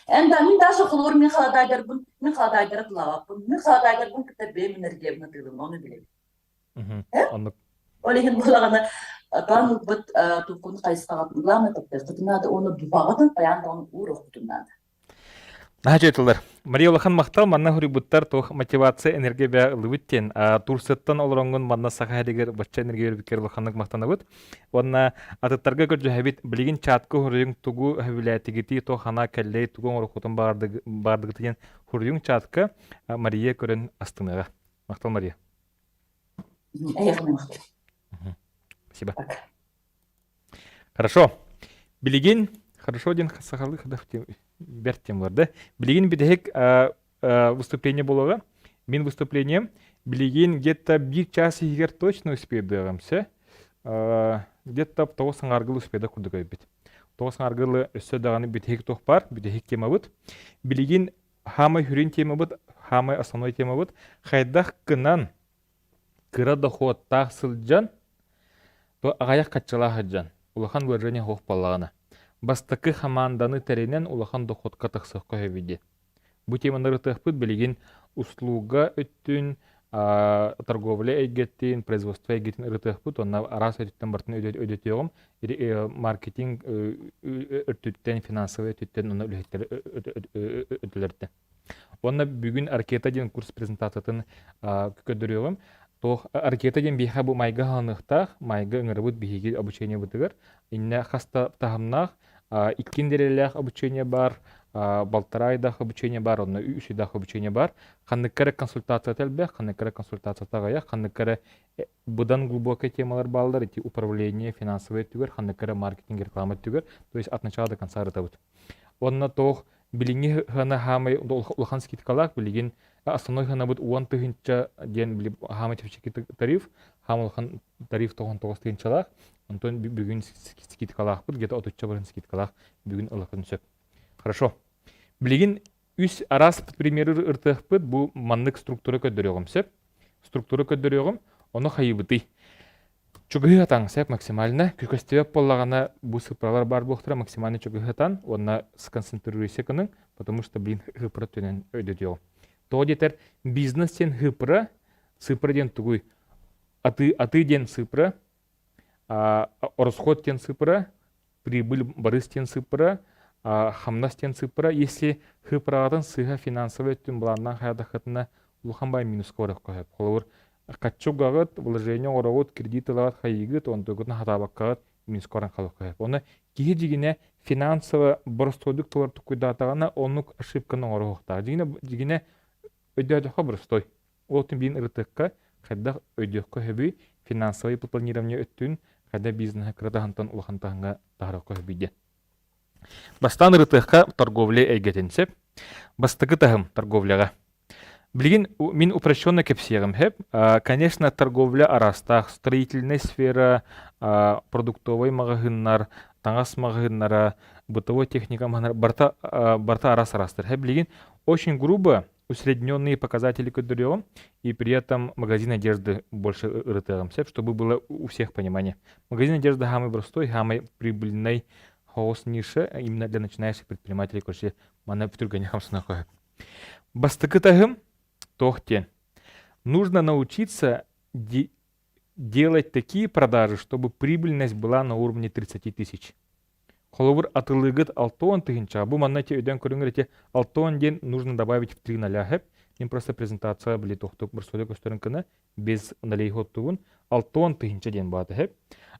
Эн да, мин даже холобур мин халадаайдарбын, мин халадаайдары тылаабаппын, мин халадаайдарбын кытта бэйэм энергиябын атыылыыбын, ону билэбин. Оннук. Ол иһин буолаҕына план ылбыт туккун хайысхаҕытын главное таптыаххытын наада уонна духаҕытын хайаан даҕаны ууруоххутун наада. Наһаа үчүгэй Мария улахан махтал манна хоруйбуттар туох мотивация энергия бээ ыллыбыт диэн Турцияттан олороҥҥун манна Саха сиригэр бачча энергия биэрбиккэр улаханнык махтанабыт. Уонна атыттарга көрдөһөбүт билигин чатка хоруйуҥ тугу сөбүлээтигитий туох санаа кэллэй тугу оҥоруоххутун баҕардыгыт диэн хоруйуҥ чатка Мария көрөн астыныаҕа. Махтал Мария. Эйиэхэ махтал. Спасибо. Хорошо. Билигин, хорошо диэн сахалыы бэрт тем бар да. Билигин бүтэһик выступление буолуоҕа. Мин выступлением билигин где-то биир час иһигэр точно успеедыаҕым все. Где-то тоҕус саҥаргыл успеда курдук эбит. Тоҕус саҥаргылы өссө даҕаны бүтэһик туох баар, бүтэһик темабыт. Билигин хаамай сүрүн темабыт, хаамай основной темабыт хайдах гынан Кыра дохуоттаах сылдьан, аҕыйах хаччылаах сылдьан, улахан выражение суох буоллаҕына, бастакы хамаанданы тэринэн улахан дохуотка тахсыахха сөбүй диэн. Бу теманы ырытыахпыт билигин услуга өттүн, торговля эйгэтин, производство эйгэтин ырытыахпыт уонна араас өттүттэн барытын өйдөтүөҕүм. Маркетинг өртүттэн, финансовай өттүттэн уонна үлэһиттэр өттүлэриттэн. Уонна бүгүн Аркета диэн курс презентациятын көрдөрүөҕүм. Туох Аркета диэн биһиэхэ бу майга хаалыныахтаах, майга ыҥырабыт биһиги обучениебытыгар. Иннэ хас да таһымнаах, иккин дэрэлээх обучение бар, балтараа айдаах обучение бар, онно үс айдаах обучение бар. Ханныкка эрэ консультацията элбэх, ханныкка эрэ консультацията аҕыйах, ханныкка эрэ быдан глубокая темалар бааллар, ити управление финансовый өттүгэр, ханныкка эрэ маркетинг, реклама өттүгэр, то есть от начала до конца ырытабыт. Уонна туох билиҥҥи сыана хаамай улахан скидкалаах билигин основной сыанабыт 10 тыһыынча диэн били хаамай чэпчэки тариф хаам улахан тариф 99 тыһыынчалаах онтон бүгүн скидкалаахпыт где-то отучча бырын скидкалаах бүгүн ылыахпын сөп хорошо билигин үс араас примеры ырытыахпыт бу маннык структура көрдөрүөҕүм сөп структура көрдөрүөҕүм ону хайыбытый Чугаһыатаҥ сөп максимально. Көстүбэт буоллаҕына бу сыппаралар баар буолуохтара максимально чугаһыатан уонна сконцентрируйся гыныҥ, потому что блин сыыппара түнэн өйдөтүөҕүм. Тоҕо диэтэр бизнес диэн сыыппара, сыыппара диэн тугуй? Атыы, атыы диэн сыыппара, оросхуот диэн сыыппара, прибыль барыс диэн сыыппара, хамнас диэн сыыппара. Если сыыппараҕытын сыыһа финансовый өттүн былааннаан хайаатаххытына улахан бай минуска барыахха сөп. Холобур, хаччы угаҕыт, вложение оҥороҕут, кредит ылаҕыт, хайыыгыт, онтугутун хатаабаккаҕыт минуска баран хаалыахха сөп. Онно киһи дьигинэ финансово боростуойдук тылар туккуйдаатаҕына оннук ошибканы оҥоруохтаах. Дьигинэ, дьигинэ өйдөөтөххө боростой. Ол өттүн биин ырытыахха, хайдах өйдүөххэ сөбүй, финансовый планирование өттүн, хайдах бизнеһы кыра таһымтан улахан таһымҥа таһаарыахха сөбүй диэн. Бастаан ырытыахха торговля эйгэтин сөп. Бастакы таһым торговляҕа. Билигин мин упрощенно кэпсиэҕим сөп. Конечно, торговля араастаах. Строительная сфера, продуктовай маҕаһыыннар, таҥас маҕаһыыннара, бытовой техника маҕаһыыннара барыта, барыта араас араастар. Билигин очень грубо усредненные показатели көрдөрүөҕүм и при этом магазин одежды больше ырытыаҕым сөп, чтобы было у всех понимание. Магазин одежды самый простой, самый прибыльный хаос ниша именно для начинающих предпринимателей, короче, манна түргэнник хамсана көһөп. Бастакы таһым туох диэн. Нужно научиться делать такие продажи, чтобы прибыльность была на уровне 30 тысяч. Холобур, атылыгыт алтон тыһынча. Бу манна эти өйдөөн көрүҥэр эти алтон диэн нужно добавить в три ноля хэп. Мин просто презентация били тохтук бір көстөрүн кына без нулей хоттугун алтон тыһынча диэн баата хэп.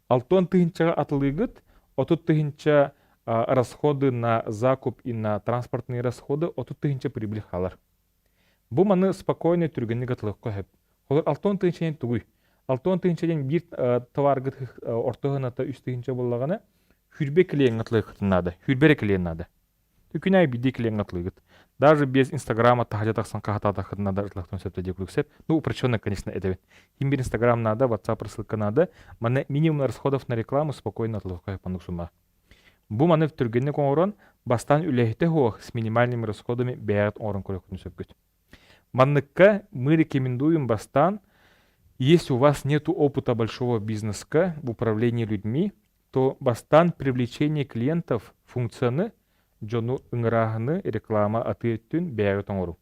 Алтон тыһынчаҕа атылыгыт отут тыһынча расходы на закуп и на транспортные расходы отут тыһынча прибыль хаалар. Бу маны спокойно түргэнник атылыкка сөп. Холор алтон тыһынча диэн тугуй? Алтон тыһынча диэн биир товаргыт орто сыаната үс тыһынча буоллаҕына, хүрбэ клиеҥҥэ атылыаххытын наада. Хүрбэ эрэ клиент наада. Күн аайы биирдии клиеҥҥэ атылыыгыт. Даже без Инстаграма таһырдьа тахсан хаһатаатаххытына наада атылыахтан сөп диэ курдук сөп. Ну, упрощенно, конечно, этэбин. Ким биир Инстаграм наада, WhatsApp рассылка наада. Манна минимум расходов на рекламу спокойно атылыахха сөп маннык сумма. Бу маны түргэнник оҥорон, бастаан үлэһитэ суох с минимальными расходами бэйэҕит оҥорон көрүөххүтүн сөпкүт. Манныкка мы рекомендуем бастаан, если у вас нет опыта большого бизнеска в управлении людьми, то бастаан привлечение клиентов функцияны дьону ыҥырааһыны реклама атыы өттүн бэйэҕит оҥоруҥ.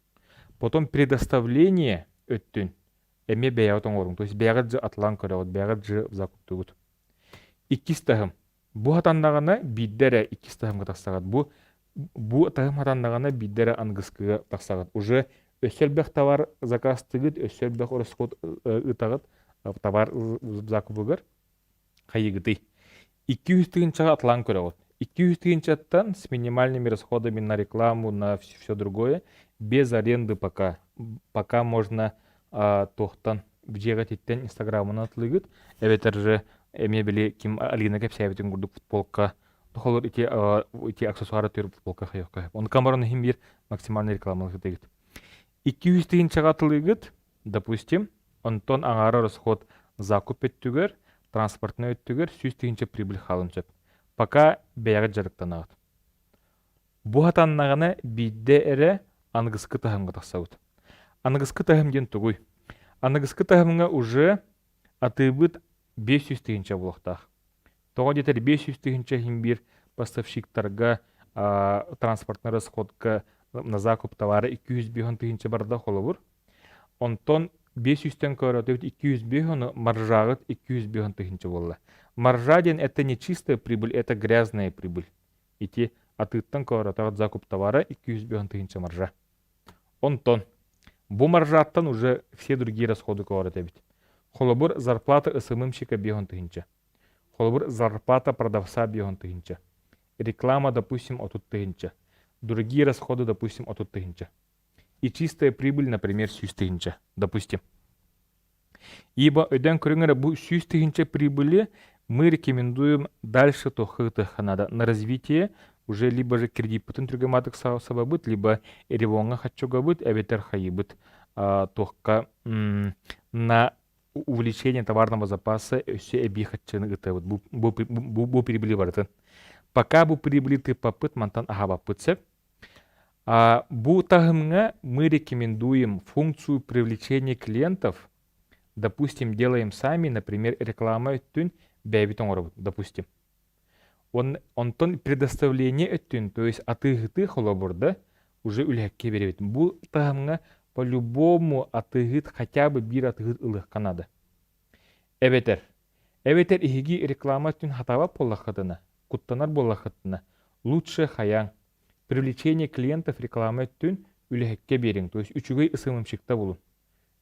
Потом предоставление өттүн эмиэ бэйэҕит оҥоруҥ. То есть бэйэҕит же атылаан көрөҕүт, бэйэҕит же закуптуугут. Иккис таһым. Бу хатаннаҕына биирдэ эрэ иккис таһымҥа тахсаҕыт. Бу Бу таһым хатаннаҕына биирдэ эрэ аныгыскыга тахсаҕыт. Уже өссө элбэх товар заказтыгыт, өссө элбэх ороскуот ыытаҕыт товар закупугар хайыгытый? 200 тыһыынчаҕа атылаан көрөҕүт. 200 тыһыынчаттан с минимальными расходами на рекламу, на все другое, без аренды пока. Пока можно туохтан дьиэҕититтэн инстаграмынан атылыгыт, эбэтэр же эмиэ били ким Алина кэпсээбитин курдук футболка холор ити ити аксессуары түр футболка хайыахха. Оны камераны иһин биир максимальный рекламалыгыт. 200 тыһыынчаҕа атылыгыт, Допустим, онтон аҥаара расход закуп өттүгэр, транспортнай өттүгэр 100 000 прибыль хаалын сөп. Пока бэйэҕит дьарыктанаҕыт. Бу хатаннаҕына биирдэ эрэ аныгыскы таһымҥа тахсабыт. Аныгыскы таһым диэн тугуй? Аныгыскы таһымҥа уже атыыбыт 500 тыһыынча буолуохтаах. Тоҕо диэтэр 500 тыһыынча иһин биир поставщиктарга транспортнай расходка на закуп товара 205 тыһыынча барда холобур. Онтон 500-тэн көрөтөбүт 205 ону маржаҕыт 205 тыһыынча буолла. Маржа диэн это не чистая прибыль, это грязная прибыль. Ити атыыттан көрөтөҕүт закуп товара 205 тыһыынча маржа. Онтон бу маржаттан уже все другие расходы көрөтөбүт. Холобур, зарплата СММщика 5 тыһыынча. Холобур, зарплата продавца 5 тыһыынча. Реклама, допустим, 30 тыһыынча. Другие расходы, допустим, 30 тыһыынча. И чистая прибыль, например, 100 тыһыынча, допустим. Ибо өйдөөн көрүҥ эрэ бу 100 тыһыынча прибыли мы рекомендуем дальше туохха надо на развитие уже либо же кредиппытын түргэматык сабабыт, либо ревоҥҥа хаччугабыт, эбэтэр хайыбыт туохха на увеличение товарного запаса өссө эбии хаччыны ытабыт бу, бу, бу, бу прибыли барытын. Пока бу прибыли тыыппаппыт мантан аһаабаппыт сөп. Бу таһымҥа мы рекомендуем функцию привлечения клиентов, допустим, делаем сами, например, реклама өттүн бэйэбит оҥоробут, допустим. Он, онтон предоставление өттүн, то есть атыыһыты холобур да, уже үлэһиккэ биэрэбит. Бу таһымҥа по-любому атыыһыт хотя бы биир атыыһыт ылыахха наада. Эбэтэр, эбэтэр иһиги реклама өттүн хатаабат буоллаххытына, куттанар буоллаххытына, лучше хайаҥ. Привлечение клиентов реклама өттүн үлэһиккэ биэриҥ, то есть үчүгэй ысымымщикта булун.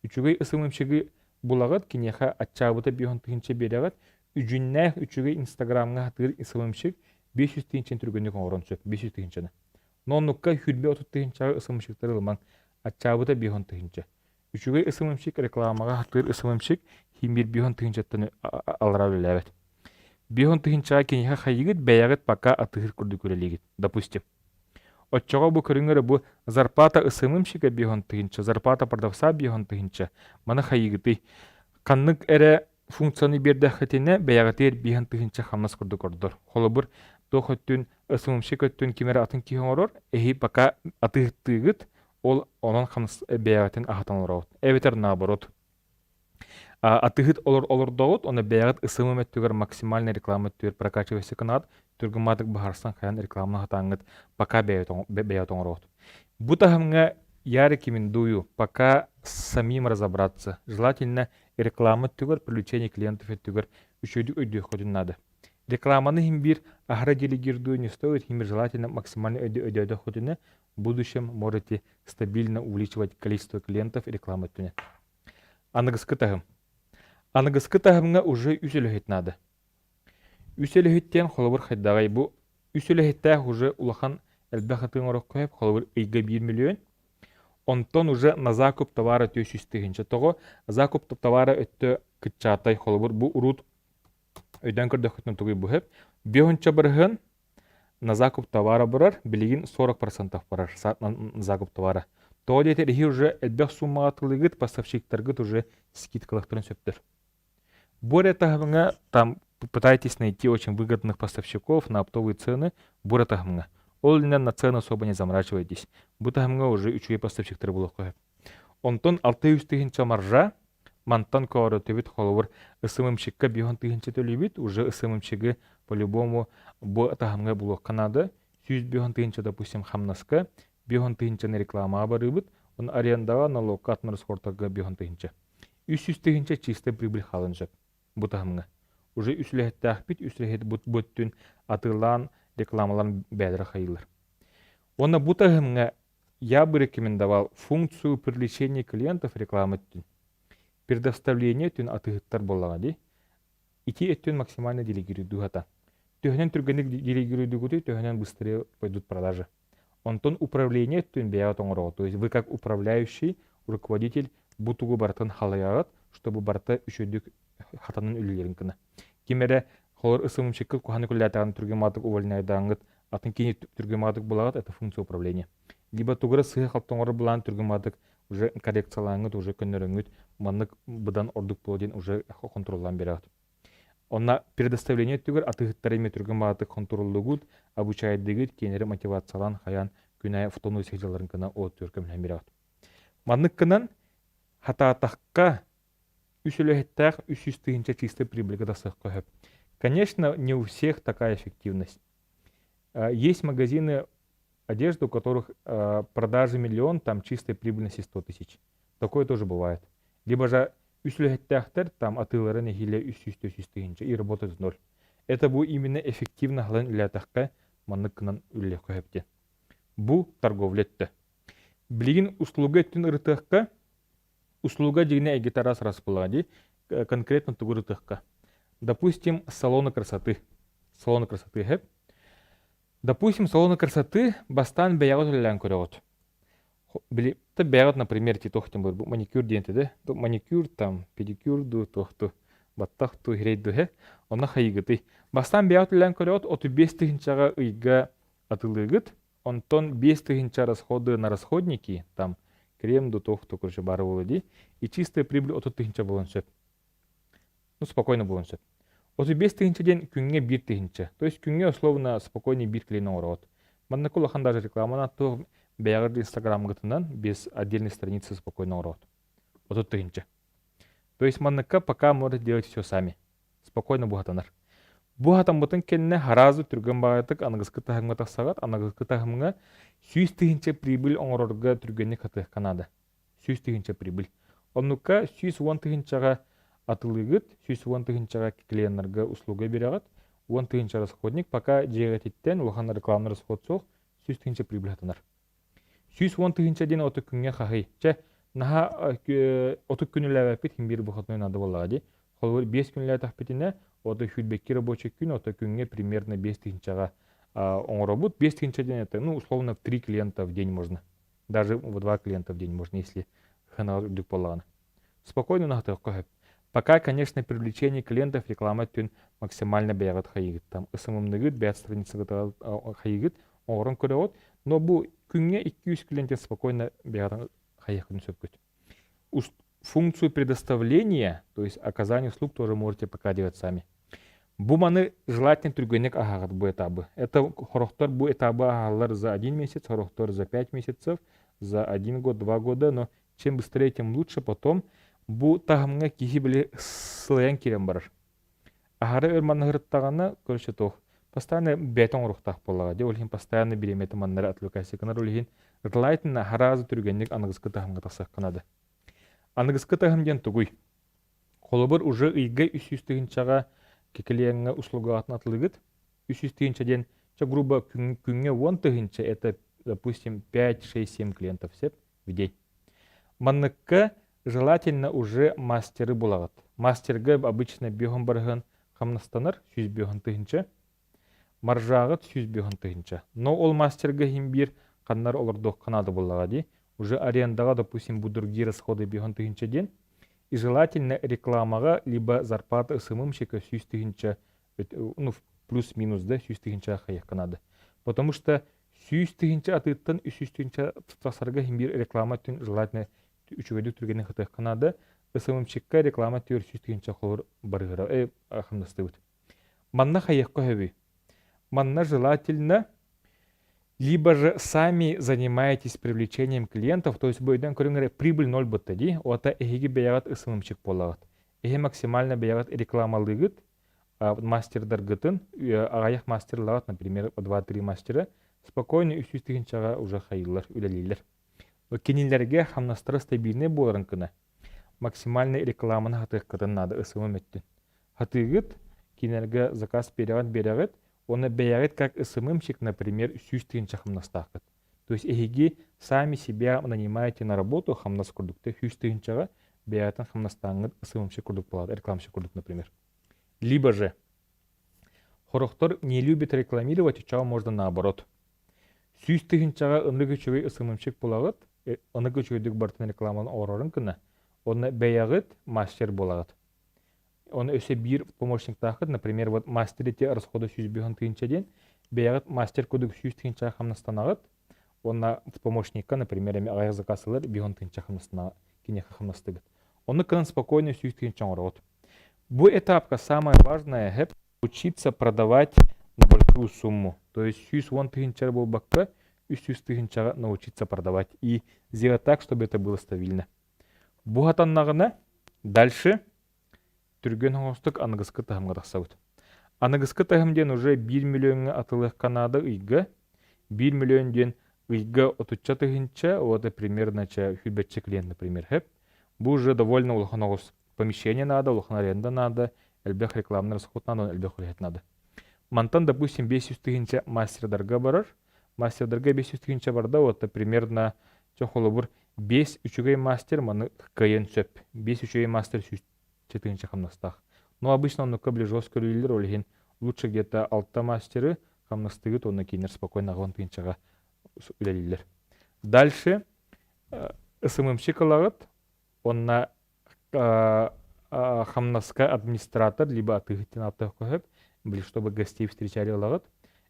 Үчүгэй ысымымщигы булаҕыт, киниэхэ аччаабыта 5 тыһыынча биэрэҕит, үдьүннээх үчүгэй инстаграмҥа хатыыр ысымымщик 500 тыһыынчаны түргэнник оҥорон сөп, 500 тыһыынчаны. Но оннукка хүрбэ 30 тыһыынчаҕа ысымымщиктары ылымаҥ, аччаабыта 5 тыһыынча. Үчүгэй ысымымщик рекламаҕа хатыыр ысымымщик химбир 5 тыһыынчаттан аллараа үлэлээбэт. 5 тыһыынчаҕа киниэхэ хайыгыт бэйэҕит пока атыыһыр курдук үлэлиигит, допустим. Оччоҕо бу көрүҥ эрэ бу зарплата ысымымщика 5 тыһыынча, зарплата продавца 5 тыһыынча. Маны хайыгытый? Ханнык эрэ функцияны биэрдэххитинэ бэйэҕитигэр 5 тыһыынча хамнас курдук ордор. Холобур, туох өттүн ысымымщик өттүн ким эрэ атын киһи оҥорор, эһи пока атыыһыттыыгыт, ол онон хамнас бэйэҕитин аһатан олороҕут. Эбэтэр наоборот, Атыыһыт олордоҕут, уонна бэйэҕит ысымым өттүгэр максимальный реклама өттүгэр прокачивайся гынаат, түргэн быһаарсан хайан рекламаны хатааҥҥыт пока бэйэҕит оҥороҕут. Бу таһымҥа я рекомендую пока самим разобраться. Желательно реклама өттүгэр, привлечение клиентов өттүгэр үчүгэйдик өйдүөххүтүн наада. Рекламаны иһин биир аһара делегирдую не стоит, иһин желательно максимально өйдөтөххүтүнэ в будущем можете стабильно увеличивать количество клиентов реклама өттүнэн. Аныгыскы таһым. Аныгыскы таһымҥа уже үс үлэһит наада. Үс үлэһит диэн холобур хайдаҕай бу үс үлэһиттээх уже улахан элбэх атыы оҥороххо сөп, холобур ыйга 1 миллион. Онтон уже на закуп товара 400 тыһыынча. Тоҕо закуп товара өттө кыччаатай холобур бу урут өйдөөн көрдөххүтүнэ тугуй бу сөп. 5 бырыһын на закуп товара барар, билигин 40% барар на закуп товара. Тоҕо диэтэр иһи уже элбэх суммаҕа тылыгыт, поставщиктаргыт уже скидкалахтарын сөптөр. Бу эрэ таһымҥа там пытайтесь найти очень выгодных поставщиков на оптовые цены бу эрэ таһымҥа. Ол иннинэ на цены особо не заморачивайтесь. Бу таһымҥа уже үчүгэй поставщиктары булуохха сөп. Онтон 600 тыһыынча маржа мантан көөрөтүбүт холобур СММщикка 5 тыһыынча төлүүбүт уже СММщигы по-любому бу таһымҥа булуохха наада 105 тыһыынча допустим хамнаска 5 тыһыынчаны рекламаҕа барыыбыт он арендаҕа налогка атын расходтарга 5 тыһыынча 300 тыһыынча чисто прибыль хаалан сөп бу таһымҥа уже үс үлэһиттээхпит үс үлэһит бу өттүн атыылаан рекламалаан бэйэлэрэ хайыылар. Уонна бу таһымҥа я бы рекомендовал функцию привлечения клиентов реклама өттүн, предоставление өттүн атыыһыттар буоллаҕа дии. Ити өттүн максимально делегируйдуу Төһөнөн түргэнник делегируйдугутуй, төһөнөн быстрее пойдут продажи. Онтон управление өттүн бэйэҕит оҥороҕут. То есть вы как управляющий, руководитель бу тугу барытын халайаҕыт, чтобы барыта үчүгэйдик хатанан үлэлиирин гына. Ким эрэ холор ысымымчыккыт куһаны күллээтэҕин түргэн маатык увольняйдааҥҥыт, атын кини түргэн маатык булаҕыт, это функция управления. Либо тугу эрэ сыыһа-халты оҥорор былаан түргэн маатык уже коррекциялааҥҥыт, уже көннөрөҥҥүт, маннык быдан ордук буолуо диэн уже хонтуруоллаан биэрэҕит. Онно предоставление өттүгэр атыыһыттары эмиэ түргэн баҕатык хонтуруоллугут, обучайдыгыт, кинилэри мотивациялаан хайаан күн аайы фотону сылдьалларын гына уоттуур көмөлөһөн биэрэҕит. Маннык гынан хатаатахха үс үлэһиттээх 300 тыһыынча чистой прибыльга тахсыахха сөп. Конечно, не у всех такая эффективность. Есть магазины одежды, у которых продажи миллион, там чистой прибыльности 100 тысяч. Такое тоже бывает. Либо же үс үлэһиттээхтэр там атыылара нэһиилэ 300 тыһыынча и работают в ноль. Это бу именно эффективно халан үлэлээтэххэ маннык гынан үлэлиэххэ сөп диэн. Бу торговля өттө. Билигин услуга өттүн ырытыахха, услуга дьиҥинэ эйгэтэ араас араас буоллаҕа дии. Конкретно тугу ырытыахха. Допустим, салоны красоты. Салоны красоты сөп. Допустим, салоны красоты бастаан бэйэҕит үлэлээн көрөҕүт. Били, бэйэҕит, например, ти туох диэн бу маникюр диэн этэ да, маникюр там, педикюр дуу, туох ту, баттах ту, хирей дуу, онно хайыгытый. Бастаан бэйэҕит үлэлээн көрөҕүт, 35 тыһыынчаҕа ыйга атылыыгыт, онтон 5 тыһыынча расходы на расходники, там, крем дуу, туох ту, короче, бары буолуо дии, и чистая прибыль 30 тыһыынча буолуон сөп. Ну, спокойно буолуон сөп. 35 тыһыынча диэн күҥҥэ биир тыһыынча. То есть күҥҥэ условно спокойно биир клиент оҥороҕут. Маннык улахан даже рекламаны туох бэйэҕит инстаграмгытынан без отдельной страницы спокойно оҥороҕут. 30 тыһыынча. То есть манныкка пока можете делать все сами. Спокойно буһатанар. Буһатаммытын кэннэ сразу түргэн баҕайытык аныгыскы таһымҥа тахсаҕыт. Аныгыскы таһымҥа 100 тыһыынча прибыль оҥорорго түргэнник хатыахха наада. 100 тыһыынча прибыль. Оннукка 110 тыһыынчаҕа атылыыгыт, 110 тыһыынчаҕа клиеннарга услуга биэрэҕит, 10 тыһыынча расходник, пока дьиэҕититтэн улахан рекламный расход суох, 100 тыһыынча прибыль хатанар. 110 тыһыынча диэн оту күҥҥэ хаһый. Чэ, наһаа оту күн үлээбэппит хин биир выходной надо буоллаҕа дии. Холобур, 5 күн үлээтэхпитинэ, ото сүүрбэкки рабочий күн, ото күҥҥэ примерно 5 тыһыынчаҕа оҥоробут. 5 тыһыынча диэн это, ну, условно, 3 клиента в день можно. Даже в два клиента в день можно, если ханал үрдүк буоллаҕына. Спокойно наһатыахха сөп. Пока, конечно, привлечение клиентов реклама өттүн максимально бэйэҕит хайыгыт. Там ысымымныгыт, бэйэт страницаҕыт хайыгыт, оҥорон көрөҕүт. Но бу күҥҥэ 200 клиентин спокойно бэйэҕитин хайыаххытын сөпкүт. Функцию предоставления, то есть оказание услуг тоже можете пока делать сами. Бу маны желательно түргэнник аһаҕыт бу этабы. Это хорохтор бу этабы аһаллар за один месяц, хорохтор за 5 месяцев, за один год, 2 года, но чем быстрее, тем лучше. Потом бу таһымҥа киһи били сылайан киирэн барар. Аһары өр манныһырыттаҕына, короче, туох постоянно бэйэтэ оҥоруохтаах буоллаҕа дии, ол иһин постоянно бириэмэтэ маннары отвлекайся гынар, ол иһин желательно сразу түргэнник аныгыскы таһымҥа тахсыахха наада. Аныгыскы таһым диэн тугуй? Холобур, уже ыйга 300 тыһыынчаҕа клиеҥҥэ услугаҕытын атылыгыт. 300 тыһыынча диэн, чэ, грубо күҥҥэ 10 тыһыынча, это, допустим, 5, 6, 7 клиентов сөп в день. Манныкка желательно уже мастеры булаҕыт. Мастерга обычно биоһун барыһын хамнастанар 105 тыһыынча. Маржаҕыт 105 тыһыынча. Но ол мастерга иһин биир ханнар олордуохха наада буоллаҕа дии. Уже арендаҕа, допустим, бу другие расходы 5 тыһыынча диэн. И желательно рекламаҕа либо зарплата СММщика 100 тыһыынча, ну, плюс-минус, да, 100 тыһыынча хайыахха наада. Потому что 100 тыһыынча атыыттан 300 тыһыынча тахсарга иһин биир реклама өттүн желательно үчүгэйдик түргэнник хатыахха наада. СММщикка реклама өттүгэр 100 тыһыынча холобур барыһыра хамнастыыбыт. Манна хайыахха сөбүй? Манна желательно либо же сами занимаетесь привлечением клиентов, то есть бу өйдөөн көрүҥ эрэ прибыль ноль бытта дии, ота эһиги бэйэҕит ысымымчык буолаҕыт. Эһи максимально бэйэҕит рекламалыыгыт, мастердаргытын, аҕыйах мастерлаҕыт, например, 2-3 мастера, спокойно 300 тыһыынчаҕа уже хайыыллар, үлэлииллэр. Кинилэргэ хамнастара стабильнай буоларын гына максимальный рекламаны хатыаххытын наада ысымым өттүн. Хатыыгыт, кинилэргэ заказ биэрэҕит биэрэҕит, уонна бэйэҕит как СММщик, например, 100 тыһыынча хамнастааххыт. То есть эһиги сами себя нанимаете на работу хамнас курдук 100 тыһыынчаҕа бэйэҕитин хамнастааҥҥыт СММщик курдук буолаат, рекламщик курдук, например. Либо же сорохтор не любит рекламировать, оччоҕо можно наоборот. 100 тыһыынчаҕа ынырык үчүгэй СММщик буолаҕыт, ынырык үчүгэйдик барытын рекламаны оҥорорун гына, онно бэйэҕит мастер буолаҕыт. Оны өссө биир помощниктааххыт, например, вот мастер ити расхода 105 тыһыынча диэн, бэйэҕит мастер курдук 100 тыһыынчаҕа хамнастанаҕыт, уонна помощникка, например, эми аҕыйах заказ ылар 50 тыһыынча хамнастана киниэхэ хамнастыгыт. Оннук гынан спокойно 100 тыһыынча оҥороҕут. Бу этапка самое важное хэп учиться продавать на большую сумму. То есть 110 тыһыынча буолбакка, 300 тыһыынчаҕа научиться продавать и сделать так, чтобы это было стабильно. Бу хатаннаҕына дальше түргэн оҥостук аныгыскы таһымҥа тахсабыт. Аныгыскы таһым диэн уже 1 миллиоҥҥа атылыахха наада ыйга. 1 миллион диэн ыйга 30 тыһыынча, вот примерно сүүрбэччэ клиент, например, хэп. Бу уже довольно улахан оҕус. Помещение надо, улахан аренда надо, элбэх рекламный расход надо, элбэх үлэһит надо. Мантан, допустим, 500 тыһыынча мастердарга барар. Мастердарга 500 тыһыынча барда, вот примерно чэ холобур 5 үчүгэй мастер маны кыайан сөп. 5 үчүгэй мастер 100 тыһыынча хамнастаах. Но обычно оннукка били жестко үлэлииллэр, ол иһин лучше где-то алта мастеры хамнастыгыт, онно кинилэр спокойно 80 тыһыынчаҕа үлэлииллэр. Дальше СММщик ылаҕыт, онно хамнаска администратор, либо атыыһыт ааттаах били чтобы гостей встречали ылаҕыт.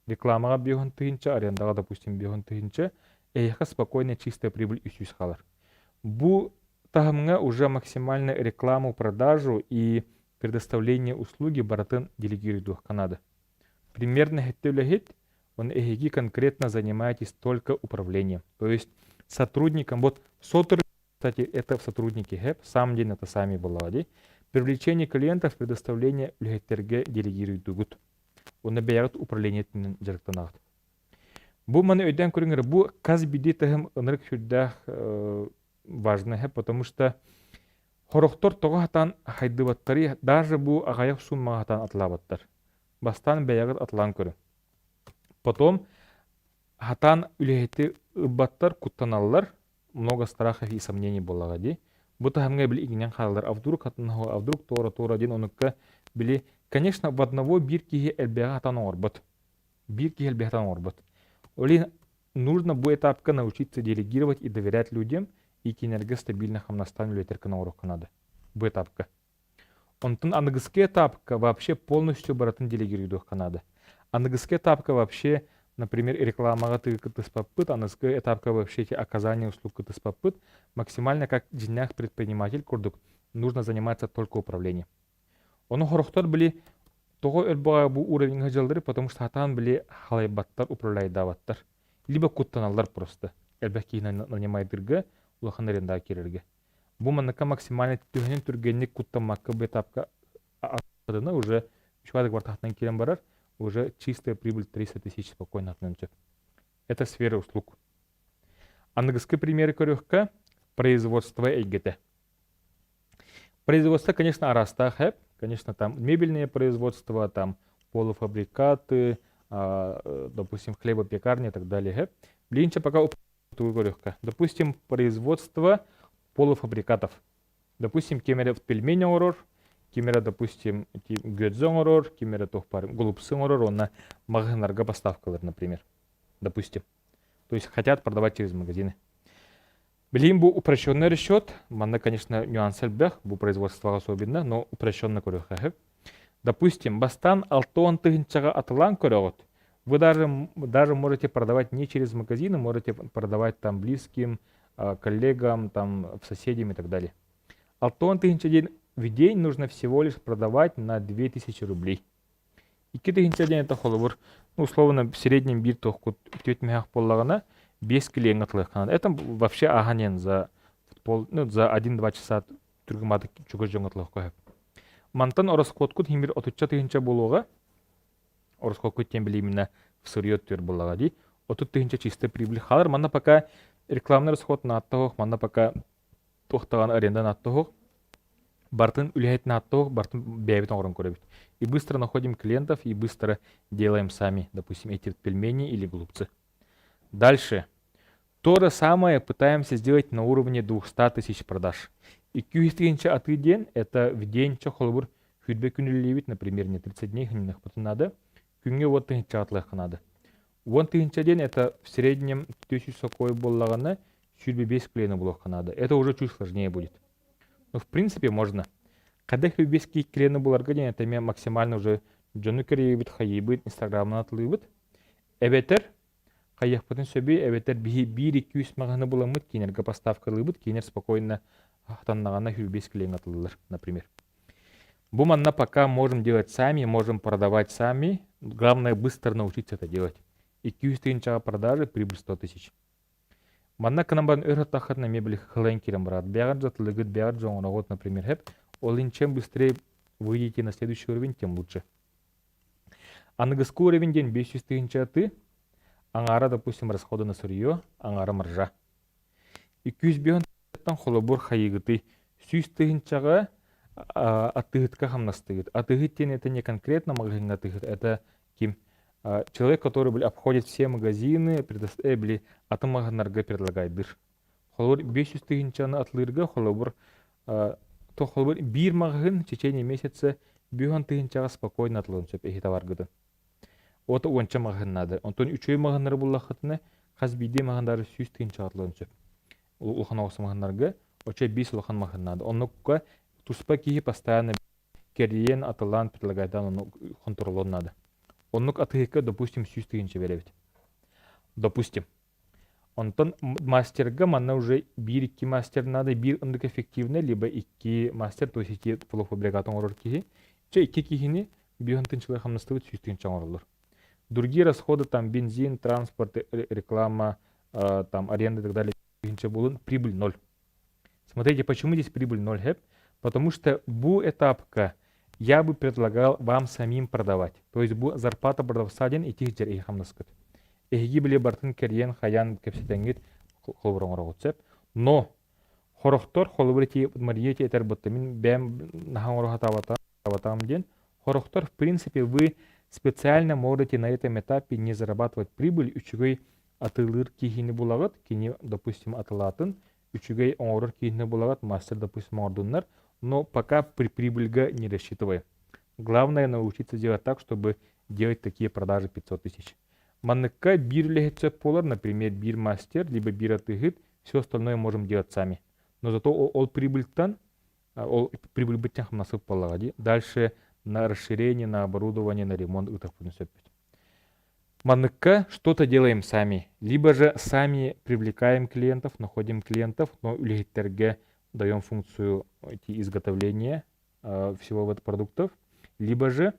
Рекламаҕа 50 тыһыынча, арендаҕа, допустим, 50 тыһыынча, эһиэхэ спокойно чистая прибыль 300 хаалар. Бу таһымҥа уже максимально рекламу, продажу и предоставление услуги барытын делегируйдуохха надо. Примерно сэттэ үлэһит, он эһиги конкретно занимаетесь только управлением. То есть сотрудникам, вот сотр, кстати, это сотрудники ХЭП, сам день это сами была, Привлечение клиентов, предоставление үлэһиттэргэ делегируйдугут. Онно бэйэҕит управлениетинэн дьарыктанаҕыт. Бу маны өйдөөн көрүҥ бу хас биирдии таһым ынырык сүрдээх важно потому что сорохтор тоҕо хатаан хайдыбаттары даже бу аҕыйах суммаҕа хатаан атылаабаттар. Бастаан бэйэҕит атылаан көрүҥ. Потом хатаан үлэһити ылбаттар, куттаналлар, много страхов и сомнений буоллаҕа дии. Бу таһымҥа били иҥнэн хаалаллар. А вдруг хатан а вдруг туора-туора диэн онукка били, конечно, в одного биир киһи элбэҕи хатан оҥорбот. Биир киһи элбэҕи хатан оҥорбот. Ол иһин нужно бу этапка научиться делегировать и доверять людям и кинилэргэ стабильно хамнастаан үлэлэтэр гына оҥоруохха наада. Бу этапка. Онтон аныгыскы этапка вообще полностью барытын делегируйдуохха наада. Аныгыскы этапка вообще, например, рекламаҕа кыттыспаппыт, аныгыскы этапка вообще эти оказания услуг кыттыспаппыт, максимально как дьиҥнээх предприниматель курдук нужно заниматься только управлением. Ону сорохтор били тоҕо өлбөҕө бу уровеньга дьаллары, потому что хатаан били халайбаттар, управляйдаабаттар. Либо куттаналлар просто. Элбэх киһини нанимайдырга, улахан арендаҕа киирэргэ. Бу манныка максимально төһөнөн түргэнник куттаммакка бу этапка уже үчүгэй кварталынан киирэн барар, уже чистая прибыль 300 тысяч спокойно атынан сөп. Это сфера услуг. Аныгыскы примеры көрүөххэ производство эйгэтэ. Производство, конечно, араастаах хэп. Конечно, там мебельное производство, там полуфабрикаты, допустим, хлебопекарни и так далее. Хэп. Билигин пока көрүөххэ. Допустим, производство полуфабрикатов. Допустим, ким эрэ пельмени оҥорор, ким эрэ, допустим, гөдзө оҥорор, ким эрэ туох баар голубцы оҥорор, уонна маҕаһыыннарга поставкалар, например. Допустим. То есть хотят продавать через магазины. Билигин бу упрощенный расчет, манна, конечно, нюанс элбэх, бу производствоҕа особенно, но упрощенно көрүөххэ Допустим, бастаан 60 тыһыынчаҕа атылаан көрөҕүт. Вы даже можете продавать не через магазины, можете продавать там близким, коллегам, там, соседям и так далее. 60 тыһыынча диэн в день нужно всего лишь продавать на 2000 рублей. 2000 диэн это холобур, ну, условно, в среднем биир туохкут түөрт мөһөөх буоллаҕына, 5 клиент атылыаххына. Это вообще аһанен за пол, ну, за 1-2 часа түргүматык чугас дьоҥҥо атылыахха сөп. Мантан ороскуоткут химир 30 тыһыынча буолуоҕа. Ороскуоккут диэн били именно в сырье түөр буоллаҕа дии. 30 тыһыынча чистая прибыль хаалар. Манна пока рекламный расход нааттаһох, манна пока туохтаҕан аренда нааттаһох. Барытын үлэһит нааттаһох, барытын бэйэбит оҥорон көрөбүт. И быстро находим клиентов, и быстро делаем сами, допустим, эти пельмени или голубцы. Дальше. То же самое пытаемся сделать на уровне 200 тысяч продаж. 200 тысяча атыы диэн это в день чэ холобур 20 күн үлэлиибит, например, не 30 дней хыннахпытын надо, күҥҥэ 10 тыһыынча атылыахха наада. 10 тыһыынча диэн это в среднем 300 сокой буоллаҕына 25 клиена булуохха наада. Это уже чуть сложнее будет. Но в принципе можно. Когда 25 клиена буларга диэн это максимально уже дьону кэрийэбит, хайыыбыт, инстаграмынан атылыыбыт. Эбэтэр хайыахпытын сөбүй эбэтэр биһи биир икки үс маҕаһыны буламмыт кинилэргэ поставкалыыбыт кинилэр спокойно хатаннаҕына 25 клиеҥҥа атыллар например. Бу манна пока можем делать сами, можем продавать сами. Главное быстро научиться это делать. 200 тыһыынчаҕа продажи, прибыль 100 тысяч. Манна кынан баран өр хаттаххытына эмиэ били хылайын киирэн бараат. Бэҕэр дьатылыгыт, бэҕэр дьоҥоноҕут, например, хэп. Ол иһин чем быстрее выйдете на следующий уровень, тем лучше. Аныгыскы уровень диэн 500 тыһыынча аты, аҥаара, допустим, расходы на сырье, аҥаара маржа. 205 холобур хайыгытый 100 тыһыынчаҕа атыыһытка хамнастыгыт. Атыыһыт диэн это не конкретно маҕаһыыҥҥа атыыһыт, это ким? Человек, который били, обходит все магазины, били, атын маҕаһыыннарга предлагайдыр. Холобур 500 тыһыынчаны атылыырга холобур то холобур биир маҕаһыын в течение месяца 50 тыһыынчаҕа спокойно атылыан сөп эһи товаргытын. Ото уонча маҕаһыын наада. Онтон үчүгэй маҕаһыыннары буллаххытына хас биирдии маҕаһыындары 100 тыһыынчаҕа атылыан сөп. Улахан оҕус маҕаһыыннарга оччо биис улахан маҕаһыын наада. Оннукка туспа киһи постоянно кэрийэн, атылаан, предлагайдаан ону хонтуруоллуон наада. Оннук атыыһыкка, допустим, 100 тыһыынча биэрэбит. Допустим. Онтон мастерга манна уже биир-икки мастер надо, биир оннук эффективно, либо икки мастер, то есть икки полуфабрикат оҥорор киһи. Чэ икки киһини 50 тыһыынчалыы хамнастыбыт 100 тыһыынча оҥороллор. Другие расходы там бензин, транспорт, реклама, там аренда и так далее тыһыынча буолун, прибыль ноль. Смотрите, почему здесь прибыль ноль хэп? Потому что бу этапка я бы предлагал вам самим продавать. То есть бу зарплата продавца диэн ити дьэр эһи хамнаскыт. Эһиги били бартын кэрийэн хайаан кэпсэтэҥҥит холобур оҥороҕут сөп. Но хорохтор холобур ити Мария этэр бытта мин бэйэм наһаа оҥоро сатаабатаам диэн хорохтор в принципе вы специально можете на этом этапе не зарабатывать прибыль үчүгэй атыылыыр киһини булаҕыт кини допустим атылаатын үчүгэй оҥорор киһини булаҕыт мастер допустим оҥордуннар но пока при прибыльга не рассчитывай. Главное научиться делать так, чтобы делать такие продажи 500 тысяч. Манныкка биир үлэһит сөп буолар, например, биир мастер, либо биир атыыһыт, все остальное можем делать сами. Но зато ол прибыльтан, ол прибыль быттан хамнасып буоллаҕа дии. Дальше на расширение, на оборудование, на ремонт ыытахпытын сөппүт. Манныкка что-то делаем сами. Либо же сами привлекаем клиентов, находим клиентов, но үлэһиттэргэ даем функцию эти изготовления всего вот продуктов. Либо же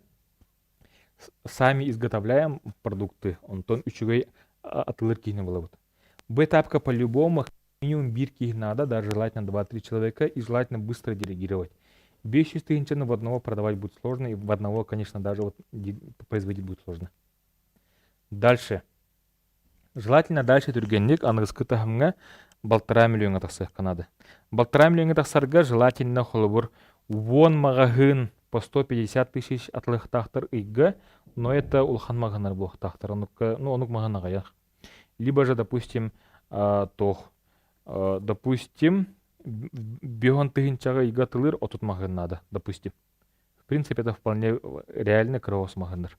сами изготовляем продукты, онтон үчүгэй атылыр киһини булабыт. Бу этапка по-любому минимум биир киһи надо, даже желательно 2-3 человека, и желательно быстро делегировать. 500 тысячаны в одного продавать будет сложно, и в одного, конечно, даже вот производить будет сложно. Дальше. Желательно дальше түргэнник аныгыскы таһымҥа 1,5 миллиоҥҥа тахсыахха наада. 1,5 миллиоҥҥа тахсарга желательно холобур 10 маҕаһыын по 150 тысяч атылыахтаахтар ыйга, но это улахан маҕаһыыннар буолуохтаахтар. Онукка, ну, онук маҕаһыын аҕыйах. Либо же, допустим, туох, допустим, 50 тыһыынчаҕа ыйга атылыыр 30 маҕаһыын наада, допустим. В принципе, это вполне реально кыра маҕаһыыннар.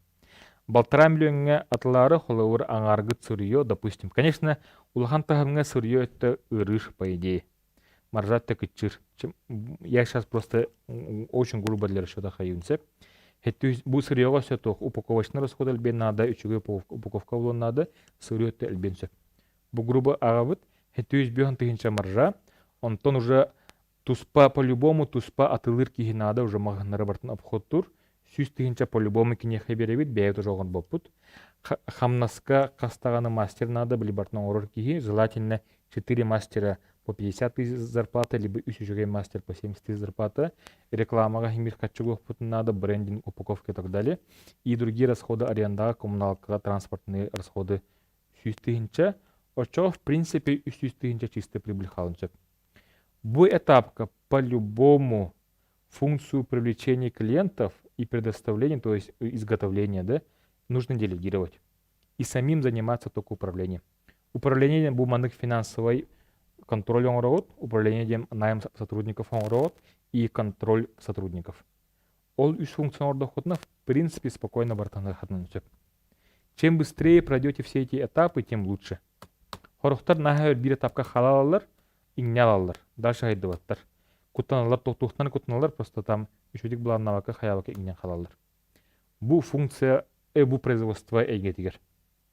1,5 миллиоҥҥа атылаары холобур аҥааргыт сырье, допустим. Конечно, улахан таһымҥа сырье өттө ыарыыр, по идее. Маржа кыччыыр. Я сейчас просто очень грубо для расчета хайыыбын сөп. Бу сырьеҕа өссө туох упаковочный расход элбиэн наада, үчүгэй упаковка буолуон наада, сырье өттө элбиэн сөп. Бу грубо аҕабыт 705 тыһыынча маржа, онтон уже туспа по-любому туспа атылыыр киһи наада уже маҕаһыыннары барытын обходтуур. 100 тыһыынча по-любому киниэхэ биэрэбит, бэйэбит уже оҥорбоппут. Хамнаска хас даҕаны мастер наада, били барытын оҥорор киһи, желательно 4 мастера по 50 тысяч зарплата, либо үс үчүгэй мастер по 70 тысяч зарплата. Рекламаҕа химир харчы надо, брендинг, упаковка и так далее. И другие расходы арендаҕа, коммуналкаҕа, транспортные расходы 100 тыһыынча. Оччоҕо, в принципе, 300 тыһыынча чистый прибыль хаалыан сөп. Бу этапка по-любому функцию привлечения клиентов и предоставления, то есть изготовления, да, нужно делегировать. И самим заниматься только управлением. Управление диэн бу маннык финансовый контроль оҥороҕут, управление диэн найм сотрудников оҥороҕут и контроль сотрудников. Ол үс функция оҥордоххутуна, в принципе, спокойно бартаныаххытын сөп. Чем быстрее пройдете все эти этапы, тем лучше. Сорохтор наһаа өр биир этапка халалалар, иҥнэ алаллар, дальше хайдыбаттар. Куттаналлар, туохтан куттаналлар, просто там үчүгдүк былааннаабакка, хайаабакка иҥнэн халаллар. Бу функция, бу производство эйгэтигэр.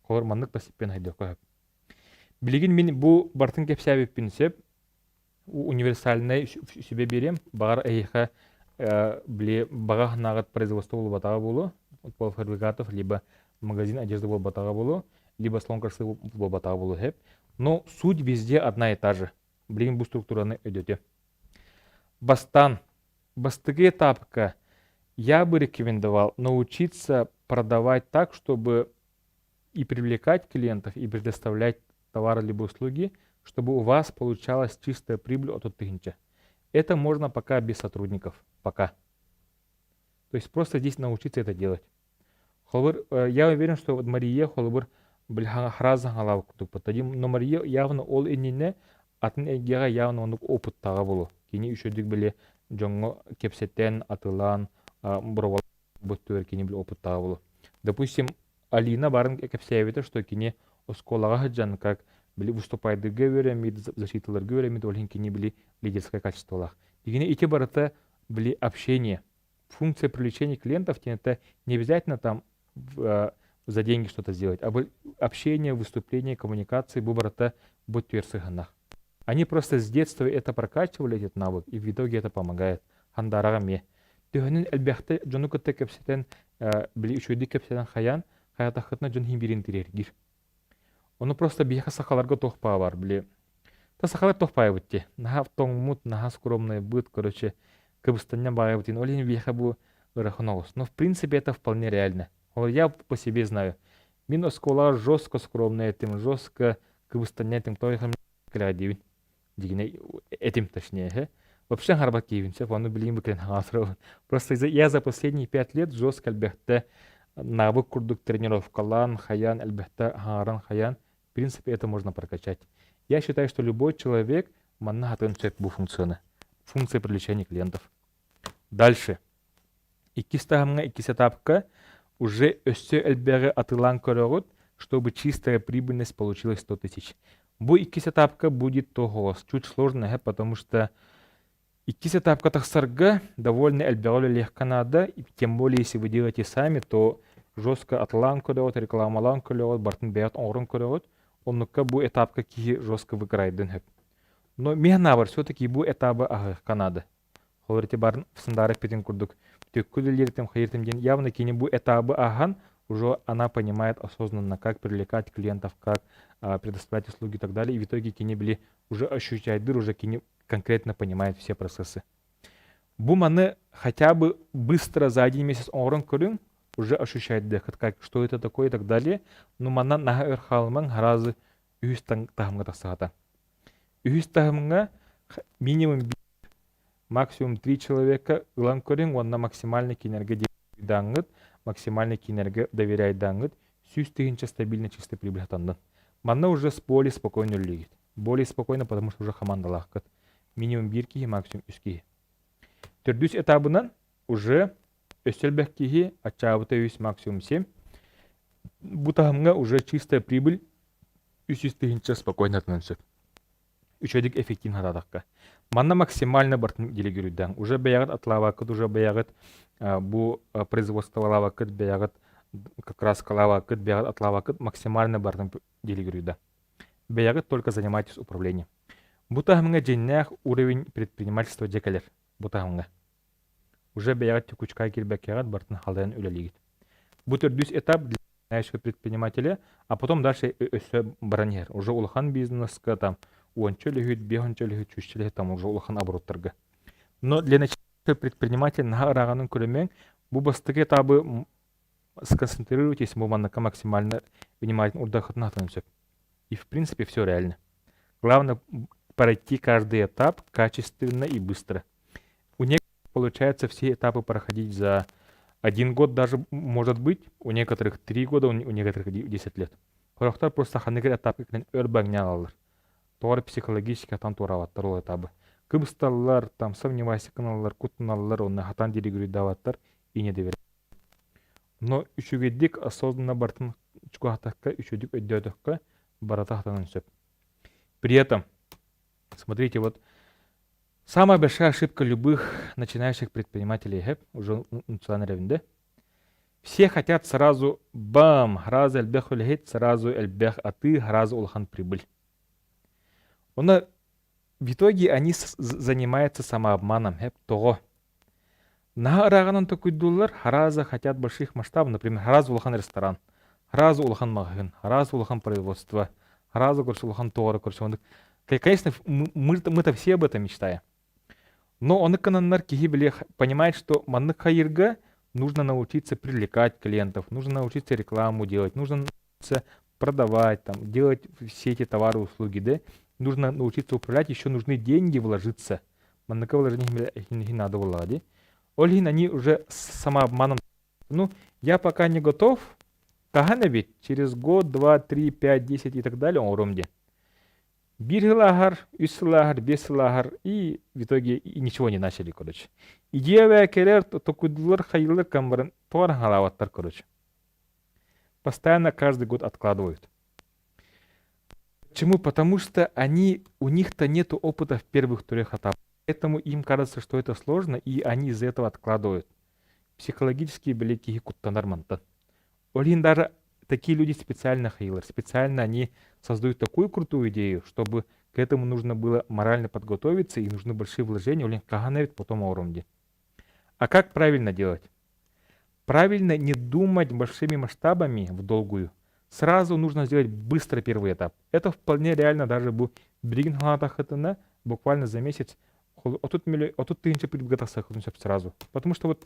Холор маннык постепенно хайдыахха сөп. Билигин мин бу барытын кэпсээбиппин сөп, универсальнай сүбэ биэриэм. Баҕар эһиэхэ били баҕа санааҕыт производство буолбатаҕа буолуо, полуфабрикатов, либо магазин одежды буолбатаҕа буолуо, либо салон красоты буолбатаҕа буолуо сөп. Но суть везде одна и та же. Билигин бу структураны өйдөтүө. Бастаан, бастакы этапка я бы рекомендовал научиться продавать так, чтобы и привлекать клиентов, и предоставлять товары либо услуги, чтобы у вас получалась чистая прибыль от 1000. Это можно пока без сотрудников. Пока. То есть просто здесь научиться это делать. Холобур, я уверен, что вот Мария холобур сразу курдук но Мария явно ол иннинэ атын эйгэҕэ явно оннук опыттааҕа буолуо. Кини үчүгдүк били дьоҥҥо кэпсэтэн, атылаан, бу кини били опыттааҕа буолуо. Допустим, Алина барын кэпсээбитэ, что кини оскуолаҕа сылдьан как били выступайдырга үөрэммит, защиталарга үөрэммит, ол иһин кини били лидерское качестволаах. Дигини ити барыта били общение. Функция привлечения клиентов это не обязательно там за деньги что-то сделать, а общение, выступление, коммуникации бу барыта бу сыһынах. Они просто с детства это прокачивали, этот навык, и в итоге это помогает. Хандараҕа эмиэ. Төһөнөн элбэхтэ дьону кытта кэпсэтэн, били үчүгэйдик кэпсэтэн хайаан, хайатаххытына дьон иһин биирин тириэргир. Ону просто биһиэхэ сахаларга туох баа бар, били та сахалар туох баайбыт дии. Наһаа тоҥмут, наһаа скромный быт, короче, кыбыстанньа баайбыт. Ол иһин биһиэхэ бу ыарахан оҕус. Но в принципе это вполне реально. Вот я по себе знаю. Мин оскуолаҕа жестко скромный этим, жестко кыбыстанньа этим, той диибин. Дигине этим точнее. Вообще харбат киһибин сөп, ону билигин бу кэлэн Просто я за последние 5 лет жестко элбэхтэ навык курдук тренировкалаан, хайаан, элбэхтэ хааран хайаан, в принципе, это можно прокачать. Я считаю, что любой человек манна хатын сөп бу функцияны. Функция привлечения клиентов. Дальше. Иккис таһымҥа, иккис этапка уже өссө элбэҕи атылаан көрөҕүт, чтобы чистая прибыльность получилась 100 тысяч. Бу иккис этапка будет тоҕус. Чуть сложно, потому что иккис этапка тахсарга довольно элбэҕи үлэлиэххэ наада, тем более если вы делаете сами, то жестко атылаан көрөҕүт, рекламалаан көрөҕүт, барытын бэйэҕит оҥорон көрөҕүт. Оннукка бу этапка киһи жестко выгорайдын сөп. Но мин санаабар все-таки бу этабы аһыахха наада. Холобур ити барын Сандара эппитин курдук төккү үлэлииртим хайыртым диэн явно кини бу этабы ааһан уже она понимает осознанно, как привлекать клиентов, как предоставлять услуги и так далее. И в итоге кини били уже ощущает дыр, уже кини конкретно понимает все процессы. Бу маны хотя бы быстро за один месяц оҥорон көрүҥ, уже ощущает дыхат, как, что это такое и так далее. Но манна наһаа өр хаалымаҥ, сразу үһүс таһымҥа тахсаата. Үһүс таһымҥа минимум максимум три человека ылан көрүҥ уонна максимально кинилэргэ дааҥҥыт, максимально кинилэргэ доверяйдааҥҥыт 100 000 стабильно чистый прибыль хатаннын. Манна уже более спокойно үлэлиигит. Более спокойно, потому что уже командалааххыт. Минимум биир киһи, максимум үс киһи. Төрдүс этабынан уже өссө элбэх киһи, аччаабыта үс, максимум 7. Бу таһымҥа уже чистая прибыль 300 000 спокойно атынан сөп. Үчүгэйдик эффективно хатаатахха. Манна максимально бартын делегируйдаҥ. Уже бэйэҕит атлаабаккыт, уже бэйэҕит бу производстволаабаккыт, бэйэҕит краскалаабаккыт, бэйэҕит атлаабаккыт максимально бартын делегируйда. Бэйэҕит только занимайтесь управлением. Бу таһымҥа дьиҥнээх уровень предпринимательства дьэ кэлэр. Бу таһымҥа. Уже бэйэҕит текучкаҕа киирбэккэҕит бартын халыйан үлэлиигит. Бу төрдүс этап для начинающего предпринимателя, а потом дальше өссө баран иһэр. Уже улахан бизнеска там уонча үлэһит, биэс үлэһит, сүүсчэ үлэһит там уже улахан обороттарга. Но для начинающего предпринимателя наһаа ырааҕынан көрөмөҥ, бу бастакы этабы сконцентрируйтесь, бу манныка максимально внимательно урдахытын сөп. И в принципе все реально. Главное пройти каждый этап качественно и быстро. У некоторых получается все этапы проходить за один год даже может быть, у некоторых 3 года, у некоторых 10 лет. Сорохтор просто ханнык эрэ этапка кэлэн өр баҥньаан алаллар. Тоҕо эрэ психологически хатан туораабаттар ол этабы. Кыбысталлар, там сомневайся гыналлар, куттаналлар уонна хатан диригируйдаабаттар иньэ да бэрт. Но үчүгэйдик осознанно барытын чугаһатахха, үчүгэйдик өйдөөтөххө барыта хатанан сөп. При этом, смотрите, вот самая большая ошибка любых начинающих предпринимателей, уже да? Все хотят сразу бам, сразу элбэх үлэһит, сразу элбэх атыы, сразу улахан прибыль. Онно в итоге они занимаются самообманом, тоҕо. Наһаа ырааҕынан токуйдууллар, сразу хотят больших масштабов, например, сразу улахан ресторан, сразу улахан маҕаһыын, сразу улахан производство, сразу көрсө улахан тоҕо көрсө. Конечно, мы-то все об этом мечтаем. Но ону гынаннар киһи били понимает, что маннык хайырга нужно научиться привлекать клиентов, нужно научиться рекламу делать, нужно научиться продавать, там, делать все эти товары, услуги, да? Нужно научиться управлять, еще нужны деньги вложиться. Манныка вложение надо было, да? Ол иһин они уже самообманом. Ну, я пока не готов, хаһан ведь через год, два, три, пять, 10 и так далее, оҥоруом диэн. Биир сыл ааһар, үс сыл ааһар, биэс сыл ааһар и в итоге и ничего не начали, короче. Идея кэлэр, токуйдулар, хайылар камбарын тоҕо хаалаабаттар, короче. Постоянно каждый год откладывают. Почему? Потому что они, у них-то нету опыта в первых трех этапах. Поэтому им кажется, что это сложно, и они из-за этого откладывают. Психологические били киһи куттанар мантан. Ол иһин даже такие люди специально хейлер, специально они создают такую крутую идею, чтобы к этому нужно было морально подготовиться и нужны большие вложения, ол иһин хаһан эбит потом оҥоруом диэн. А как правильно делать? Правильно не думать большими масштабами в долгую. Сразу нужно сделать быстро первый этап. Это вполне реально даже бу билигин санаатаххытына буквально за месяц 30 тыһыынча прибыльга тахсыаххытын сразу. Потому что вот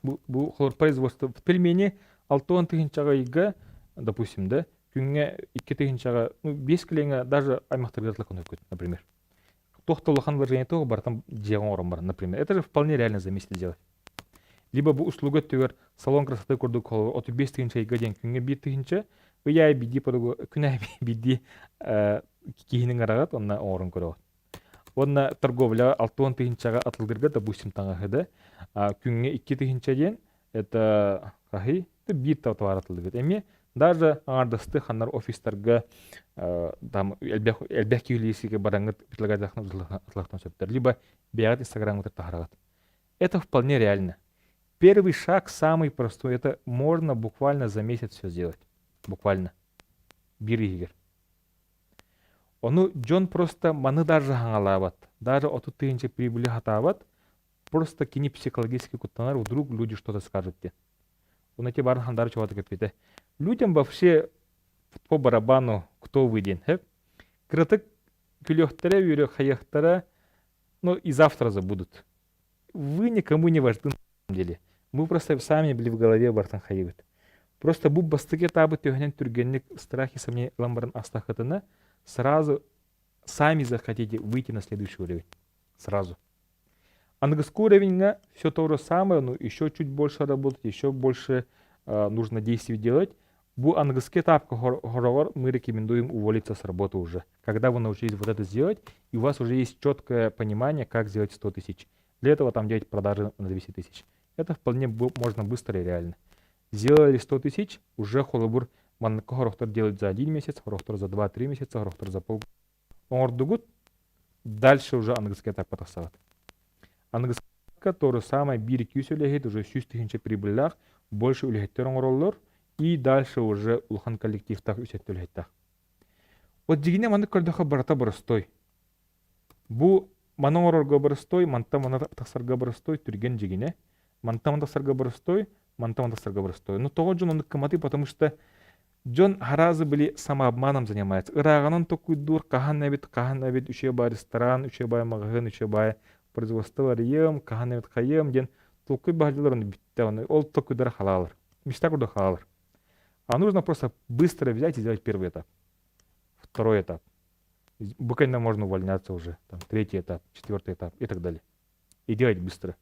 бу производство в пельмени 60 тыһыынчаҕа ыйга, допустим, да, күҥҥэ 2 тыһыынчаҕа, ну, биэс клиеҥҥэ даже аймахтарга например. Туох да улахан вложение туох барытын дьиэҕэ оҥорон баран, например. Это же вполне реально за месяц сделать. Либо бу услуга өттүгэр салон красоты курдук 35 тыһыынча ыйга диэн күҥҥэ 1 тыһыынча ый аайы биирдии күн аайы биирдии киһини ыҥыраҕыт онно оҥорон көрөҕүт. Уонна торговля 60 тыһыынчаҕа атылгырга, допустим, таҥаһы да күҥҥэ 2 тыһыынча диэн это хаһый биир товар атыллыгыт. Эмиэ даже аҥаардасты ханнар офистарга там элбэх элбэх киһилиисигэ бараҥҥыт предлагать сөптөр. Либо бэйэҕит инстаграмҥытыгар таһараҕыт. Это вполне реально. Первый шаг самый простой. Это можно буквально за месяц все сделать. Буквально. Биир иһигэр. Ону дьон просто маны даже хаҥалаабат. Даже 30 тыһыынча прибыли хатаабат. Просто кини психологически куттанар, вдруг люди что-то скажут диэн. Оны эти барын хандары чугата кэппитэ. Людям вообще по барабану, кто вы диэн. Кыратык күлүөхтэрэ, үөрүөх ну и завтра забудут. Вы никому не важны на самом деле. Мы просто сами были в голове бартан хайыбыт. Просто бу бастакы этабы төһөнөн түргэнник страхи сомнения ылан баран аастаххытына сразу сами захотите выйти на следующий уровень. Сразу. Аныгыскы уровеньҥа все то же самое, но еще чуть больше работать, еще больше нужно действий делать. Бу аныгыскы этапка хороҕор мы рекомендуем уволиться с работы уже. Когда вы научились вот это сделать, и у вас уже есть четкое понимание, как сделать 100 тысяч. Для этого там делать продажи на 200 тысяч. Это вполне можно быстро и реально. Сделали 100 тысяч, уже холобур маннык сорохтор делают за один месяц, сорохтор за 2-3 месяца, сорохтор за полгода. Оҥордугут, дальше уже аныгыскы этапка тахсаҕыт. Аныгыска то же самое биир 200 үлэһит уже 100 тыһыынча прибыльлаах, больше үлэһиттэр оҥороллор, и дальше уже улахан коллективтаах үсэтти үлэһиттээх. Вот дьиҥинэ маннык көрдөххө барыта боростой. Бу маны оҥорорго боростой, мантан мана тахсарга боростой, түргэн дьиҥинэ. Мантан мана тахсарга боростой, мантан мана тахсарга боростой. Ну тоҕо дьон оннук кыматый, потому что дьон сразу били самообманом занимается. Ырааҕынан токуйдуур, хаһан эбит үчүгэй баай ресторан, үчүгэй баай маҕаһыын, үчүгэй баай производство арыйыам, хаһан эбит хайыам диэн толкуй баһдьылар оны бүттэ, оны ол толкуйдара халаалар. Мечта курдук халаалар. А нужно просто быстро взять и сделать первый этап. Второй этап. Буквально можно увольняться уже. Там, третий этап, четвертый этап и так далее. И делать быстро.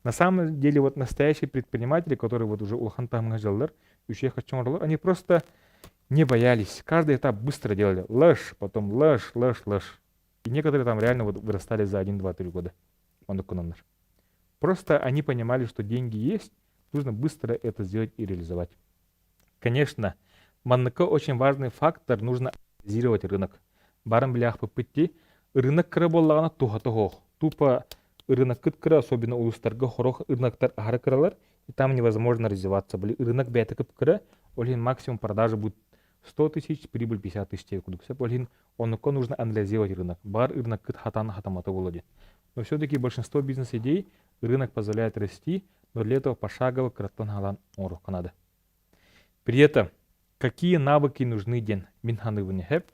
На самом деле вот настоящие предприниматели, которые вот уже улахан таһымҥа дьаллар, үчүгэй харчы оҥороллор, они просто Не боялись. Каждый этап быстро делали. Лэш, потом лэш, лэш, лэш. И некоторые там реально вот вырастали за 1, 2, 3 года. Оннук Просто они понимали, что деньги есть, нужно быстро это сделать и реализовать. Конечно, маннык очень важный фактор, нужно анализировать рынок. Баран билиэхпит дии. Рынок кыра буоллаҕына туһата суох. Тупо рыноккыт кыра, особенно улуустарга сорох рыноктар аһары кыралар, и там невозможно развиваться. Били рынок бэйэтэ кып-кыра, ол иһин максимум продажи будет 100 тысяч, прибыль 50 тысяч диэн курдук сөп. Ол иһин оннукка нужно анализировать рынок. Баар рыноккыт хатан хатаммата буолуо диэн. Но все-таки большинство бизнес-идей рынок позволяет расти, но для этого пошагово кыраттан хаалан оҥоруохха наада. При этом какие навыки нужны диэн мин саныыбын сөп.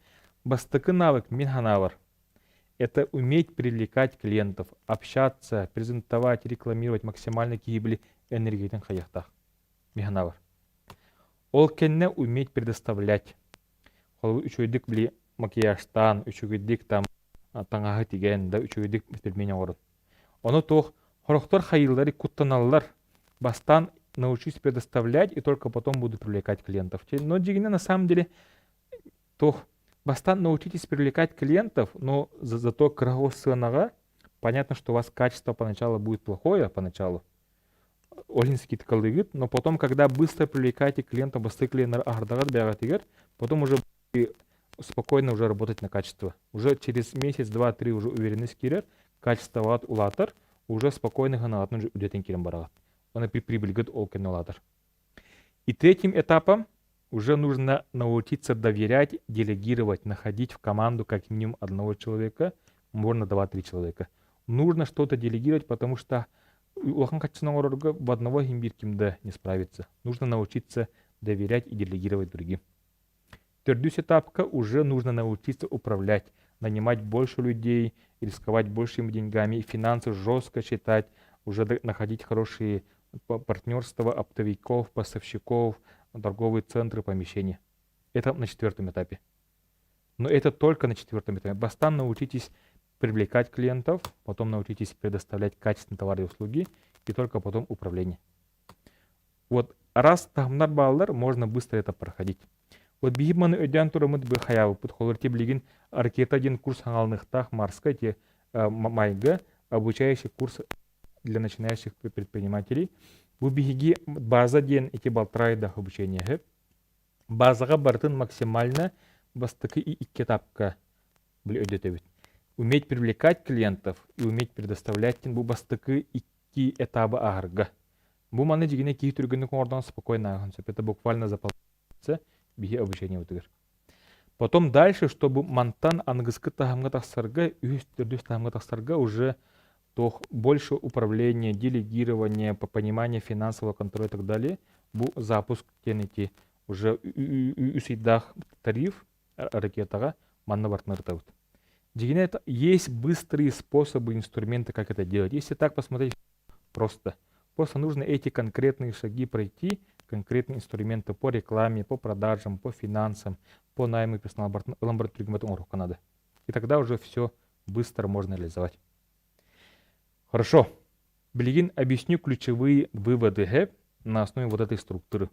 Бастакы навык мин санаабар это уметь привлекать клиентов, общаться, презентовать, рекламировать максимально киһи били энергиятын хайыахтаах. Мин санаабар. Ол кэннэ уметь предоставлять. Холобур үчүгэйдик били макияжтаан, үчүгэйдик там таҥаһы тигэн да үчүгэйдик пельмень оҥорон. Ону туох сорохтор хайыыллары куттаналлар. Бастаан научусь предоставлять и только потом буду привлекать клиентов. Но дьиҥинэ на самом деле туох бастаан научитесь привлекать клиентов, но зато кыра сыанаҕа понятно, что у вас качество поначалу будет плохое поначалу. Ол иһин скидкалыыгыт, но потом, когда быстро привлекаете клиента, бастакы клиеннэр аһардаҕыт бэйэҕитигэр, потом уже спокойно уже работать на качество. Уже через месяц, два, три уже уверенность киирэр, качествоҕа улаатар, уже спокойно сыанаҕытын уже үлэтин киирэн бараҕыт. Уонна прибыльгыт ол кэннэ улаатар. И третьим этапом уже нужно научиться доверять, делегировать, находить в команду как минимум одного человека, можно два-три человека. Нужно что-то делегировать, потому что улахан харчыны оҥорорго в одного син биир ким да не справится. Нужно научиться доверять и делегировать другим. Төрдүс этапка уже нужно научиться управлять, нанимать больше людей, рисковать большими деньгами, финансы жестко считать, уже находить хорошие партнерства оптовиков, поставщиков, торговые центры, помещения. Это на четвертом этапе. Но это только на четвертом этапе. Бастаан научитесь привлекать клиентов, потом научитесь предоставлять качественные товары и услуги, и только потом управление. Вот раз таһымнар бааллар, можно быстро это проходить. Вот биһиги маны өйдөөн тураммыт бу хайаабыппыт холобур ити билигин ракета диэн курс хаҥалыныахтаах Марска ити майга обучающий курс для начинающих предпринимателей. Бу биһиги база диэн ити балтараа ыйдаах обучение Базаҕа барытын максимально бастакы икки этапка били өйдөтөбүт. Уметь привлекать клиентов и уметь предоставлять бу бастакы икки этабы ааһарга. Бу маны дьиҥинэ киһи түргэнник оҥордоҕуна спокойно ааһан сөп. Это буквально за полчаса биһи обучениебытыгар. Потом дальше, чтобы мантан аныгыскы таһымҥа тахсарга, үһүс, төрдүс таһымҥа тахсарга уже туох больше управление, делегирование, по понимание финансового контроля и так далее, бу запуск диэн ити уже үс ыйдаах тариф ракетаҕа манна барытын ырытабыт. Дьиҥинэ это есть быстрые способы, инструменты, как это делать. Если так посмотреть, просто. Просто нужно эти конкретные шаги пройти, конкретные инструменты по рекламе, по продажам, по финансам, по найму персонала оҥоруохха надо. И тогда уже все быстро можно реализовать. Хорошо. Билигин объясню ключевые выводы ГЭП на основе вот этой структуры.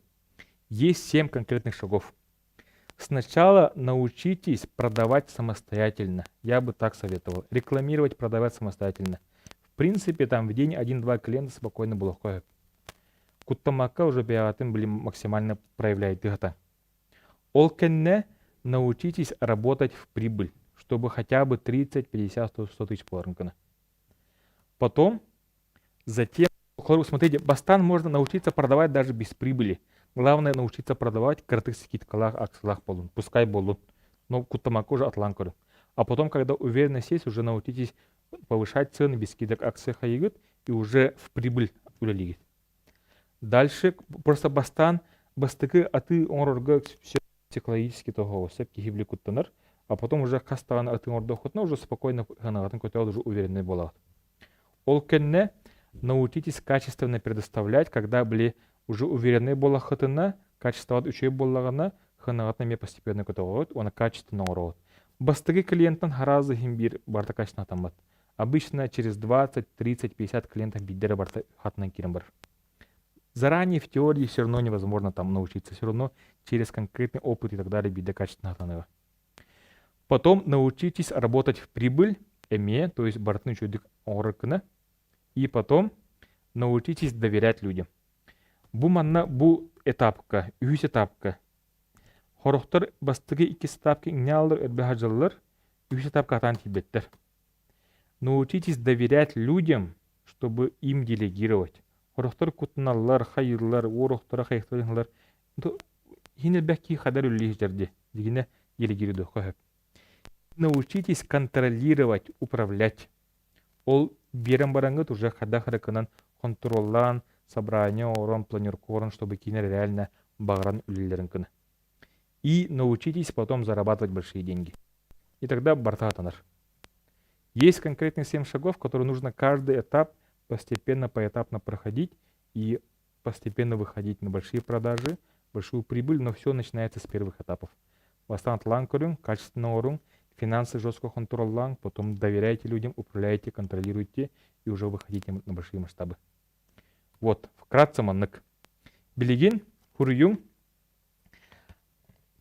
Есть семь конкретных шагов. Сначала научитесь продавать самостоятельно. Я бы так советовал. Рекламировать, продавать самостоятельно. В принципе, там в день один-два клиента спокойно было. Куттаммакка уже бэйэҕитин били максимально проявляете. Ол кэннэ научитесь работать в прибыль, чтобы хотя бы 30, 50, 100, 100 тысяч буоларын. Потом, затем, смотрите, бастаан можно научиться продавать даже без прибыли. Главное научиться продавать кыратык скидкалаах, акциялаах буоллун, пускай буоллун. Но куттаммакка уже атыылаан көрүҥ. А потом, когда уверенность есть, уже научитесь повышать цены без скидок акция хайыгыт и уже в прибыль үлэлиигит. Дальше просто бастаан бастакы атыы оҥорорго все психологически того сөп киһи били куттанар, а потом уже хас даҕаны атыы оҥордоххутуна уже спокойно сыанаҕытын көтөҕөт уже уверенный буолаҕыт. Ол кэннэ научитесь качественно предоставлять, когда били уже уверенный буоллаххытына, качествоҕыт үчүгэй буоллаҕына, сыанаҕытын эмиэ постепенно көтөҕөҕүт уонна качественно оҥороҕут. Бастакы клиенттэн сразу иһин биир барыта качественно хатаммат. Обычно через 20, 30, 50 клиентов биирдэрэ барыта хатанан киирэн барар. Заранее в теории все равно невозможно там научиться. Все равно через конкретный опыт и так далее биирдэ качественно сатаныаҕа. Потом научитесь работать в прибыль, эмиэ, то есть барытын үчүгэйдик оҥорор гына. И потом научитесь доверять людям. Бу манна бу этапка, үһүс этапка Сорохтор бастакы иккис этапка иҥнэ ааллар өрбө сылдьаллар, үһүс этапка сатаан тиийбэттэр. Научитесь доверять людям, чтобы им делегировать. Сорохтор куттаналлар, хайыыллар, уорохторо хайыахтара иһин элбэх киһи хадар үлэлии сылдьар дии. Дигинэ делегируйдуохха сөп. Научитесь контролировать, управлять. Ол биэрэн бараҥҥыт уже хайдах эрэ гынан хонтуруоллаан, собрание оҥорон, планерка оҥорон, чтобы кинилэр реально баҕаран үлэлэрин гына. И научитесь потом зарабатывать большие деньги. И тогда барыта сатанар. Есть конкретные 7 шагов, которые нужно каждый этап постепенно, поэтапно проходить и постепенно выходить на большие продажи, большую прибыль, но все начинается с первых этапов. Бастаан атыылаан көрүҥ, качественно оҥоруҥ, финансы жестко хонтуруоллааҥ, потом доверяйте людям, управляйте, контролируйте и уже выходите на большие масштабы. Вот, вкратце маннык. Билигин суруйуҥ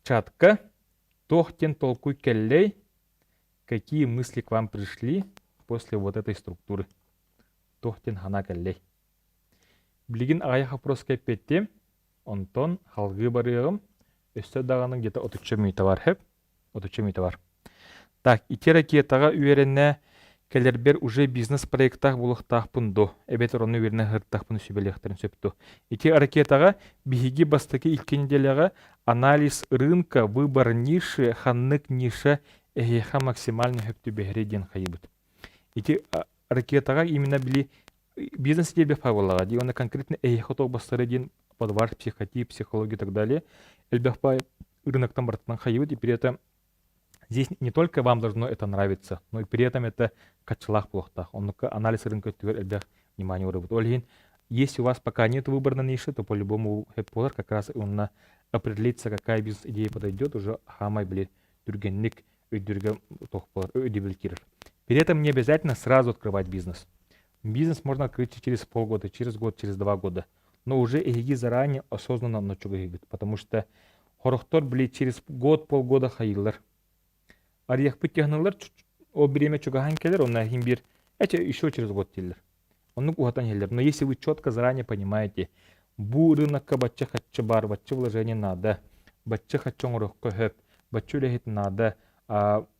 чатка туох диэн толкуй кэллэй, какие мысли к вам пришли после вот этой структуры. Туох диэн санаа кэллэй. Билигин аҕыйах вопроска эппиэттиэм, онтон салгыы барыаҕым, өссө даҕаны где-то отучча мүнүүтэ бар сөп, отучча мүнүүтэ бар. Так, ити ракетаҕа үөрэнэ кэлэрбэр уже бизнес-проектаах буолуохтаахпын дуо, эбэтэр ону үөрэнэ сырыттахпына сүбэлиэхтэрин сөп дуо? Ити ракетаҕа биһиги бастакы икки нэдиэлэҕэ анализ рынка, выбор ниши, ханнык ниша эһиэхэ максимально сөп түбэһэрий диэн хайыыбыт. Ити ракетаҕа именно били бизнес идея буоллаҕа дии уонна конкретно эһиэхэ туох бастары диэн под ваш психотип, психологию и так далее элбэх баай рыноктан барытынан хайыбыт и при этом здесь не только вам должно это нравиться, но и при этом это харчылаах буолуохтаах. Оннукка анализ рынка өттүгэр элбэх внимание уурабыт. Ол иһин если у вас пока нет выбора на ниши, то по-любому буолар как раз онно определиться, какая бизнес-идея подойдет, уже саамай били түргэнник өйдүүргэ туох буолар, өйдөбүл киирэр. При этом не обязательно сразу открывать бизнес. Бизнес можно открыть через полгода, через год, через 2 года. Но уже эһиги заранее осознанно ночугайгыт, потому что сорохтор, били, через год, полгода хайыыллар. Арыйахпыт тыһаналлар, ол бириэмэ чугаһаан кэлэр, онно иһин биир, эче еще через год дииллэр. Оннук уһатан иһэллэр. Но если вы четко заранее понимаете, бу рынокка бачча харчы баар, бачча вложение наада, бачча харчы оҥоруохха сөп, бачча үлэһит наада,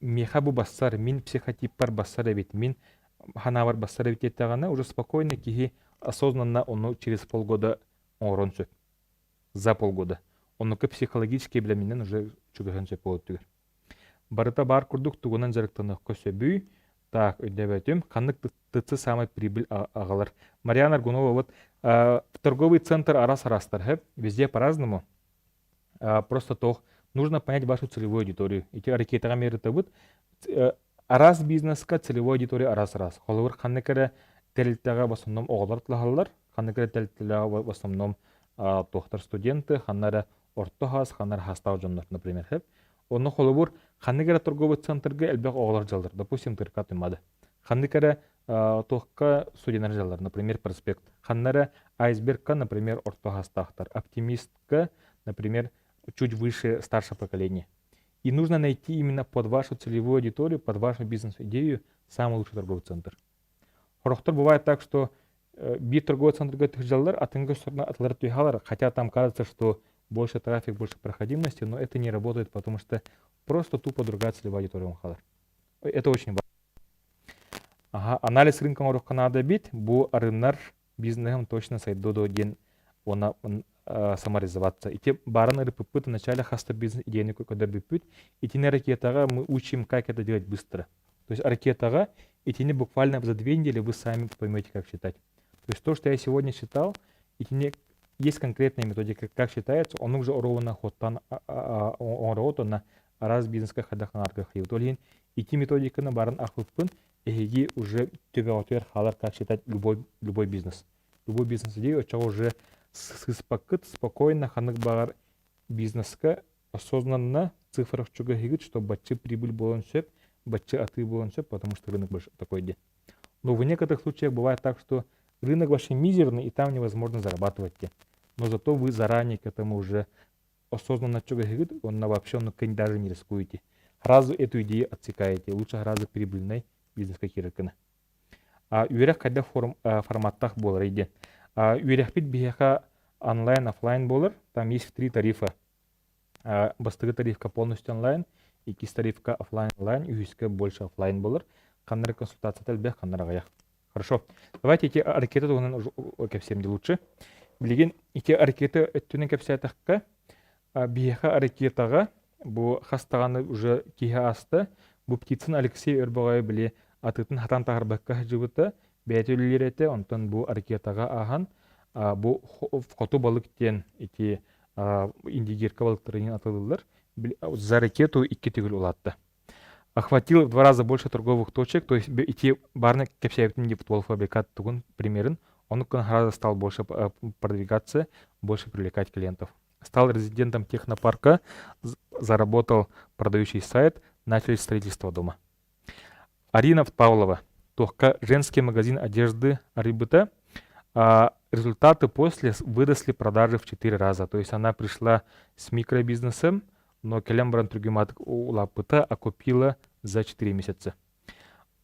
миэхэ бу бассар, мин психотиппар бассар эбит, мин санаабар бассар эбит диэтэҕинэ, уже спокойно киһи осознанно ону через полгода оҥорон сөп. За полгода. Оннука психологически билэминэн уже чугаһын сөп буолар. Барыта баар курдук тугунан дьарыктаныахха сөбүй? Так, өйдөөбөтүм. Ханнык ТЦ саамай прибыль аҕалар? Марьяна Аргунова, вот торговый центр араас араастар, сөп? Везде по-разному. Просто туох нужно понять вашу целевую аудиторию. Ити ракетаҕа мерытабыт. Араас бизнеска целевой аудитория араас араас. Холобур, ханнык эрэ тэрилтэҕэ в основном оҕолор тылаһаллар, ханнык эрэ тэрилтэлэҕэ в основном туохтар студенты, ханна эрэ орто саас, ханна эрэ саастаах дьоннор, например, сөп. Онно холобур, ханнык эрэ торговый центрга элбэх оҕолор дьаллар, допустим, ТРК Туймаада. Ханнык эрэ туохка студеннар дьаллар, например, проспект. Ханна эрэ Айсбергка, например, орто саастаахтар. Оптимистка, например, чуть выше старшее поколение. И нужно найти именно под вашу целевую аудиторию, под вашу бизнес-идею самый лучший торговый центр. Сорохтор бывает так, что биир торговый центрга сылдьаллар, атыҥҥа стороны атылар түһалар, хотя там кажется, что больше трафик, больше проходимости, но это не работает, потому что просто тупо другая целевая аудитория халар. Это очень важно. Ага, анализ рынка оҥоруохха наада эбит. Бу арынар бизнеһым точно сайдыа диэн уонна самореализоваться. Ити баарын ырыппыппыт вначале хаста бизнес идеяны көрдөрбүппүт. Итини ракетаҕа мы учим, как это делать быстро. То есть ракетаҕа итини буквально за 2 недели вы сами поймете, как считать. То есть то, что я сегодня считал, итини есть конкретная методика, как считается, он уже ровно хотан оҥороот онно араас бизнеска хайдах ханаарга хайыбыт. Ол иһин ити методиканы барын ахпыппын, эһиги уже төбөҕүтүгэр хаалар как считать любой, любой бизнес. Любой бизнес идея оччоҕо уже сыыспаккыт спокойно ханнык баҕар бизнеска осознанно цифрах чугаһыгыт, что бачча прибыль буолан сөп, бачча атыы буолан сөп, потому что рынок больше такой де. Но в некоторых случаях бывает так, что рынок вообще мизерный, и там невозможно зарабатывать. Но зато вы заранее к этому уже. Осознанно чугаһыгыт уонна вообще оннукка даже не рискуете. Сразу эту идею отсекаете. Лучше сразу прибыльный бизнеска киирэр гына. Үөрэх хайдах форматтаах буоларый диэн. Үөрэхпит биһиэхэ онлайн, офлайн буолар. Там есть три тарифа. Бастакы тарифка полностью онлайн, иккис тарифка офлайн онлайн, үһүскэ больше офлайн буолар. Ханна эрэ консультацията элбэх, ханна эрэ аҕыйах. Хорошо. Давайте ити ракета туһунан кэпсиэм дии лучше. Билигин ити ракета өттүнэн кэпсээтэххэ, биһиэхэ ракетаҕа бу хас даҕаны уже киһи ааста. Бу Птицын Алексей Өрбөҕөйө били атыытын хатан таһарбакка сылдьыбыта, бэйэтэ үлэлиир этэ, онтон бу ракетаҕа ааһан бу хоту балык диэн ити индигирка балыктарын атылыллар. За ракету икки төгүл улаатта. Охватил в два раза больше торговых точек, то есть ити баарына кэпсээбитим дии полуфабрикат тугун примерин, он сразу стал больше продвигаться, больше привлекать клиентов. Стал резидентом технопарка, заработал продающий сайт, начали строительство дома. Арина Павлова, Тохка, женский магазин одежды Арибыта. Результаты после выросли продажи в 4 раза. То есть она пришла с микробизнесом, но кэлэн баран түргэн улааппыта окупила за 4 месяца.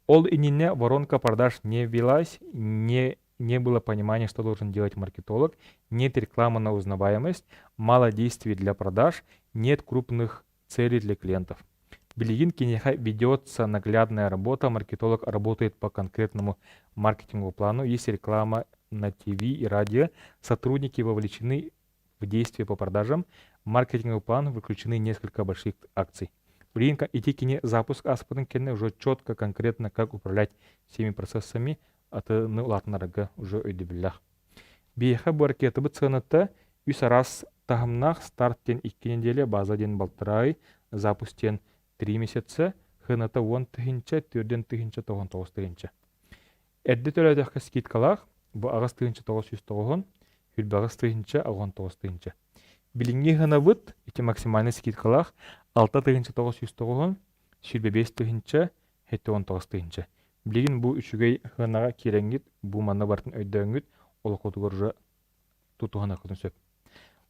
Ол иннинэ воронка продаж не велась, не было понимания, что должен делать маркетолог, нет рекламы на узнаваемость, мало действий для продаж, нет крупных целей для клиентов. Билигин киниэхэ ведется наглядная работа, маркетолог работает по конкретному маркетинговому плану, есть реклама на ТВ и радио, сотрудники вовлечены в действия по продажам, маркетинговый план включены несколько больших акций. Билигин ити кини запуск ааспытын кэннэ уже четко, конкретно, как управлять всеми процессами атыыны улаатыннарарга уже өйдөбүллээх. Биһиэхэ бу ракетабыт сыаната үс араас таһымнаах старт диэн икки неделя, база диэн балтараа ый, запуск диэн 3 месяца, сыаната 10 тыһыынча, 4 тыһыынча, 99 тыһыынча. Эрдэ төлөөтөххө скидкалаах, бу 8990, 28 тыһыынча, 99 тыһыынча. Билиҥҥи сыанабыт ити максимальный скидкалаах 6990, 25 тыһыынча, 79 тыһыынча. Билигин бу үчүгэй сыанаҕа киирэҥҥит, бу манна барытын өйдөөҥҥүт, олоххутугар уже тутуһан сөп.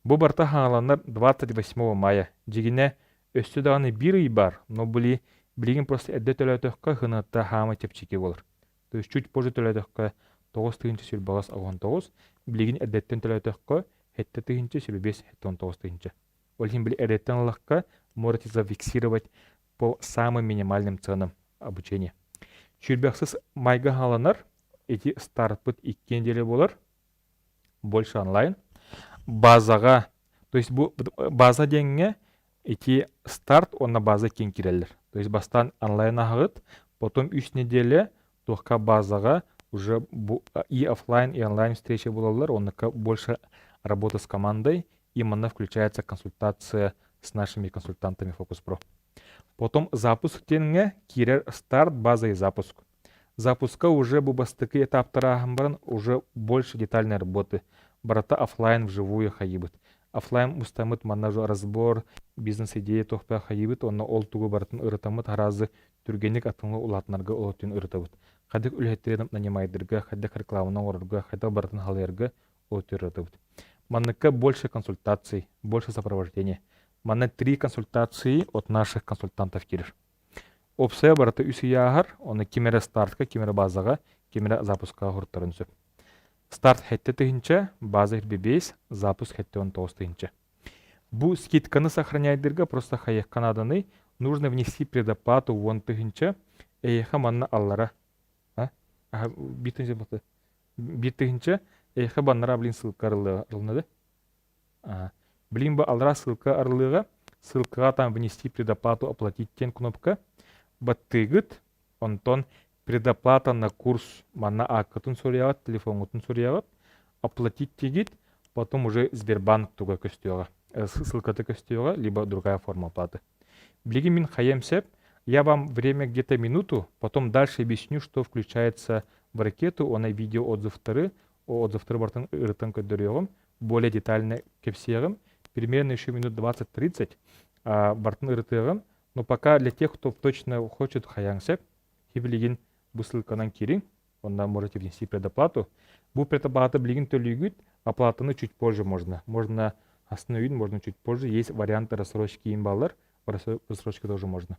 Бу барыта хааланар 28 мая. Дьигинэ өссө даҕаны биир ый баар, но били билигин просто эрдэ төлөөтөххө сыаната хаама чэпчэки буолар. То есть чуть позже төлөөтөххө 9 тыһыынча 28 89, билигин эрдэттэн төлөөтөххө 7 тыһыынча 25 79 тыһыынча. Ол иһин били эрдэттэн ыллахха можете зафиксировать по самым минимальным ценам обучение. 28 майга хааланар, ити стартпыт 2 неделя буолар, больше онлайн. Базаҕа, то есть бу база диэҥҥэ ити старт уонна база киин киирэллэр. То есть бастаан онлайн аһаҕыт, потом 3 неделя туохха базаҕа уже и офлайн, и онлайн встречи буолаллар, оннука больше работа с командой, и манна включается консультация с нашими консультантами Focus Pro. Потом запуск диэҥҥэ киирэр старт, база и запуск. Запуска уже бу бастакы этаптара ааһан баран уже больше детальной работы. Барыта офлайн вживую хайыбыт. Офлайн мустаммыт манна уже разбор, бизнес-идея туохпа хайыбыт, онно ол тугу барытын ырытаммыт аразы түргэнник атыҥҥа улаатынарга олотун ырытабыт. Хайдах үлэһиттерин нанимайдырга, хайдах рекламаны оҥорорго, хайдах барытын халыйарга олотун ырытабыт. Манныкка больше консультаций, больше сопровождения. Манна три консультации от наших консультантов киирэр. Уопсайа барыта үс ый ааһар, ону ким эрэ стартка, ким эрэ базаҕа, ким эрэ запускаҕа уһуруттарын сөп. Старт 7 тыһыынча, база 5, запуск 79 тыһыынча. Бу скидканы сохраняйдырга просто хайыахха нааданый, нужно внести предоплату 10 тыһыынча, эйиэхэ манна аллара. А? 1 тыһыынча 1 тыһыынча, эйиэхэ баннара блин ссылка арыллыа да? Блин бу аллара ссылка арыллыаҕа, ссылкаҕа там внести предоплату оплатить диэн кнопка. Баттыыгыт, онтон предоплата на курс манна ааккытын суруйаҕыт, телефоҥҥутун суруйаҕыт, оплатить диигит, потом уже Сбербанк туга көстүөҕэ, ссылката көстүөҕэ, либо другая форма оплаты. Билигин мин хайыам сөп, я вам время где-то минуту, потом дальше объясню, что включается в ракету, уонна видео отзывтары, отзывтары барытын ырытан көрдөрүөҕүм, более детально кэпсиэҕим, примерно еще минут 20-30 барытын ырытыаҕым, но пока для тех, кто точно хочет хайаан сөп, билигин бу ссылканан киириҥ, онно можете внести предоплату. Бу предоплата билигин төлүүгүт, оплатаны чуть позже можно. Можно Основной можно чуть позже. Есть варианты рассрочки им баллар. Рассрочка тоже можно.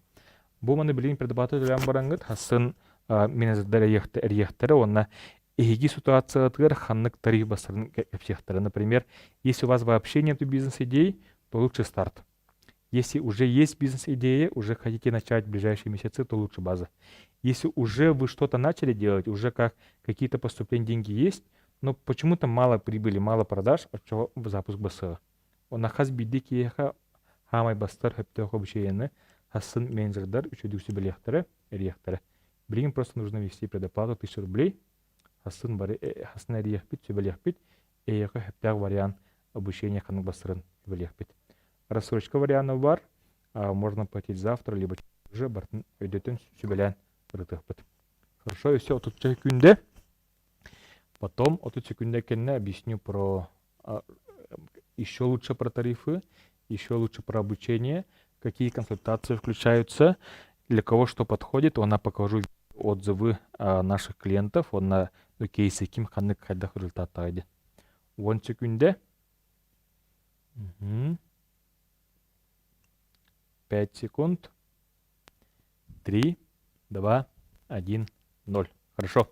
Бу маны билигин предоплата төлөөн бараҥҥыт хасын менеджердэр эрийэхтэрэ уонна эһиги ситуациятыгар ханнык тариф бастарын кэпсиэхтэрэ. Например, если у вас вообще нет бизнес-идей, то лучше старт. Если уже есть бизнес-идея, уже хотите начать в ближайшие месяцы, то лучше база. Если уже вы что-то начали делать, уже как какие-то поступления, деньги есть, но почему-то мало прибыли, мало продаж, от чего запуск БС. Онно хас биирдии киһиэхэ хаамай бастар сөптөөх обучениены хассын менеджердар үчүгэй сүбэлиэхтэрэ, эрийэхтэрэ. Билигин просто нужно ввести предоплату 1000 рублей, хассын бары хассын эрийэхпит, сүбэлиэхпит, эйиэхэ сөптөөх вариант обучения ханнык бастарын сүбэлиэхпит. Рассрочка вариана бар, можно платить завтра, либо уже бартын өйдөтөн сүбэлээн ырытыахпыт. Хорошо, и все, 30 секунде. Потом 30 секунде кэннэ объясню про еще лучше про тарифы, еще лучше про обучение, какие консультации включаются, для кого что подходит. Онно покажу отзывы наших клиентов, онно кейсы ким ханнык хайдах результаттаах 10 секунде. Угу. 5 секунд. 3, 2, 1, 0. Хорошо.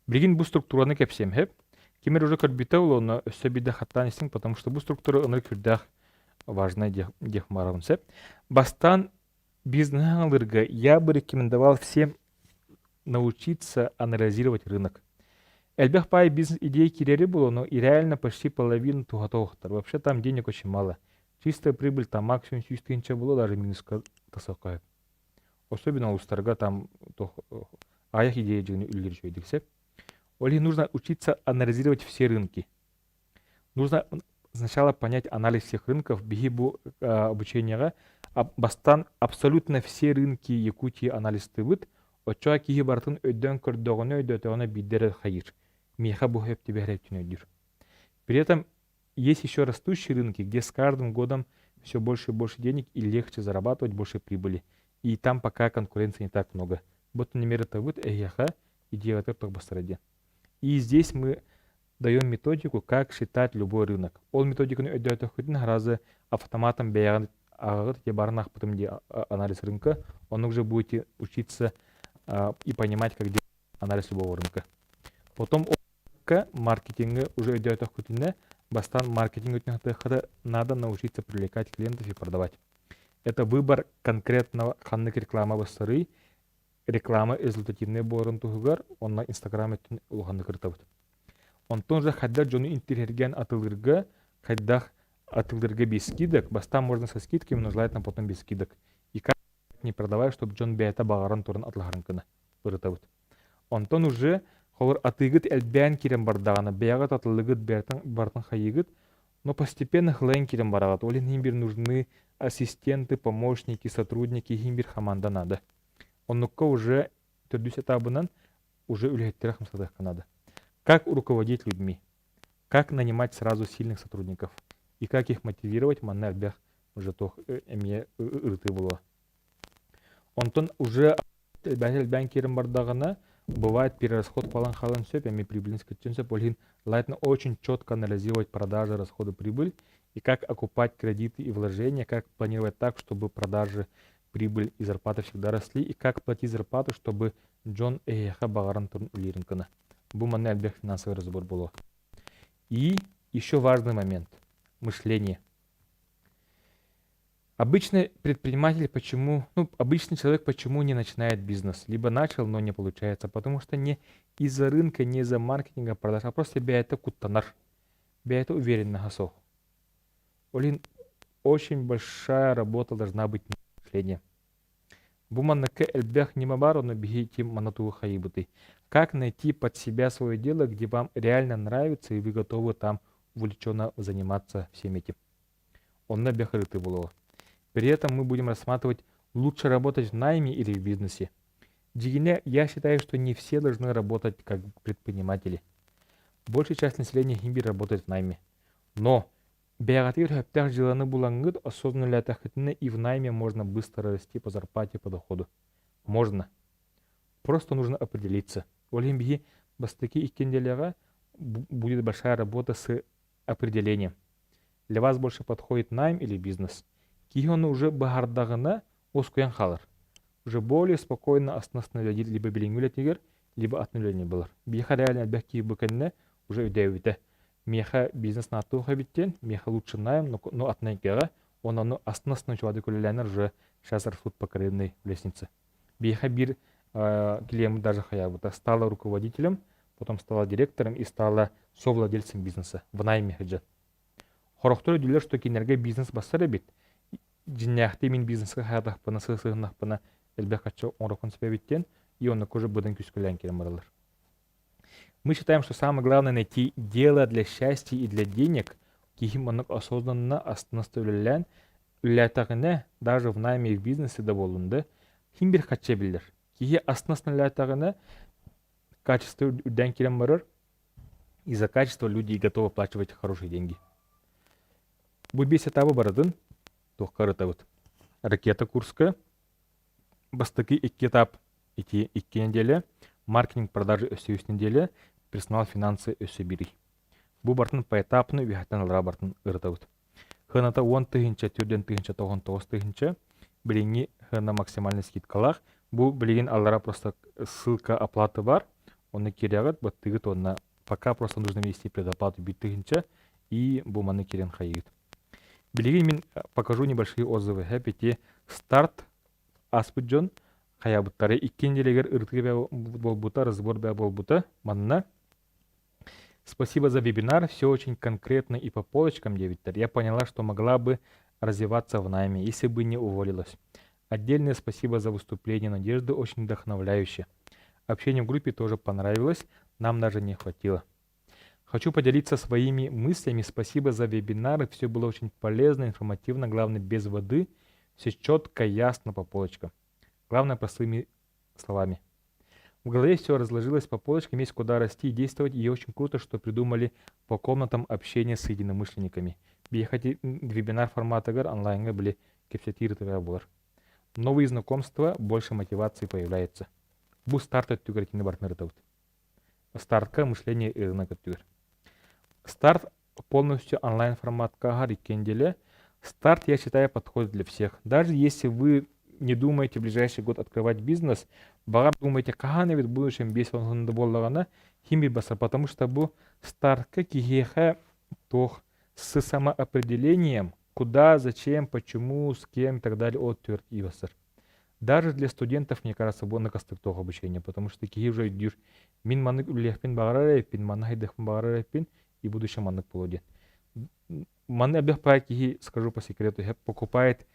Билигин бу структураны кэпсиэм сөп. Ким эрэ уже көрбүтэ ол өссө биирдэ хаттаан истиҥ, потому что бу структура ынырык сүрдээх важная диэх барабын сөп. Бастаан бизнес я бы рекомендовал всем научиться анализировать рынок. Элбэх пай бизнес-идей киирэри буолуо, но и реально почти половину туһата суохтар. Вообще там денег очень мало. Чистая прибыль там максимум 100 тыһыынча буолуо, даже минуска тахсыахха сөп. Особенно улуустарга там аҕыйах идея дьиҥин үлэлиир үчүгэйдик сөп. Ол иһин нужно учиться анализировать все рынки. Нужно сначала понять анализ всех рынков. Биһи бу обучениеҕа бастаан абсолютно все рынки Якутии анализтыыбыт. Оччоҕо киһи барытын өйдөөн көрдөҕүнэ, өйдөөтөҕүнэ биирдэ эрэ хайыыр. Миэхэ бу сөп түбэһэр өттүн өйдүүр. При этом есть еще растущие рынки, где с каждым годом все больше и больше денег и легче зарабатывать больше прибыли. И там пока конкуренции не так много. Вот например, это вот эһиэхэ идея бастара И здесь мы даем методику, как считать любой рынок. Ол методиканы өйдөөтөххүтүнэ сразу автоматом бэйэҕин ааҕыт баран аахпытым дии анализ рынка, он уже будете учиться и понимать, как делать анализ любого рынка. Потом маркетинги уже өйдөөтөххүтүнэ бастаан маркетинг надо научиться привлекать клиентов и продавать. Это выбор конкретного ханнык реклама бастарый, реклама результативный буоларын туһугар, онно Инстаграм өттүн улаханнык ырытабыт. Онтон же хайдах дьону интэриэһиргээн атыылыырга, хайдах атыылыырга без скидок, бастаан можно со скидками, но желательно потом без скидок. И как не продавай, чтобы дьон бэйэтэ баҕаран туран атыылаһарын гына ырытабыт. Онтон уже холобур атыыгыт элбээн киирэн бардаҕына, бэйэҕит атыллыгыт барытын хайыыгыт, но постепенно хылайан киирэн бараҕыт. Ол иһин бир нужны ассистенты, помощники, сотрудники, иһин бир хамаанда надо. Оннукка уже төрдүс этабынан уже үлэһиттэри хамсатыахха надо. Как руководить людьми? Как нанимать сразу сильных сотрудников? И как их мотивировать? Манна элбэх уже туох эмиэ ырытыы буолуо. Онтон уже элбээн киирэн бардаҕына бывает перерасход буолан хаалан сөп, эмиэ прибыльность көттөн сөп. Ол иһин желательно очень четко анализировать продажи, расходы, прибыль и как окупать кредиты и вложения, как планировать так, чтобы продажи, прибыль и зарплата всегда росли, и как платить зарплату, чтобы дьон эһиэхэ баҕаран туран үлэлиирин гына. Бу манна элбэх финансовый разбор буолуо. И еще важный момент – мышление. Обычный предприниматель почему, ну, обычный человек почему не начинает бизнес? Либо начал, но не получается, потому что не из-за рынка, не из-за маркетинга продаж, а просто бэйэтэ куттанар. Бэйэтэ уверенноһа суох. Блин, очень большая работа должна быть мышление. Бу манныкка элбэх ньыма баар, ону биһиги манна тугу хайыыбытый. Как найти под себя свое дело, где вам реально нравится и вы готовы там увлеченно заниматься всем этим. Онно элбэх ырытыы буолуо. При этом мы будем рассматривать, лучше работать в найме или в бизнесе. Дьиҥинэ, я считаю, что не все должны работать как предприниматели. Большая часть населения син биир работает в найме. Но бэйэҕитигэр сөптөөх дьыаланы булаҥҥыт осознанно үлэлээтэххитинэ и в найме можно быстро расти по зарплате, по доходу. Можно. Просто нужно определиться. Ол иһин биһи бастакы икки нэдиэлэҕэ будет большая работа с определением. Для вас больше подходит найм или бизнес? Киһи ону уже быһаардаҕына уоскуйан хаалар. Уже более спокойно астына үлэлиир либо билиҥҥи үлэтигэр, либо атын үлэни булар. Биһиэхэ реально элбэх киһи бу кэннэ уже өйдөөбүтэ. Миэхэ бизнес наадалаах эбит диэн, миэхэ лучше найм, но атын эйгэҕэ, уонна ону астына-астына учугайдык үлэлээннэр уже сейчас растут по карьерной лестнице. Биһиэхэ биир клиент даже хайаабыта. Стала руководителем, потом стала директором и стала совладельцем бизнеса в найме сылдьан. Хорохтор өйдүүллэр, что кинилэргэ бизнес бассар эбит. Дьиннээхтии мин бизнеска хайаатахпына, сыһыннахпына элбэх хаччы оҥороххун сөп эбит диэн, и оннук уже быдан күүскэлээн киирэн бараллар. Мы считаем, что самое главное найти дело для счастья и для денег, киһи маннык осознанно астына үлэлээн, үлэлээтэҕинэ, даже в найме и в бизнесе да буоллун да, ким бир хачча биллэр. Киһи астына үлэлээтэҕинэ, качество үрдээн киирэн барар, и за качество люди готовы оплачивать хорошие деньги. Бу биэс этабы барытын туохха ырытабыт? Ракета курска бастакы икки этап ити икки неделя, маркетинг продажи өссө үс неделя, персонал финансы өссө биир. Бу барытын поэтапно үөһэттэн аллараа барытын ырытабыт. Сыаната 10 000 4 099 тыһыынча, билиҥҥи сыана максимальный скидкалаах. Бу билигин аллара просто ссылка оплаты бар, онно киирэҕит, баттыгыт уонна пока просто нужно внести предоплату 1 тыһыынча и бу маны киирэн хайыгыт. Билигин мин покажу небольшие отзывы. Хэп старт ааспыт дьон хайаабыттары икки неделягэр ырытыы буолбута, разбор буолбута. Манна Спасибо за вебинар, все очень конкретно и по полочкам, диэбиттэр. Я поняла, что могла бы развиваться в найме, если бы не уволилась. Отдельное спасибо за выступление Надежды, очень вдохновляюще. Общение в группе тоже понравилось, нам даже не хватило. Хочу поделиться своими мыслями. Спасибо за вебинары, все было очень полезно, информативно, главное без воды. Все четко, ясно по полочкам. Главное простыми словами. В голове все разложилось по полочкам, есть куда расти и действовать, и очень круто, что придумали по комнатам общения с единомышленниками. Биһиги вебинар форматыгар онлайнҥа били кэпсэтии буолар. Новые знакомства, больше мотивации появляется. Бу старт өттүгэр итини барытын ырытабыт. Стартка мышление рынок өттүгэр. Старт полностью онлайн форматка икки неделя. Старт, я считаю, подходит для всех. Даже если вы не думаете в ближайший год открывать бизнес, баҕар думаете, хаһан эбит в будущем 5 10 буоллаҕына, син биир барсар, потому что бу стартка киһиэхэ туох с самоопределением, куда, зачем, почему, с кем и так далее, от түөрт барсар. Даже для студентов, мне кажется, бу накастык обучение, потому что киһи уже өйдүүр, мин маннык үлэлиэхпин баҕарар эбиппин, манна хайдыахпын баҕарар эбиппин, и будущем маннык буолуо диэн. Манна элбэх киһи, скажу по секрету, покупает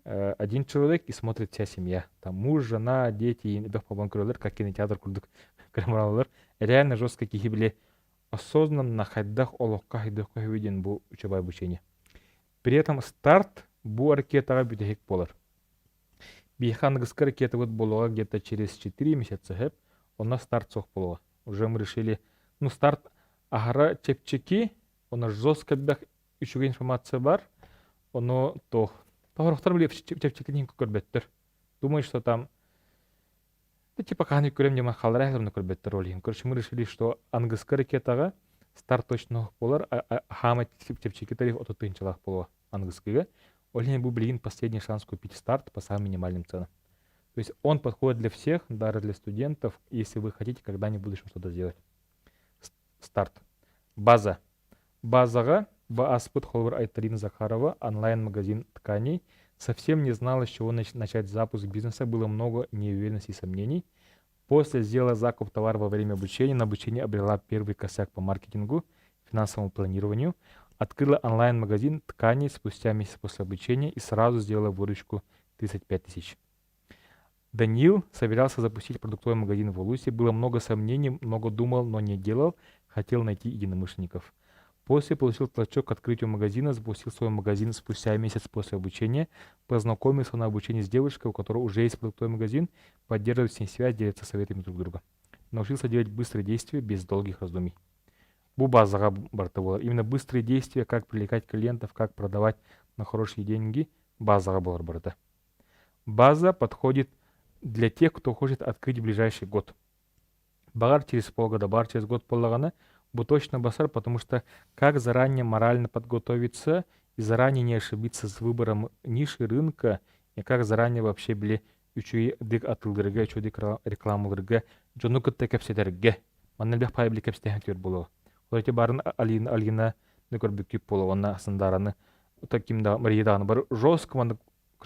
один человек и смотрит вся семья. Там муж, жена, дети, элбэх буолан көрөллөр, как кинотеатр курдук көрөн Реально жестко киһи били осознанно хайдах олоххо хайдах диэн бу учебное обучение. При этом старт бу ракетаҕа бүтэһик буолар. Биһиэхэ аныгыскы ракетабыт буолуоҕа где-то через 4 месяца сөп, онно старт суох буолуоҕа. Уже мы решили, ну старт аһара чэпчэки, онно жестко элбэх үчүгэй информация бар, ону туох Тоҕорохтор били чэпчэкитин көрбөттөр. Думаю, что там да, типа хаһан көрөм диэн хааллара көрбөттөр ол иһин. Короче, мы решили, что аныгыскы ракетаҕа старт точно буолар, хаама чэпчэки тариф 30 тыһыынчалаах буолуо аныгыскыга. Ол иһин бу билигин последний шанс купить старт по самым минимальным ценам. То есть он подходит для всех, даже для студентов, если вы хотите когда-нибудь в будущем что-то сделать. Старт. База. Базаҕа ааспыт холобур Айталина Захарова, онлайн-магазин тканей, совсем не знала, с чего начать запуск бизнеса, было много неуверенности и сомнений. После сделала закуп товара во время обучения, на обучении обрела первый косяк по маркетингу, финансовому планированию, открыла онлайн-магазин тканей спустя месяц после обучения и сразу сделала выручку 35 тысяч. Даниил собирался запустить продуктовый магазин в Улусе. Было много сомнений, много думал, но не делал. Хотел найти единомышленников. После получил толчок к открытию магазина, запустил свой магазин спустя месяц после обучения, познакомился на обучении с девушкой, у которой уже есть продуктовый магазин, поддерживает с ней связь, делится советами друг друга. Научился делать быстрые действия без долгих раздумий. Бу базаҕа барыта буолар. Именно быстрые действия, как привлекать клиентов, как продавать на хорошие деньги, базаҕа буолар барыта. База подходит для тех, кто хочет открыть в ближайший год. Баҕар через полгода, баҕар через год буоллаҕына. Бу точно басар, потому что как заранее морально подготовиться и заранее не ошибиться с выбором ниши рынка, и как заранее вообще били үчүгэй атыылырга, үчүгэй рекламаларга, дьону кытта кэпсэтэргэ. Манна элбэх паай били кэпсэтэһэн түөр буолуо. Ол ити барын Алина Алина көрбүккүп буолуо уонна Сандаараны ким да Мария даҕаны бары жестко маннык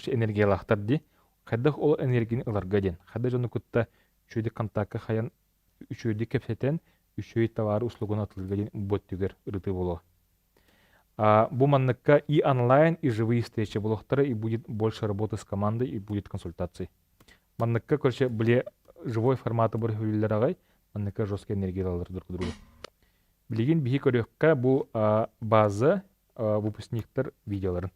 энергиялаахтар дии. Хайдах ол энергияны ыларга диэн. Хайдах дьону кытта үчүгэйдик контакка хайан үчүгэйдик кэпсэтэн, үчүгэй товары услуганы атыылыырга диэн бу өттүгэр ырытыы буолуо. Бу манныкка и онлайн, и живые встречи буолуохтара, и будет больше работы с командой, и будет консультаций. Манныкка, короче, били живой форматы бар хүллэр аҕай, манныкка жесткая энергия ылалар друг друга. Билигин биһи көрүөххэ бу база выпускниктар видеоларын.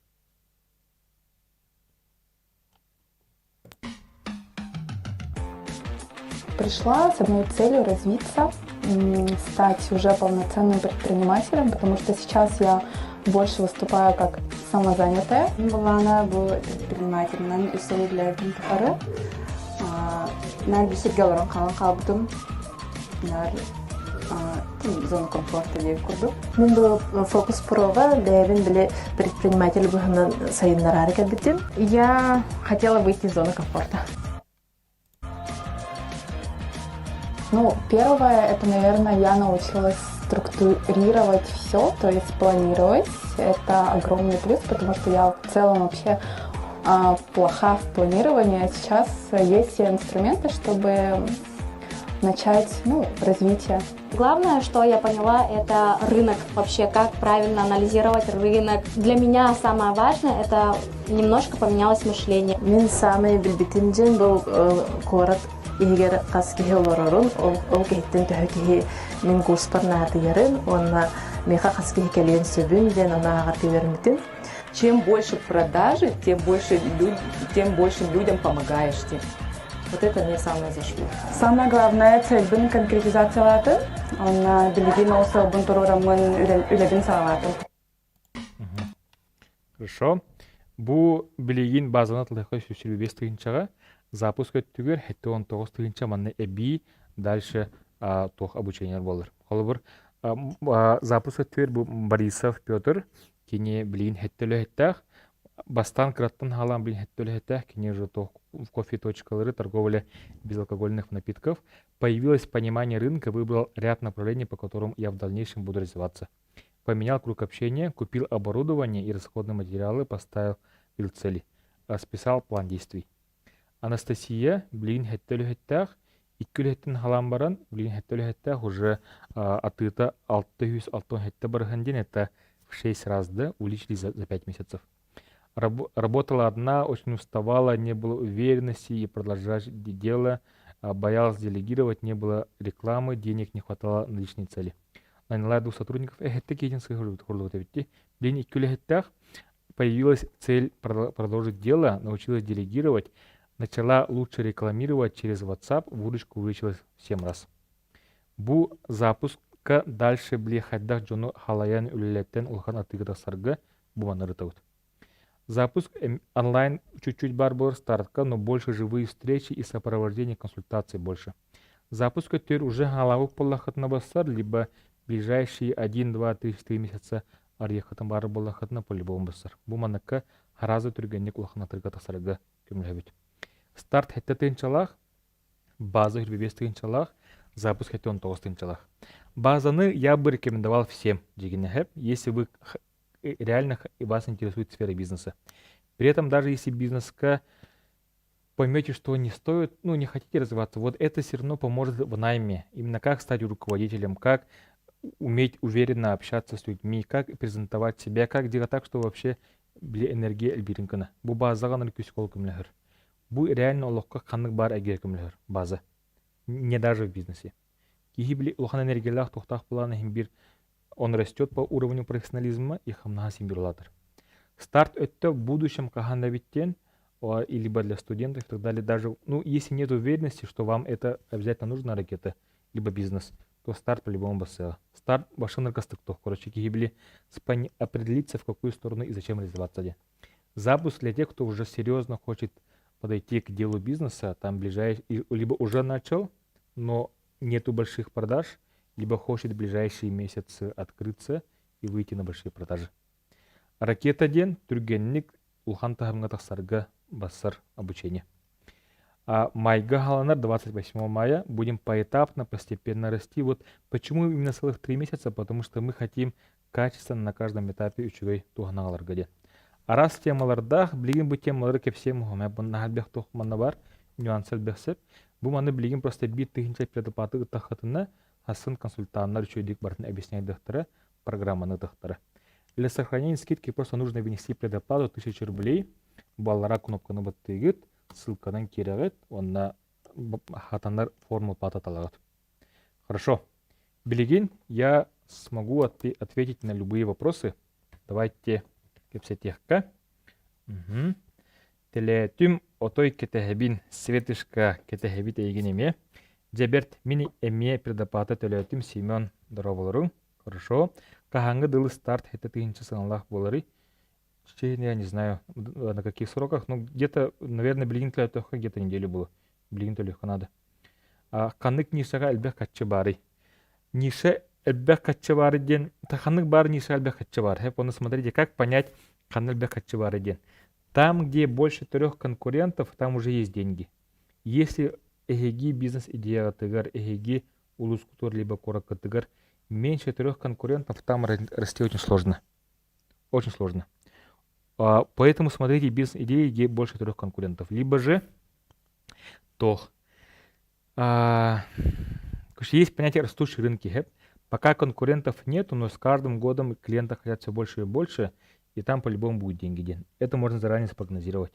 Пришла с одной целью развиться, стать уже полноценным предпринимателем, потому что сейчас я больше выступаю как самозанятая. Былаана бу предпринимателинэн үс сыл үлэлээбитим тухары наар биир сиргэ олорон хаалан хаалбытым. Наар зона комфорта диэн курдук. Мин бу фокус прога бэйэбин били предприниматель быһынан сайыннараары кэлбитим. Я хотела выйти из зоны комфорта. Ну, первое, это, наверное, я научилась структурировать все, то есть планировать. Это огромный плюс, потому что я в целом вообще плоха в планировании, а сейчас есть все инструменты, чтобы начать ну, развитие. Главное, что я поняла, это рынок вообще, как правильно анализировать рынок. Для меня самое важное, это немножко поменялось мышление. Мин саамай билбитим дьин бу куорат иһигэр хас киһи олорорун, ол киһиттэн төһө киһи мин курспар наадыйарын уонна миэхэ хас киһи кэлиэн сөбүн диэн ону ааҕар үөрэммитим. Чем больше продажи, тем больше, люд... тем больше людям помогаешь ты. Вот это мне самое зашло. Самое главное целбин конкретизациялаатым. Онна билигин ол сыалбын туруораммын үлэбин саҕалаатым. Хорошо. Бу билигин базаны тылыхха 125 тыһыынчаҕа, запуск өттүгэр 79 тыһыынча манна эбии дальше туох обучение буолар. Холобур, запуск өттүгэр бу Борисов Петр кини билигин сэттэ үлэһиттээх. Бастаан кыраттан хаалаан билигин сэттэ үлэһиттээх. Кини уже в кофе точкалары, торговля безалкогольных напитков. Появилось понимание рынка, выбрал ряд направлений, по которым я в дальнейшем буду развиваться. Поменял круг общения, купил оборудование и расходные материалы, поставил цели, расписал план действий. Анастасия билигин сэттэ үлэһиттээх, икки үлэһиттэн халаан баран, билигин сэттэ үлэһиттээх уже атыыта 667 барыһын диэн это в 6 раз да увеличили за 5 месяцев. Работала одна, очень уставала, не было уверенности и продолжать дело, боялась делегировать, не было рекламы, денег не хватало на личные цели. Наняла двух сотрудников, эһэтте кейтин сыһырлыбыт эбитти. Билин икки үлэһиттээх, появилась цель продолжить дело, научилась делегировать, начала лучше рекламировать через WhatsApp, выручка увеличилась в 7 раз. Бу запускка дальше били хайдах дьону халайан үлэлэттэн улахан атыыга тахсарга бу манна ырытабыт. Запуск онлайн чуть-чуть бар буолар стартка, но больше живые встречи и сопровождение консультаций больше. Запуск өттүгэр уже хаалаабыт буоллаххытына бассар, либо ближайшие 1, 2, 3, 4 месяца арыйаххытын баар буоллаххытына по-любому бассар. Бу манныкка харазы түргэнник улахан атырга тахсарга көмөлөһөбүт. Старт сэттэ тыһыынчалаах, база 25 тыһыынчалаах, запуск 79 тыһыынчалаах. Базаны я бы рекомендовал всем, дьигинэһэп, если вы реально вас интересует сфера бизнеса. При этом даже если бизнеска поймете, что не стоит, ну, не хотите развиваться, вот это все равно поможет в найме. Именно как стать руководителем, как уметь уверенно общаться с людьми, как презентовать себя, как делать так, что вообще били энергия элбиирин гына. Бу базаҕа күүс көмөлөһөр. Бу реально олоххо ханнык баар эйгэ көмөлөһөр база. Не даже в бизнесе. Киһи били улахан энергиялаах туохтаах буолан иһин биир он растет по уровню профессионализма и хамнаһа син биир улаатар. Старт өттө в будущем хаһан да биттен, и либо для студентов и так далее. Даже, ну, если нет уверенности, что вам это обязательно нужно, ракета, либо бизнес, то старт по-любому бассыа. Старт башын кастыктох. Короче, киһи били определиться, в какую сторону и зачем развиваться. Де. Запуск для тех, кто уже серьезно хочет подойти к делу бизнеса, там ближайший, либо уже начал, но нету больших продаж, либо хочет в ближайшие месяцы открыться и выйти на большие продажи. Ракета диэн түргэнник улахан таһымҥа тахсарга бассар обучение. А майга хааланар 28 мая будем поэтапно, постепенно расти. Вот почему именно целых 3 месяца? Потому что мы хотим качественно на каждом этапе үчүгэй туһаналарга диэн. Араас темалардаах, билигин бу темалары кэпсиэм уһума, бу элбэх туох манна бар, нюанс элбэх сөп. Бу маны билигин просто 1000 предоплаты ыттаххытына, хасын консультаннар үчүгэйдик барытын объясняйдыхтара, программаны ытыхтара. Для сохранения скидки просто нужно внести предоплату 1000 рублей. Баллара кнопканы баттыгыт, ссылканан кирэҕит, уонна хатанар форму пататалагыт. Хорошо. Билигин я смогу ответить на любые вопросы. Давайте кэпсэтиэххэ. Угу. Телетүм отой кэтэһэбин, Светышка кэтэһэбит эйигин эмиэ. Дьэ бэрт, мин эмиэ предоплата төлөөтүм Семен дорооболоруҥ. Хорошо. Хаһааҥҥы дылы старт 7000 сыаналаах буоларый? Я не знаю, на каких сроках, но где-то, наверное, билигин төлөөтөххө где-то неделю было. Билигин төлүөххэ надо. Ханнык нишаҕа элбэх харчы баарый? Ниша элбэх харчы баар диэн, ханнык баар ниша элбэх харчы баар. Оны смотрите, как понять, ханнык элбэх харчы баар диэн. Там, где больше трех конкурентов, там уже есть деньги. Если эһиги бизнес-идеятыгар, эһиги улуускутугар либо куораккытыгар меньше трех конкурентов, там расти очень сложно. Очень сложно. Поэтому смотрите бизнес-идеи, где больше трех конкурентов. Либо же то есть понятие растущие рынки. Пока конкурентов нету, но с каждым годом клиенты хотят все больше и больше, и там по-любому будут деньги. Это можно заранее спрогнозировать.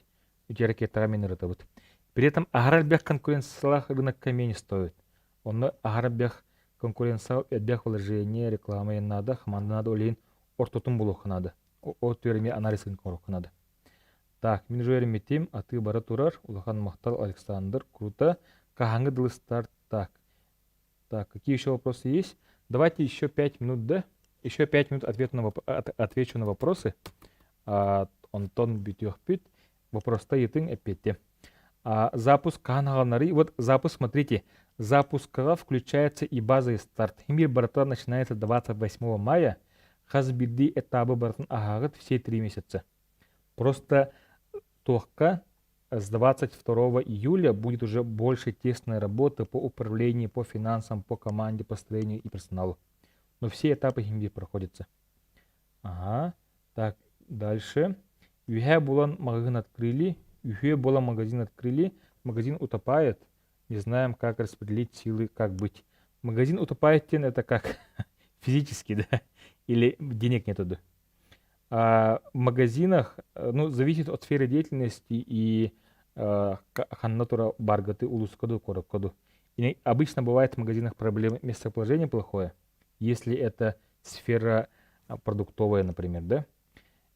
Вот. При этом аһара элбэх конкуренциялаах рынок не стоит. Онно аһара элбэх конкуренция элбэх вложение, реклама надо, команда надо, ол иһин ортотун булуохха надо. Ол түөреми анализ оҥоруохха надо. Так, мин уже үөрэммитим, атыы бара турар, улахан махтал Александр, круто. Хаһааҥҥы дылы старт, так. Так, какие еще вопросы есть? Давайте еще 5 минут, да? Еще 5 минут отвечу на вопросы. А, онтон бүтүөхпүт. Вопроста ыйытыҥ эппиэттиэм. А, запуск хаһан Вот запуск, смотрите, запускка включается и база и старт. Мир барыта начинается 28 мая. Хас биирдии этабы барытын ааһаҕыт все 3 месяца. Просто туохха с 22 июля будет уже больше тесной работы по управлению, по финансам, по команде, построению и персоналу. Но все этапы син проходятся. Ага. Так, дальше. Үһүө буолан магазин открыли. Үһүө буолан магазин открыли. Магазин утопает. Не знаем, как распределить силы, как быть. Магазин утопает, это как? Физически, да? Или денег нету, да? А в магазинах, ну, зависит от сферы деятельности и ханна турар бааргытый улууска дуу куоракка дуу. И обычно бывает в магазинах проблемы местоположение плохое, если это сфера продуктовая, например, да?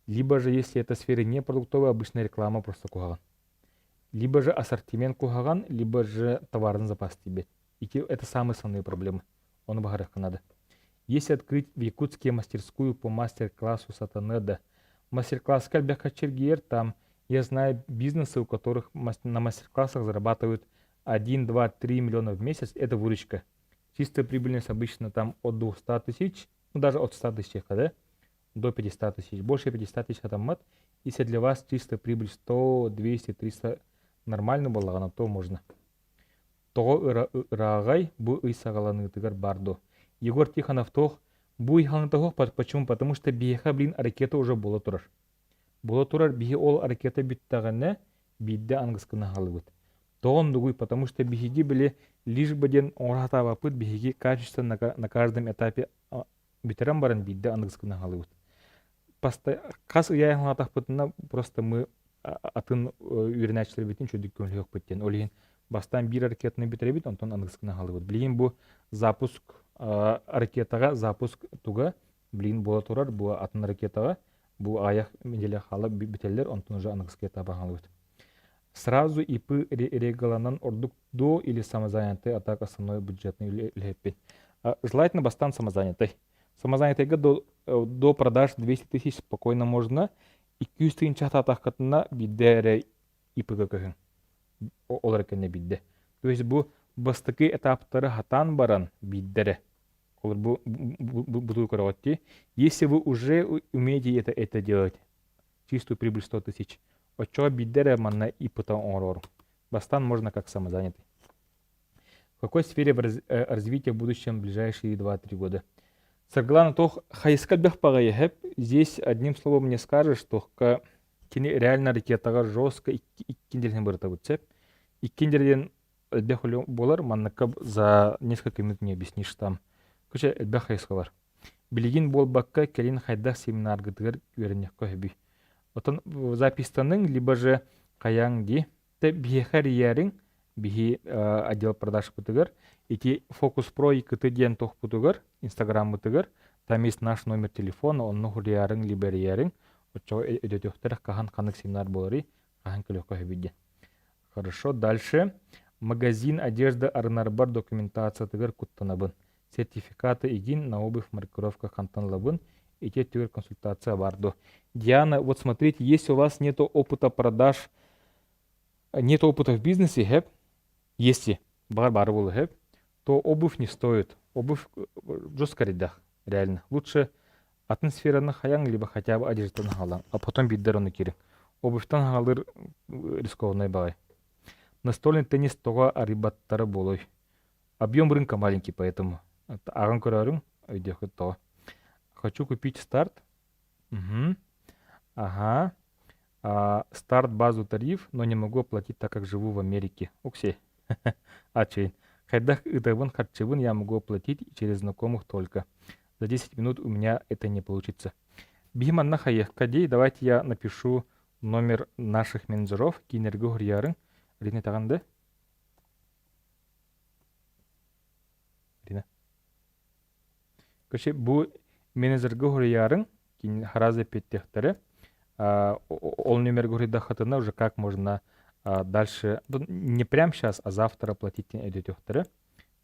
Либо же, если это сфера не продуктовая, обычная реклама просто куһаҕан. Либо же ассортимент куһаҕан, либо же товарный запас тиийбэт. И это самые основные проблемы. Ону быһаарыахха надо. Если открыть в Якутске мастерскую по мастер-классу сатаныа, мастер-класс элбэх эргийэр, там я знаю бизнесы, у которых на мастер-классах зарабатывают 1, 2, 3 миллиона в месяц, это выручка. Чистая прибыльность обычно там от 200 тысяч, ну даже от 100 тысяч, да, до 500 тысяч. Больше 500 тысяч там мат. Если для вас чистая прибыль 100, 200, 300 нормально буоллаҕына, то можно. Тоҕо ырааҕай бу ый саҕаланыытыгар баар дуо? Егор Тихонов туох бу ый хаҥытаһуох почему? Потому что биһиэхэ блин ракета уже буола турар. Буола турар биһи ол ракета бүттэҕинэ биирдэ аныгыскыны хаалыбыт. Тоҕо оннугуй? Потому что биһиги били лишь бы диэн оҥоро сатаабаппыт биһиги качество на каждом этапе бүтэрэн баран биирдэ аныгыскыны хаалыбыт. Хас ый аайы просто мы атын үөрэнээччилэрбитин үчүгэйдик көмөлөһүөхпүт диэн. Ол иһин бастаан биир ракетаны бүтэрэбит, онтон аныгыскыны хаалыбыт. Билигин бу запуск ракетаҕа запуск туга билигин буола турар, бу атын ракетаҕа бу аҕыйах неделя хаала бүтэллэр, онтон уже аныгыскы этапа хаалыбыт. Сразу ИП регаланан ордук до или самозанятый, а так основной бюджетный үлэһиппин. Желательно бастаан самозанятый. Самозанятыйга до продаж 200 тысяч спокойно можно. 200 тыһыынча таатаххытына биирдэ эрэ ИП-га көһүҥ. Ол эрэ кэннэ биирдэ. То есть бу бастакы этаптары хатаан баран биирдэ эрэ. Бу бутуу көрөҕүт Если вы уже умеете это, это делать, чистую прибыль 100 тысяч, оччоҕо биирдэ эрэ манна ИП-та оҥорору. Бастаан можно как самозанятый. В какой сфере развития в будущем ближайшие 2-3 года? Саргылана туох хайыска элбэх баҕайы Здесь одним словом не скажешь, туохка кини реально ракетаҕа жестко иккин бырытабыт сөп. Иккин диэн элбэх үлэ буолар, манныкка за несколько минут не объяснишь там. Короче, элбэх хайысха бар. Билигин буолбакка, кэлин хайдах семинаргытыгар үөрэниэххэ сөбүй? Оттон запистаныҥ, либо же хайаҥ дии. Тэ биһиэхэ эрийээриҥ, биһи отдел продажпытыгар, ити Фокус Про ИКТ диэн туохпутугар, инстаграммытыгар, там есть наш номер телефона, онно суруйаарыҥ, либо эрийээриҥ, оччоҕо өйдөтүөхтэрэ хаһан ханнык семинар буоларый, хаһан кэлиэххэ сөбүй диэн. Хорошо, дальше. Магазин одежды арынарбар документациятыгар куттанабын. Сертификаты игин на обувь маркировка хантан ылабын. Ити өттүгэр консультация бар дуо? Диана, вот смотрите, если у вас нет опыта продаж, нет опыта в бизнесе, хэп, если бар бары буолу хэп, то обувь не стоит. Обувь жестко рядах, реально. Лучше атын сфераны хайаҥ, либо хотя бы одежданы хаалаҥ, а потом биирдэр ону киириҥ. Обувьтан хаалыр рискованный баҕай. Настольный теннис тоҕо арыйбаттара буолуой? Объем рынка маленький, поэтому ааҕан көрөөрүҥ, өйдүөххүт тоҕо. Хочу купить старт. Угу. Ага. А, старт базу тариф, но не могу оплатить, так как живу в Америке. Оксей. Ачейн. Хайдах ытабын харчыбын я могу оплатить через знакомых только. За 10 минут у меня это не получится. Биһи манна хайыахха дии, давайте я напишу номер наших менеджеров, кинилэргэ суруйаарыҥ. Рина таҕан да? Рина. Короче, бу менеджергэ суруйаарыҥ, кини сразу эппиэттиэхтэрэ. Ол номергэ суруйдаххытына уже как можно дальше, не прямо сейчас, а завтра оплатить өйдөтүөхтэрэ.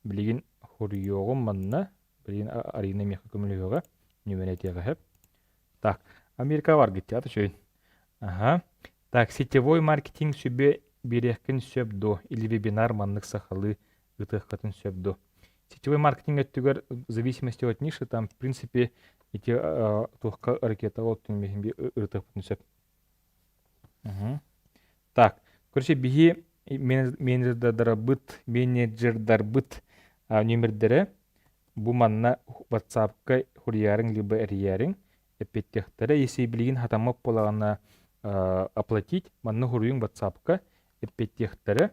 Билигин суруйуоҕум манна, билигин Арина миэхэ көмөлөһүөҕэ, нүмер этиэҕэ сөп. Так, Америка бар гиттиат үчүгэй. Ага. Так, сетевой маркетинг сүбэ биэриэххин сөп дуо? Или вебинар маннык сахалыы ыытыаххытын сөп дуо? Сетевой маркетинг өттүгэр в зависимости от ниши, там, в принципе, ити туохха ракета ол ырытыахпытын сөп. Угу. Так, короче, биһи менеджердарбыт, менеджердарбыт нүөмэрдэрэ бу манна WhatsApp-ка суруйаарыҥ либо эрийээриҥ эппиэттиэхтэрэ. Если билигин хатаммат буоллаҕына оплатить, манна суруйуҥ WhatsApp-ка эппиэттиэхтэрэ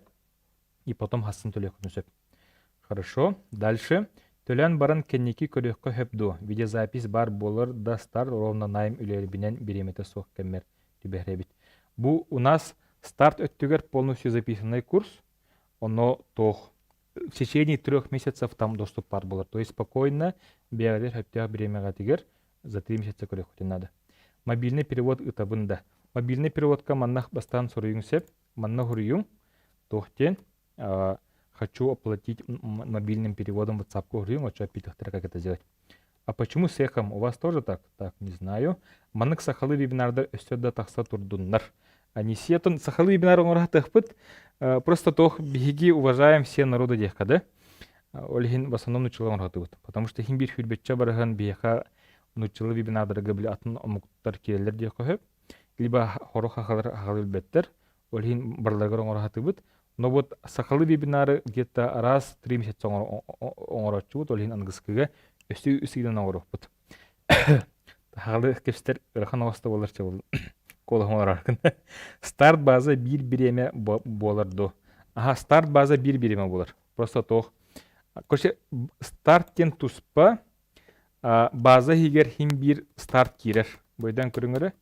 и потом хассын төлүөххүтүн сөп. Хорошо. Дальше. Төлөөн баран кэнники көрүөххэ сөп дуо? Видеозапись баар буолар да старт ровно найм үлэлэрбинэн бириэмэтэ суох кэммэр түбэһэрэбит. Бу у нас старт өттүгэр полностью записанный курс, оно туох в течение 3 месяцев там доступ баар буолар. То есть спокойно бэйэҕитигэр сөптөөх бириэмэҕитигэр за 3 месяца көрүөххүтүн наада. Мобильный перевод ытабын да. Мобильный переводка манна бастаан суруйуҥ сөп. Манна суруйуҥ. Туох диэн хочу оплатить мобильным переводом WhatsApp-ка суруйуҥ, оччо эппиэтэхтэрэ как это сделать. А почему с эхом? У вас тоже так? Так, не знаю. Маннык сахалыы вебинардар өссө да тахса турдуннар. Анисиятын сахалыы вебинар оҥоро Просто туох биһиги уважаем все народы диэххэ да. Ол иһин в основном нууччалыы оҥоро Потому что иһин биир сүүрбэччэ барыһан биһиэхэ нууччалыы вебинардарга били атын омуктар киирэллэр диэххэ сөп. Либо сорох сахалар сахалыы билбэттэр. Ол иһин барыларыгар оҥоро сатыыбыт. Но вот сахалыы вебинары где-то раз 3 месяца оҥорооччубут, ол иһин аныгыскыга өссө үс ыйынан оҥоруохпут. Сахалыы кэпсэтэр ыарахан оҕосто буолар куолаһым олорор. Старт база биир бириэмэ буолар дуо? Аха, старт база биир бириэмэ буолар. Просто туох. Короче, старт диэн туспа, база иһигэр хим биир старт киирэр. Бойдан көрүҥөрө.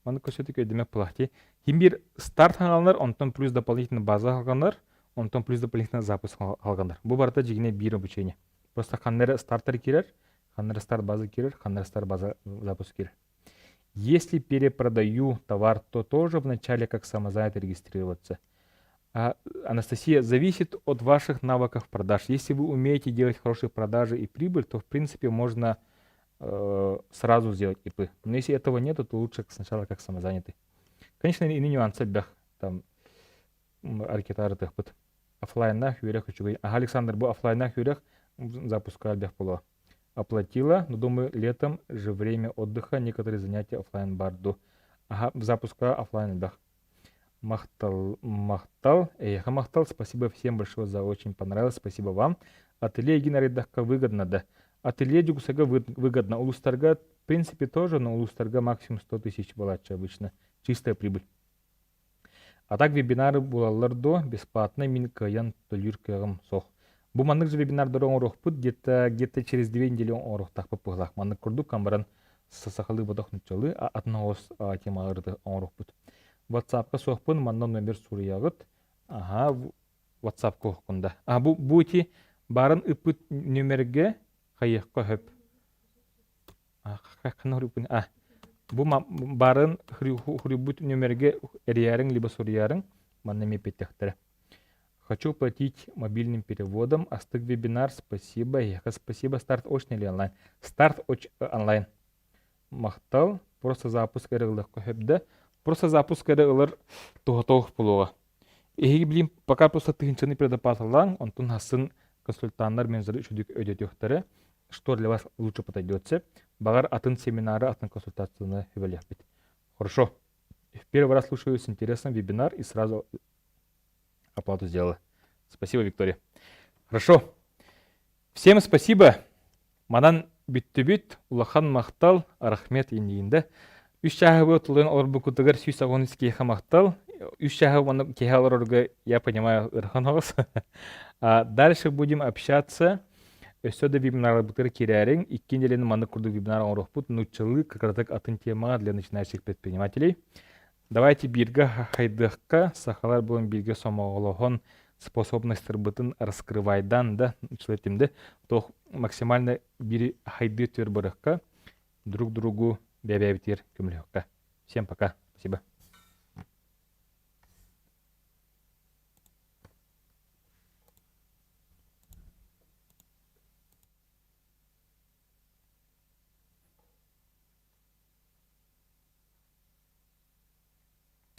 Маны көсөтүк өйдөмөк буолаахти. Хим биир старт хаҥаланар, онтон плюс дополнительно база халганар, онтон плюс дополнительно запуск халганар. Бу барыта дьигине биир обучение. Просто ханна эрэ стартер киирэр, ханна эрэ старт база киирэр, ханна эрэ старт база запуск киирэр. Если перепродаю товар, то тоже вначале как самозанятый регистрироваться. А, Анастасия, зависит от ваших навыков продаж. Если вы умеете делать хорошие продажи и прибыль, то в принципе можно сразу сделать ИП. Но если этого нету, то лучше сначала как самозанятый. Конечно, иные нюансы элбэх там аркетары тыхпыт. Оффлайннаах үөрэх үчүгэй. Аха, Александр, бу оффлайннаах үөрэх запуска элбэх буолуо. Оплатила, но думаю, летом же время отдыха, некоторые занятия офлайн баар дуу. Аха, запуска офлайн элбэх. Махтал, махтал, эйиэхэ махтал, спасибо всем большое за очень понравилось, спасибо вам. Ателье игин арыйдахха выгодно да. Ателье Дьокуускайга выгодно, улуустарга в принципе тоже, но улуустарга максимум 100 тысяч буолааччы обычно, чистая прибыль. А так вебинары буолаллар дуо, бесплатно мин кыайан төлүүр кыаҕым суох. Бу маннык же вебинардары оҥоруохпут где-то где-то через 2 недели оҥоруохтаахпыт быһыылаах. Маннык курдук баран сахалыы бодох нуччалыы атын оҕус темалары оҥоруохпут. WhatsApp-ка суохпун, манна номер суруйаҕыт. Аха, WhatsApp-ка уһуккун да. А бу бу ити баарын ыппыт нүмергэ хайыахха сөп. А бу баарын хуруйбут нүмергэ эрийээриҥ либо суруйаарыҥ манна эмиэ эппиттэхтэрэ. Хочу платить мобильным переводом. Астык вебинар, спасибо. Эһиэхэ спасибо. Старт очный или онлайн? Старт онлайн. Махтал. Просто запуск эрэ ылыахха сөп да. Просто запуск эрэ ылар туһатоох буолуоҕа. Эһиги билим пока просто тыһыынчаны предоплаталаан, онтон хасын консультаннар менеджеры үчүгдүк өйдөтүөхтэрэ, что для вас лучше подойдет. Баҕар атын семинары, атын консультацияны сүбэлиэхпит. Хорошо. В первый раз слушаю с интересом вебинар и сразу оплату сделала. Спасибо, Виктория. Хорошо. Всем спасибо. Манан бүттүбүт, улахан махтал, рахмет инниинде. Үс чааһы тулуйан олорбуккутугар 183 киһиэхэ махтал. Үс чааһы уонна киһи олорорго, я понимаю, ыарахан оҕус. Дальше будем общаться. Өссө да вебинарларбытыгар киирээриҥ. Икки неделяны маннык курдук вебинар оҥоруохпут. Нууччалыы кыратык атын темаҕа для начинающих предпринимателей. Давайте бииргэ хайдыахха, сахалар буолан бииргэ сомоҕолоһон способностарбытын раскрывайдан да, да, туох максимально биир хайдыы түөр барыахха, друг другу бэйэ-бэйэбитигэр көмөлөһүөххэ. Всем пока. Спасибо.